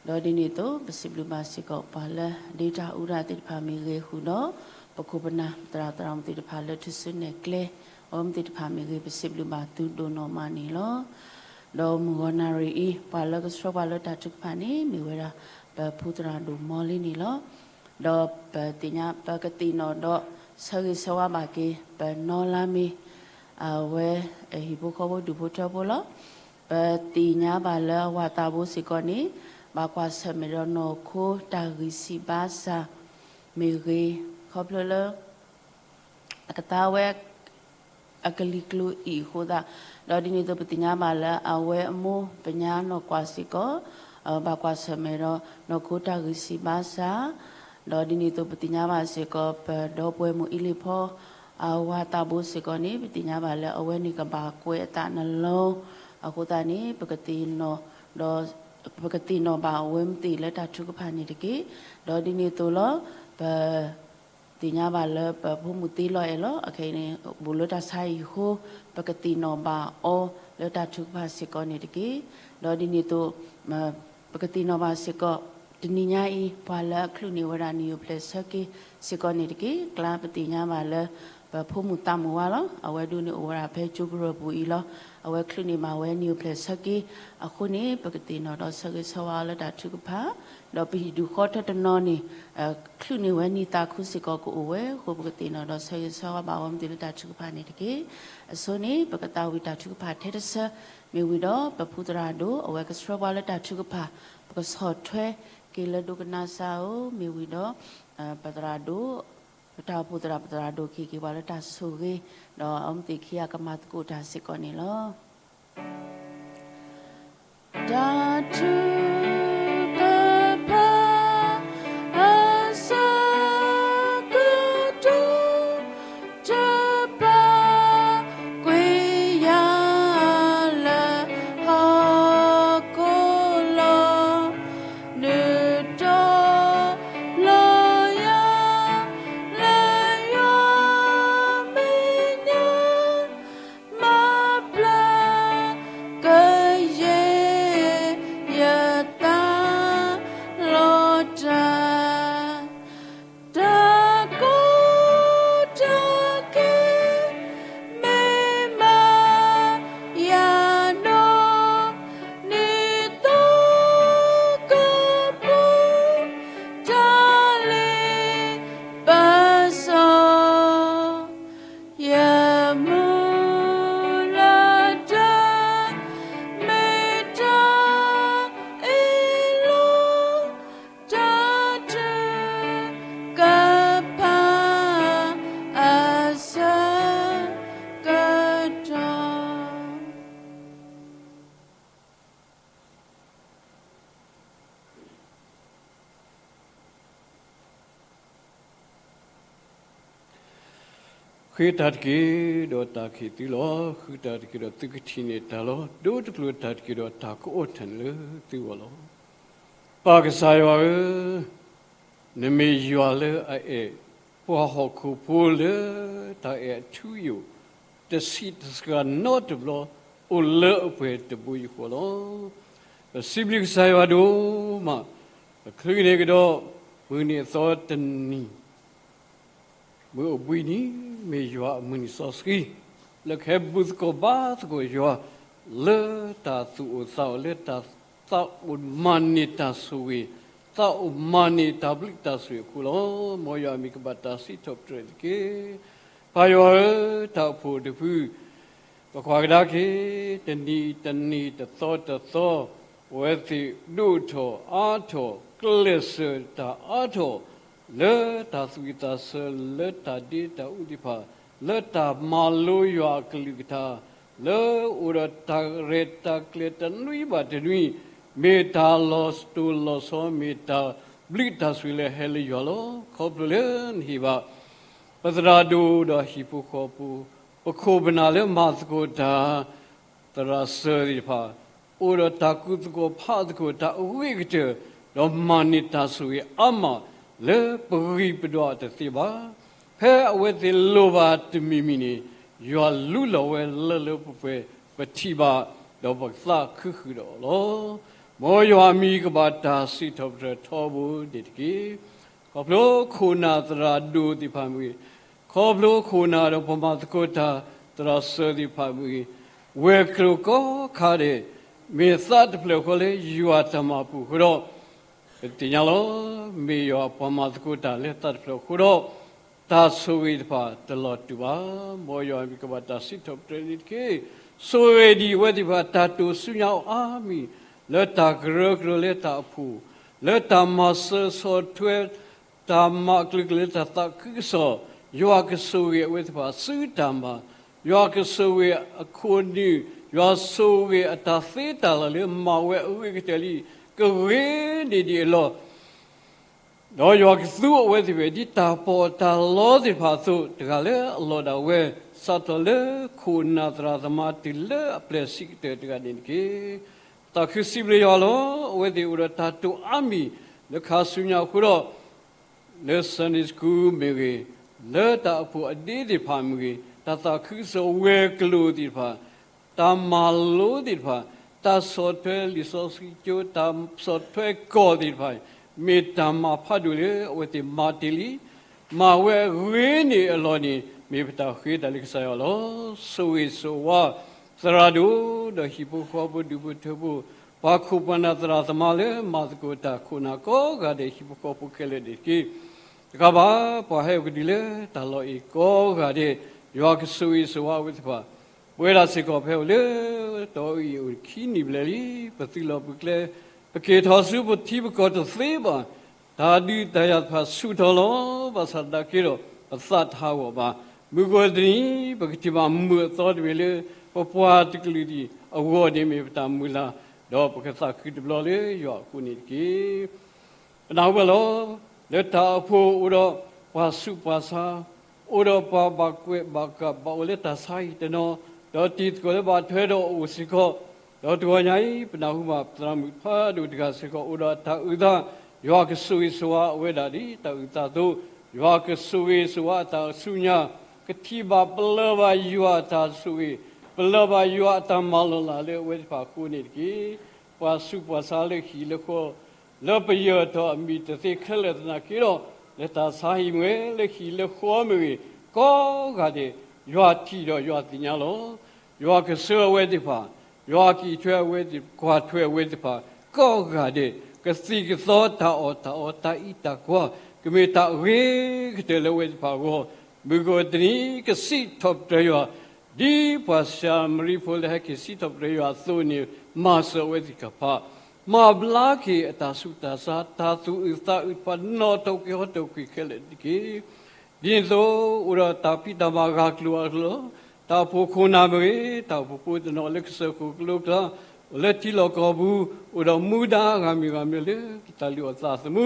ၤ, ဒီးဒ်န့ၣ်အသိး ပစံးဘျုးဘၣ်စ့ၢ်ကီး ပှၤလၢအဒ့တၢ်အူတၢ်သ့ၣ်တဖၣ်မ့ၢ်ဂ့ၤဃုာ်ဒီး ပခိၣ်ပနၢ် သရၣ်သရၣ်မုၣ်သ့ၣ်တဖၣ်လၢထူၣ်စုနဲၣ်ကျဲ အဝဲသ့ၣ်တဖၣ်မ့ၢ်ဂ့ၤ ပစံးဘျုးဘၣ်သုဒိၣ်နီၢ်မးန့ၣ်လီၤ. ဒီးမုၢ်ဂီၤနၣ်ရံၣ်အံၤ ပှၤလၢကဆှၢပှၤလၢတၢ်ထုကဖၣ်န့ၣ် မ့ၢ်ဝဲဒၣ် ပဖုသရၣ်ဒိၣ်မီလ့န့ၣ်လီၤ. ဒီးပသ့ၣ်ညါ ပကသ့ၣ်နီၣ်ဒီး ဆၢဂ့ၤဆၢဝါဘၣ်က့ၤ ပနီလါမ့ၤ အဝဲ ဟံၣ်ဖိဃီဖိဒူၣ်ဖိထၢဖိလီၤ. ပသ့ၣ်ညါဘၣ်လၢအဝၤသးဘိစ့ၢ်ကီးန့ၣ် ဘၣ်ကွၢ်ဆၢၣ်မဲာ်ဒီးနီၢ်ခိတၢ်ဂံၢ်ဆံးဘါစၢ် မ့ၢ်ဂ့ၤ ခီဖျိလၢ အကသါဝဲ အကလံၤကျိၤအံၤအဃိသတး, ဒီးဒ်န့ၣ်အသိးပသ့ၣ်ညါဘၣ်လၢအဝဲအမိၢ်ပညါနီၢ်ကွၢ်စ့ၢ်ကီး ဘၣ်ကွၢ်ဆၢၣ်မဲာ်ဒီးနီၢ်ခိတၢ်ဂံၢ်ဆံးဘါစၢ်, ဒီးဒ်န့ၣ်အသိးပသ့ၣ်ညါဘၣ်စ့ၢ်ကီး ပဒီပုၢ်ဝဲၢ်မုၣ်အ့လ့ၣ်ဖီ အဝၤသးဘိစ့ၢ်ကီးန့ၣ် ပသ့ၣ်ညါဘၣ်လၢအဝဲန့ၣ်ကဘၣ်ကွဲးအသးနလီၤ အဃိသတးန့ၣ် ပကသ့ၣ်နီၣ်ဒီး ပကသ့ၣ်နီၣ်ဘၣ်အဝဲမ့ၢ်သ့ၣ်လၢတၢ်ထုကဖၣ်န့ၣ်တက့ၢ်. ဒီးဒ်န့ၣ်အသိးလီၤ ပ သ့ၣ်ညါဘၣ်လၢပဖိမုၣ်သ့လီၤအဲၣ်လီၤ. အခဲအံၤန့ၣ် ဘူးလၢတၢ်ဆါဟံၣ်အဃိ ပကသ့ၣ်နီၣ်ဘၣ်အီၤလၢတၢ်ထုကဖၣ်စ့ၢ်ကီးန့ၣ်တက့ၢ်. ဒီးဒ်န့ၣ်အသိး ပကသ့ၣ်နီၣ်ဘၣ်စ့ၢ်ကီး တနံၤညါအံၤ ပှၤလၢအချုးန့ၢ်ဝဲဒၣ်နံၣ်အိၣ်ဖျဲၣ်ဆၢက့ၤစ့ၢ်ကီးန့ၣ်တက့ၢ်. ကျါပသ့ၣ်ညါဘၣ်လၢ ပဖိမုၣ်သးမုၣ်ဝါလီၤ. အဝဲဒၣ်န့ၣ်အိၣ်ဝဲဒၣ်ဖဲကၠိကရၢၢ်ပူၤအံၤလီၤ. အဝဲချုးန့ၢ်ဘၣ်ဝဲနံၣ်အိၣ်ဖျဲၣ်ဆၢက့ၤ အဃိန့ၣ် ပကသ့ၣ်နီၣ်ဒီးဆၢဂ့ၤဆၢဝါလၢတၢ်ထုကဖၣ်, ဒီးပဟံၣ်ဒူၣ်ဃီထၢတနီၤန့ၣ် ချုးန့ၢ်ဝဲနံၣ်သးခုစ့ၢ်ကီးကအိၣ်ဝဲအဃိ ပကသ့ၣ်နီၣ်ဒီးဆၢဂ့ၤဆၢဝါဘၣ်ဝဲမ့ၢ်သ့ၣ်လၢတၢ်ထုကဖၣ်န့ၣ်တက့ၢ်. အဆိန့ၣ် ပကသးဝံၣ်တၢ်ထုကဖၣ်ထဲတဆၢ မ့ၢ်ဝံၤဒီး ပဖုသရၣ်ဒိၣ် အဝဲကဆှၢပှၤလၢတၢ်ထုကဖၣ် ပကဆီၣ်ထွဲက့ၤလၢဒိကနၣ်စၢ်ဧိၤ မ့ၢ်ဝံၤဒီး ပသရၣ်ဒိၣ် ပတၢ်အိၣ်ဖှိၣ်သရၣ် ပသရၣ်ဒိၣ်ကဟ့ၣ်က့ၤပှၤလၢတၢ်ဆိၣ်ဂ့ၤ ဒီးအဝဲမ့ၢ်သ့ၣ်ခံဂၤကမၤသကိးတၢ်စ့ၢ်ကီးန့ၣ်လီၤ. တၢ်ထုကဖၣ် အဆၢကတီၢ် တပာ်ကွံာ်ယၤလၢဟီၣ်ခိၣ်လီၤ. နုာ်တီၤလီၤယၤလၢယွၤမဲာ်ညါ မၤပျၢ်ကယဲၢ် ယသးလီၤတၢ် တၢ်ကီတၢ်ခဲ မ့ၢ်မၤယၤနီၢ် နံၣ်သီကပူၤ တၢ်လ့ပစီ ယမုၢ်လၢ်တၢ် မ့ၢ်တၢ်အ့ၣ်လိာ် တၢ်ထုကဖၣ် အဆၢကတီၢ် ဃ့တၢ်တက့ၢ်ဒီးတၢ်ကဟ့ၣ်သုလီၤ. ဃုတၢ်တက့ၢ်ဒီးသုကထံၣ်န့ၢ်တၢ်လီၤ. ဒိတကျိၤတၢ်တက့ၢ်ဒီးတၢ်ကအိၣ်ထီၣ်န့ၣ်လၢသုဂီၢ်လီၤ. ပၢ်ကစၢ်ယွၤဧၢ, နမ့ၢ်ယွၤလၢအအဲၣ်ပှၤဟီၣ်ခိၣ်ဖိလၢတၢ်အဲၣ်အထူအယိာ် တဆံးတစှၤနီတဘျီ အိၣ်လၢအပှဲၤတဘိယူၢ်ဃီလီၤ. ပစံးဘျုးကစၢ်ယွၤဒိၣ်မး, ပချုးန့ၢ်ကဒီး မုၢ်နံၤအသီတနံၤ မုၢ်အိၣ်ဘှံးနံၤ မ့ၢ်ယွၤအမုၢ်နံၤစီဆှံ လၢကဟဲဘူၣ်သကိးဘါသကိးယွၤ လၢတၢ်သူၣ်အိၣ်သးအိၣ် လၢတၢ်သးအိၣ်မၤန့ၢ်တၢ်ဆိၣ်ဂ့ၤ သးအိၣ်မၤန့ၢ်တၢ်ဘျုးတၢ်ဆိၣ်ဂ့ၤအဃိလီၤ. မ်ယွၤအမံၤကဘၣ်တၢ်စံးထီၣ်ပတြၢၤတက့ၢ်. ပၢ်ယွၤဧၢ, တၢ်အိၣ်ဖှိၣ်တဖု ပကွၢ်ကဒါက့ၤ တနံၤတနံၤ တသီတသီ အဝဲသ့ၣ်ဒိၣ်ထီၣ်အါထီၣ် ကျဲးစၢးတၢ်အါထီၣ် လၢတၢ်သူၣ်ဝံၣ်သးဆၢ လၢတၢ်ဒ့တၢ်အူသ့ၣ်တဖၣ် လၢတၢ်မၤလိယွၤအကလုၢ်ကထါ လၢအိၣ်ဒီးတၢ်ရဲၣ်တၢ်ကျဲၤတနွံဘၣ်တနွံ မ့ၢ်တၢ်လီၤတိၢ်လီၤဆီ မ့ၢ်တၢ်ဘျုးတၢ်ဆိၣ်ဂ့ၤလၢဟဲလၢယွၤလီၤ. ခီဖျိလၢနဟ့ၣ်ဘၣ် ပသရၣ်ဒိၣ်ဒီးဟံၣ်ဖိဃီဖိ ပခိၣ်ပနၢ်လၢမၤသကိးတၢ် သရၣ်စၢၤသ့ၣ်တဖၣ် အိၣ်ဒီးတၢ်ကူၣ်သကိးဖးသကိးတၢ်အဂ့ၤကတၢၢ် ဒီးမၤန့ၢ်တၢ်ဆိၣ်ဂ့ၤအါမး လၢပဂံၢ်ပဒွးတသ့ဘၣ်. ဖဲအဝဲသ့ၣ်လိၣ်ဘၣ်တမံၤမံၤန့ၣ်, ယွၤလူလီၤဝဲလၢလၢပှဲၤပှဲၤ ပထံၣ်ဘၣ်, ဒီးပကသးခုဃုာ်ဒီးအီၤလီၤ. မ်ယွၤအမံၤကဘၣ်တၢ်စံးထီၣ်ပတြၢၤထီဘိန့ၣ်တက့ၢ်. ခီဖျိခိၣ်နၢ်သရၣ်ဒိၣ်သ့ၣ်တဖၣ်မ့ၢ်ဂ့ၤ, ခီဖျိခိၣ်နၢ်ဒီးပှၤမၤသကိးတၢ်သရၣ်စၢၤသ့ၣ်တဖၣ်မ့ၢ်ဂ့ၤ, ဝဲၤကျိၤကိးခါဒဲး, မ့ၢ်သးတဖျၢၣ်ဃီလၢယွၤတၢ်မၤပူၤအဃိဒီး, ပသ့ၣ်ညါလီၤ. မ့ၢ်ယွၤပှၤမၤသကိးတၢ်လၢသးတဖျၢၣ်အဃိဒီး, တၢ်ဆိၣ်ဂ့ၤတဖၣ်တလီၤတူာ်ဘၣ်. မ်ယွၤအမံၤကဘၣ်တၢ်စံးထီၣ်ပတြၢၤန့ၣ်တက့ၢ်. ဆိၣ်ဂ့ၤဒံးအဝဲသ့ၣ်တဖၣ်တၢ်တိာ်ဆူညါအီၤအါမံၤ, လၢတၢ်ကရၢကရိလၢတၢ်အိၣ်ဖှိၣ်, လၢတၢ်မၤစၢၤဆီၣ်ထွဲ တၢ်မၤအကလုာ်ကလုာ်လၢတၢ်သးခုကစီၣ်, ယွၤကဆိၣ်ဂ့ၤအဝဲသ့ၣ်တဖၣ်ဆူတၢ်မၤ, ယွၤကဆိၣ်ဂ့ၤအခိၣ်နူာ်, ယွၤဆိၣ်ဂ့ၤအတၢ်သ့တၢ်လၢ်လၢမၤဝဲအဂ့ၤကတၢၢ်လံ, ကဂ့ၤန့ၢ်ဒံးအလီၢ် ဒီးယွၤကသူအဝဲသ့ၣ်တဖၣ် ဒ်တၢ်ပီးတၢ်လီသ့ၣ်တဖၣ်အသိး, တဂၤလၢအလီၢ်ဒၣ်ဝဲ, စးထီၣ်လၢခိၣ်နၢ်သရၣ်သမါတုၤလၢအပျဲၢ်ဆံးကတၢၢ်တဂၤန့ၣ်တက့ၢ်. သးခုစံးဘျုးယွၤလီၤ. အဝဲသ့ၣ်အိၣ်ဒီးတၢ်တိာ်အါမံၤ လၢခါဆူညါအဃိဒီး, လၢ Sunday School မ့ၢ်ဂ့ၤ, လၢတၢ်အိၣ်ဖှိၣ်အဒ့သ့ၣ်တဖၣ်မ့ၢ်ဂ့ၤ, တၢ်သးခုကစီၣ်ဝဲၤကျိၤသ့ၣ်တဖၣ်, တၢ်မၤလိသ့ၣ်တဖၣ်, တၢ်ဆီၣ်ထွဲလံာ်စီဆှံကၠိ, တၢ်ဆီၣ်ထွဲကီၢ်သ့ၣ်တဖၣ်, မ့ၢ်တၢ်မၤဖးဒိၣ်လၢအဝဲသ့ၣ်မၤတ့ၢ်လံ. မၤဝဲအဂ့ၤန့ၢ်အလီၢ်န့ၣ် မ့ၢ်ပတၢ်ဃ့တၢ်လၢကစၢ်ယွၤလီၤ. ဆိၣ်ဂ့ၤဆိၣ်ဝါ သရၣ်ဒိၣ်, ဒီးဟံၣ်ဖိဃီဖိဒူၣ်ဖိထၢဖိ, ပှၤခိၣ်ပှၤနၢ်သရၣ်သမါလၢမၤသကိးတၢ်ခိၣ်နၢ်ကိးဂၤဒဲး ဟံၣ်ဖိဃီဖိခဲလၢာ်န့ၣ်တက့ၢ်. တကးဘၣ် ပှၤဟဲအိၣ်ကဒုလၢတၢ်လီၢ်အံၤကိးဂၤဒဲး, ယွၤကဆိၣ်ဂ့ၤဆိၣ်ဝါအဝဲသ့ၣ်တဖၣ်, ပဝဲဒၣ်စ့ၢ်ကီးဖဲအိၣ်လၢ တီအံၤအိၣ်ခံနံၣ်ဘျဲၣ်လံ, ပသုးလီၢ်ပူၤကျဲ, ပက့ၤထီၣ်ဆူပထံပကီၢ်တသ့ဘၣ်. တၢ်ဒုးတၢ်ယၤတဖၣ်ဆူၣ်ထီၣ်လီၤ. ဘၣ်ဆၣ်သနာ်က့ဒီး ပသးတဟးဂီၤဘၣ်. မုၢ်ဂီၤတနံၤ ပကထံၣ်ဘၣ်မုာ်အသီတမံၤလၢ ပပှၤတကလုာ်အံၤအဂီၢ်န့ၣ် မ့ၢ်ပတၢ်မုၢ်လၢ်, ဒီးပကသးခုတဘျီလၢယွၤအဃိန့ၣ်တက့ၢ်. ပနၢ်ဟူဘၣ်လီၤ. လၢတၢ်အိၣ်ဖှိၣ်အိၣ်ဒီးပှၤဆူးပှၤဆါ, အိၣ်ဒီးပှၤဘၣ်ကွဲးဘၣ်ကးဘၣ်အိၣ်လၢတၢ်ဆါဟံၣ်တနီၤ, ဒီးတံၤသကိးလၢဘၣ်ထွဲဒီးအအိၣ်စ့ၢ်ကီး, ဒီးတဂီၤညါအံၤ ပနၢ်ဟူဘၣ်သရၣ်မုၣ်ဖးဒိၣ်တဂၤစ့ၢ်ကီး အိၣ်ဒီးတၢ်အုၣ်သး, ယွၤကဆိၣ်ဂ့ၤဆိၣ်ဝါအဝဲဒၣ်ဒ်တၢ်အုၣ်သးအသိး, ယွၤကဆိၣ်ဂ့ၤဆိၣ်ဝါအတၢ်ဆူညါ, ကထံၣ်ဘၣ်ပလၢၢ်ဘၣ်ယွၤအတၢ်ဆိၣ်ဂ့ၤ, ပလၢၢ်ဘၣ်ယွၤအတၢ်မၤလီၤလးလၢအဝဲသ့ၣ်တဖၣ်အဃိန့ၣ်တက့ၢ်. ပှၤဆူးပှၤဆါလၢဟံၣ်လၢဃီ လၢပယၢၤထီၣ်အမံၤတသ့ခဲလၢာ်သနာ်က့ဒီး, လၢတၢ်ဆါဟံၣ်မ့ၢ်ဂ့ၤ, လၢဟံၣ်လၢဃီမ့ၢ်ဂ့ၤ, ကိးဂၤဒဲး, ယွၤထံၣ်ဒီးယွၤသ့ၣ်ညါလီၤ. ယွၤကဆှၢအဝဲသ့ၣ်တဖၣ်, ယွၤကအံးထွဲအဝဲသ့ၣ်, ကွၢ်ထွဲအဝဲသ့ၣ်တဖၣ်, ကိးဂၤဒဲး, ကသံၣ်ကသီတၢ်အီၣ်တၢ်အီတၢ်အံးတၢ်ကွၢ်, ကမ့ၢ်တၢ်အဂ့ၤကတၢၢ်လၢအဝဲသ့ၣ်တဖၣ်အဂီၢ်, မုၢ်ဂီၤတနံၤကစံးထီၣ်ပတြၢၤယွၤ, ဒ်ပှၤၡၤမရံဖိလၢဟဲက့ၤစံးထီၣ်ပတြၢၤယွၤအသိးန့ၣ်, မၤစၢၤအဝဲသ့ၣ်တဖၣ်, မၤဘျါက့ၤအတၢ်ဆူးတၢ်ဆါ, တၢ်သူၣ်အုးသးအုးတဖၣ်နီၣ်ထီၣ်ကွံာ်ဟီၣ်ထီၣ်ကွံာ်ခဲလၢာ်တက့ၢ်. ဒ်န့ၣ်အသိး, အိၣ်ဒီးတၢ်ဖံးတၢ်မၤဂၤကျိၤအကျိၤ, တၢ်အိၣ်ဖှိၣ်ခိၣ်နၢ်မ့ၢ်ဂ့ၤ, တၢ်အိၣ်ဖှိၣ်ဖိတနီၤလၢကစၢၢ်ခိၣ်ကလိကျါ, အိၣ်လၢထံလီၢ်ကီၢ်ပူၤ, အိၣ်ဒီးမူဒါဂၤမံၤဂၤမံၤလၢတၢ်လုၢ်အီၣ်သးသမူ,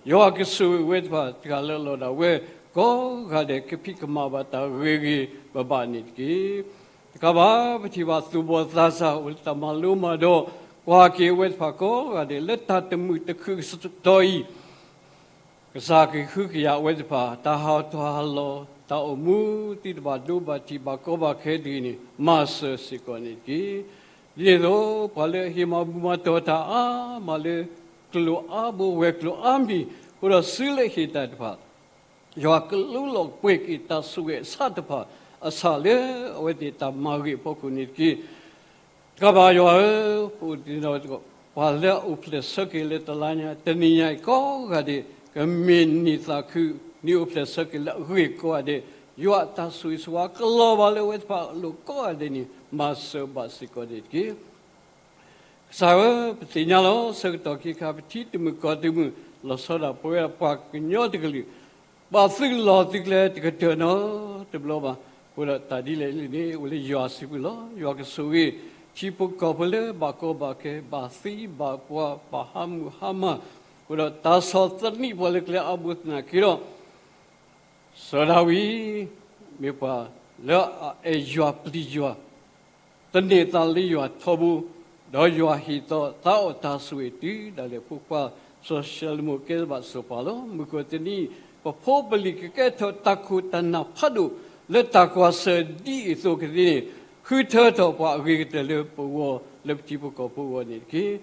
ယွၤကဆိၣ်ဂ့ၤဝဲသ့ၣ်တဖၣ် တဂၤလၢအလီၢ်ဒၣ်ဝဲ, ကိးဂၤဒဲးကဖံးကမၤဘၣ်တၢ်ဂ့ၤဂ့ၤဘၣ်ဘၣ်န့ၣ်တက့ၢ်. တကးဘၣ် ပထံၣ်ဘၣ်သူၣ်ဘီၣ်သးစၢ်အိၣ်လၢတၢ်မၤလိမၤဒိး, ကွၢ်က့ၤအဝဲသ့ၣ်တဖၣ်ကိးဂၤဒဲး လၢတၢ်တမုာ်တခုၣ်ကတီၢ်အံၤ ကစၢ်ကဟုကယာ်အဝဲသ့ၣ်တဖၣ်, တၢ်ဟးထီၣ်ဟးလီၤ, တၢ်အိၣ်မူသ့တဘၣ်ဒိဘၣ်ထံးဘၣ်ကီဘၣ်ခဲတဂ့ၤန့ၣ် မၤစၢၤစ့ၢ်ကီးန့ၣ်တက့ၢ်. ဒ်န့ၣ်အသိး ပှၤလၢအဟ့ၣ်မၤဘူၣ်မၤတီၢ်တၢ်အါမးလၢ ကျိာ်အါဘိဝဲၤကျိာ်အါမံၤ, အဃိဒီးစုလၢဟ့ၣ်တၢ်တဖၣ် ယွၤကလူလီၤပှဲၤက့ၤတၢ်ဆိၣ်ဂ့ၤအဆၣ်တဖၣ်အဆၣ်လၢအဝဲသ့ၣ်တၢ်မၤဂ့ၤအဖီခိၣ်န့ၣ်တက့ၢ်. တကးဘၣ်ယွၤဧၢ, ပအိၣ်တ့ၢ်ဒီး ပှၤလၢအအိၣ်ဖျဲၣ်ဆၢက့ၤလၢတလါညါ တနံၤညါအံၤကိးဂၤဒဲး ကမ့ၢ်န့ၢ်သးခု န့ၢ်အိၣ်ဖျဲၣ်ဆၢက့ၤလၢအဂ့ၤကိးဂၤဒဲး, ယွၤအတၢ်ဆိၣ်ဂ့ၤဆိၣ်ဝါကလီၤဘၣ်လၢအဝဲသ့ၣ်တဖၣ်အလိၤကိးဂၤဒဲးန့ၣ် မၤစၢၤဘၣ်စ့ၢ်ကီးန့ၣ်တက့ၢ်. ကစၢ်ဧၢ, ပသ့ၣ်ညါလီၤ ဆၢကတီၢ်ခဲအံၤ ပထံတမုၢ်ကီၢ်တမုၢ် လီၤဆီဒၣ်ပဝဲပှၤကညီတကလုာ် ဘၣ်သုးလီၢ်သုးကျဲတကတၢၢ်နီတဘျီဘၣ်. အဃိဒီးတၢ်ဒ်လဲၣ်ဒ်လဲၣ်န့ၣ် အိၣ်လၢယွၤစုပူၤလီၤ. ယွၤကဆိၣ်ဂ့ၤ ထံဖိကီၢ်ဖိလၢဘၣ်ကီဘၣ်ခဲ ဘၣ်သံဘၣ်ပှၢ် ဘၣ်ဟးမုၢ်ဟါမၢ်, အဃိဒီးတၢ်ဆီၣ်သနံးပှၤလၢကျဲအါဘိသနာ်က့ဒီး စီၤဒၤဝံး မ့ၢ်ပှၤလၢအအဲၣ်ယွၤပျံၤယွၤ, သန့ၤသးလၢယွၤထီဘိ, ဒီးယွၤဟ့ၣ်သီသးအီၣ်တၢ်ဆိၣ်ဂ့ၤတုၤဒၣ်လဲာ်ဖိခွါ စီၤၡလိၤမိၣ်ကဲဘၣ်စီၤပၤလီၤ. မုၢ်ကီၢ်တနံၤ ပဖိပလံၤကကဲထီၣ်တၢ်ခိၣ်တၢ်နၢ်ဖးဒိၣ် လၢတၢ်ကွၢ်ဆၢၣ်ဒ်အံၤအသိးကသ့န့ၣ်, ဃုထၢထီၣ်ပှၤအဂ့ၤကတၢၢ်လၢပဂီၢ် လၢပထံပကီၢ်ဖိအဂီၢ်န့ၣ်တက့ၢ်.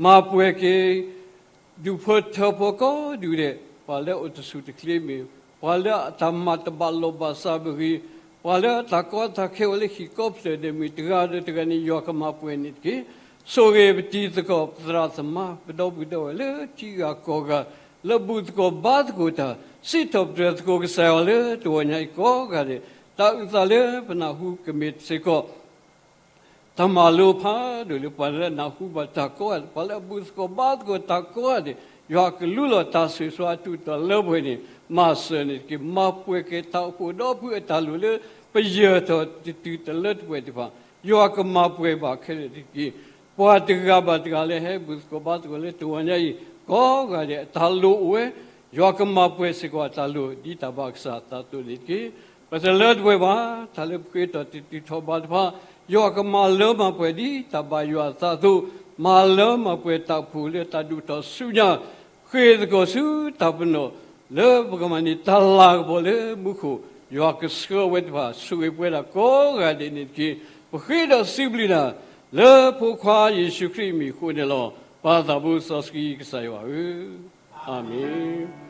မၤပှဲၤက့ၤ ဒူၣ်ဖိထၢဖိကိးဒူၣ်ဒဲး, ပှၤလၢအအိၣ်တဆူၣ်တချ့မ့ၢ်, ပှၤလၢအတၢ်မၤတဘၣ်လိာ်ဘၣ်စးမ့ၢ်ဂ့ၤ, ပှၤလၢအတၢ်ကီတၢ်ခဲအိၣ်လၢဟံၣ်ကိးဖျၢၣ်ဒဲးမ့ၢ် တဂၤဒီးတဂၤန့ၣ် ယွၤကမၤပှဲၤန့ၣ်တက့ၢ်. ဆိၣ်ဂ့ၤပတံၤသကိး ပသရၣ်သမါ ပဒီပုၢ်ဒီဝဲၢ်လၢထံဂၤကီၢ်ဂၤ လၢဘူၣ်သကိးဘါသကိးတၢ်, စံးထီၣ်ပတြၢၤသကိးကစၢ်ယွၤလၢတဂီၤညါအံၤကိးဂၤဒဲး, တၢ်အုၣ်သးလၢပနၢ်ဟူကမ့ၢ်စ့ၢ်ကီး တၢ်မၤလိဖးဒိၣ်လၢပှၤလၢအနၢ်ဟူဘၣ်တၢ်ကိးဂၤဒဲး, ပှၤလၢအဘူၣ်သကိးဘါသကိးတၢ်ကိးဂၤဒဲး, ယွၤကလူလီၤတၢ်ဆိၣ်ဂ့ၤဆိၣ်ဝါအတုၤအတီၤလၢပှဲၤန့ၣ်, မၤစၢၤန့ၣ်တက့ၢ်. မၤပှဲၤက့ၤတၢ်အိၣ်ဖှိၣ်ဒီဖုအတၢ်လိၣ်လၢ ပယၢၤထီၣ်တတုၤတလၢတပှဲၤတဖၣ်, ယွၤကမၤပှဲၤဘၣ်ခဲလၢာ်တက့ၢ်. ပှၤတဂၤဘၣ်တဂၤလၢဟဲဘူၣ်သကိးဘါသကိးလၢတဂီၤညါအံၤ ကိးဂၤဒဲးအတၢ်လိၣ်အိၣ်ဝဲ, ယွၤကမၤပှဲၤစ့ၢ်ကီးအတၢ်လိၣ် ဒ်တၢ်ဘၣ်ကစၢ်အသးအသိးန့ၣ်တက့ၢ်. ပတလၢတပှဲၤဘၣ်, တၢ်လၢပဃ့ထီၣ်တတုၤထီၣ်ဘးတဖၣ်, ယွၤကမၤလၢမၤပှဲၤဒ်တၢ်ဘၣ်ယွၤအသးအသိး, မၤလၢမၤပှဲၤတၢ်အိၣ်ဖှိၣ်လၢတၢ်ဒိၣ်ထီၣ်ဆူညါ, ဃ့ၢ်သကိးဆူတၢ်ပနီၣ် လၢပကမၤန့ၢ်တၢ်လၤကပီၤလၢမူခိၣ်, ယွၤကဆှၢဝဲတဖၣ် ဆိၣ်ဂ့ၤပှဲၤဒၣ်ကိးဂၤဒဲးန့ၣ်တက့ၢ်. ပဃ့ဒီးစံးဘျုးနၤ လၢဖိခွါယ့ၣ်ၡူးခရံာ်အမံၤအဃိန့ၣ်လီၤ. ပၢ်သးဘိစီဆှံကစၢ်ယွၤဧၢ, အၤမ့ၣ်.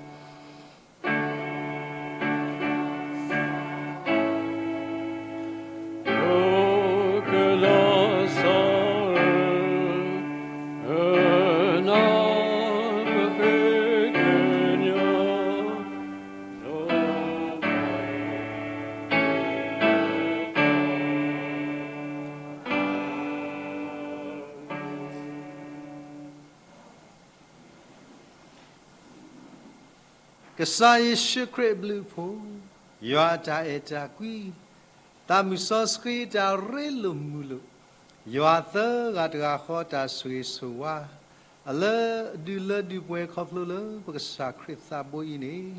ကစၢ်ယ့ၣ်ၡူးခရံာ်အဘျုးအဖှိၣ်, ယွၤအတၢ်အဲၣ်တၢ်ကွံ, သးမုၢ်စီဆှံတၢ်ရ့လိာ်မုာ်လိာ်, ယွၤသၢဂၤတဂၤဃီတၢ်ဆိၣ်ဂ့ၤဆိၣ်ဝါ, အလၢအဒုးလၢဒုးပှဲၤခီဖျိလၢပကစၢ်ခရံာ်သးဘိအံၤန့ၣ်,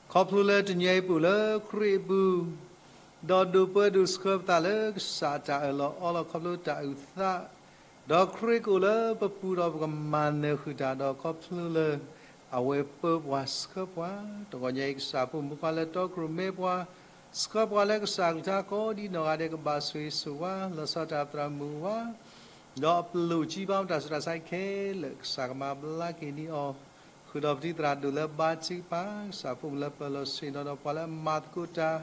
ခီဖျိလၢတနံၤအံၤပအိၣ်လၢခရံာ်အပူၤ, ဒီးဒိးပၢဒိးဆှၢပသးလၢကစၢ်အတၢ်အၢၣ်လီၤအီလီၤခီဖျိတၢ်အုၣ်သး ဒီးခရံာ်ကအိၣ်လၢပပူၤဒီးပကမၤနၢၤဃုာ်တၢ်ဒီး ခီဖျိလၢအဝဲပၢပှၤဆှၢပှၤ, တဂီၤညါအံၤကစၢ်ဖိမုၣ်ဖိခွါလၢတီခိၣ်ရိၣ်မဲပှၤ, ဆှၢပှၤလၢကစၢ်အကလုၢ်ကထါကိးဒ်နီၢ်ဂၤဒဲး ကဘၣ်ဆိၣ်ဂ့ၤဆိၣ်ဝါ လီၤဆီတၢ်သရၣ်မုၣ်ဝါ ဒီးအပျိၢ်ကံဘါမတၤဆူးတၢ်ဆါအံၤခဲလၢာ် ကစၢ်ကမၤဘျါက့ၤန့ၢ်အီၤ, ဃုာ်ဒီးပတံၤသရၣ်ဒိၣ်လၢဘါထုကဖၣ်, ကစၢ်ဖိမုၣ်လၢပၢၤလီၢ်ဆ့ၣ်နီၤဒီး ပှၤလၢအမၤသကိးတၢ်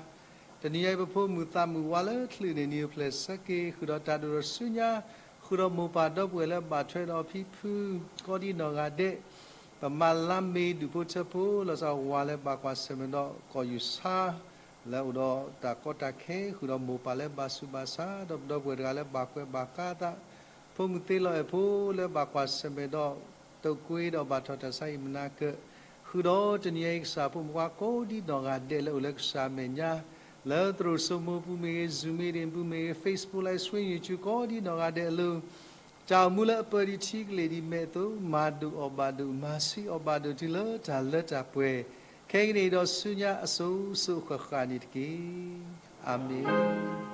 တနံၤအံၤပဖိမုၣ်သးမုၣ်ဝါလၢချုးန့ၣ် နံၤအိၣ်ဖျဲၣ်ဆၢက့ၤ ဃုာ်ဒီးတၢ်ဒိၣ်ထီၣ်ဆူညါ, ဃုာ်ဒီးမိၢ်ပၢ်ဒီပုၢ်ဝဲၢ်လၢဘၣ်ထွဲဒီးအဖံဖု ကိးဒ်နီၢ်ဂၤဒဲး, ပမၤလါမ့ၤဒူၣ်ဖိထၢဖိ လီၤဆီဝၤလၢဘၣ်ကွၢ်ဆၢၣ်မဲာ်ဒီးကီၢ်ယူၢ်ဆါ လၢအိၣ်ဒီးတၢ်ကီတၢ်ခဲ ဃုာ်ဒီးမိၢ်ပၢ်လၢဘၣ်ဆူးဘၣ်ဆါ ဒီးပဒီပုၢ်ဝဲၢ်တဂၤလၢဘၣ်ကွဲးဘၣ်ကါသး ဖိမုၣ်သ့လီၤအဲၣ်ဖိလၢဘၣ်ကွၢ်ဆၢၣ်မဲာ်ဒီး တိာ်ကွ့ဒီးဘၣ်ထီၣ်တၢ်ဆါအံၤမနၤကၢး, ဃုာ်ဒီးတနံၤအံၤကစၢ်ဖိမုၣ်ဖိခွါ ကိးဒ်နီၢ်ဂၤဒဲးလၢအိၣ်လၢကစၢ်အမဲာ်ညါ, လၢသရိာ်စိမိပူၤမ့ၢ်ဂ့ၤ, Zoom meetingပူၤမ့ၢ်ဂ့ၤ, Facebook Live Stream YouTube ကိးဒ်နီၢ်ဂၤဒဲးအလိၤ, တၢ်အိၣ်မူလၢအပၢဒံးထံကလ့ၢ်ဒံးမဲာ်အသိး မၤဒိၣ်အီၣ်ဘၣ်ဒိၣ် မၤဆံးအီၣ်ဘၣ်ဒိၣ်တုၤလၢတၢ်လၢတၢ်ပှဲၤ, ခဲကနံၣ်အံၤဒီးဆူညါအစိၤစိၤအဃၣ်ဃၣ်န့ၣ်တက့ၢ်. အၤမ့ၣ်.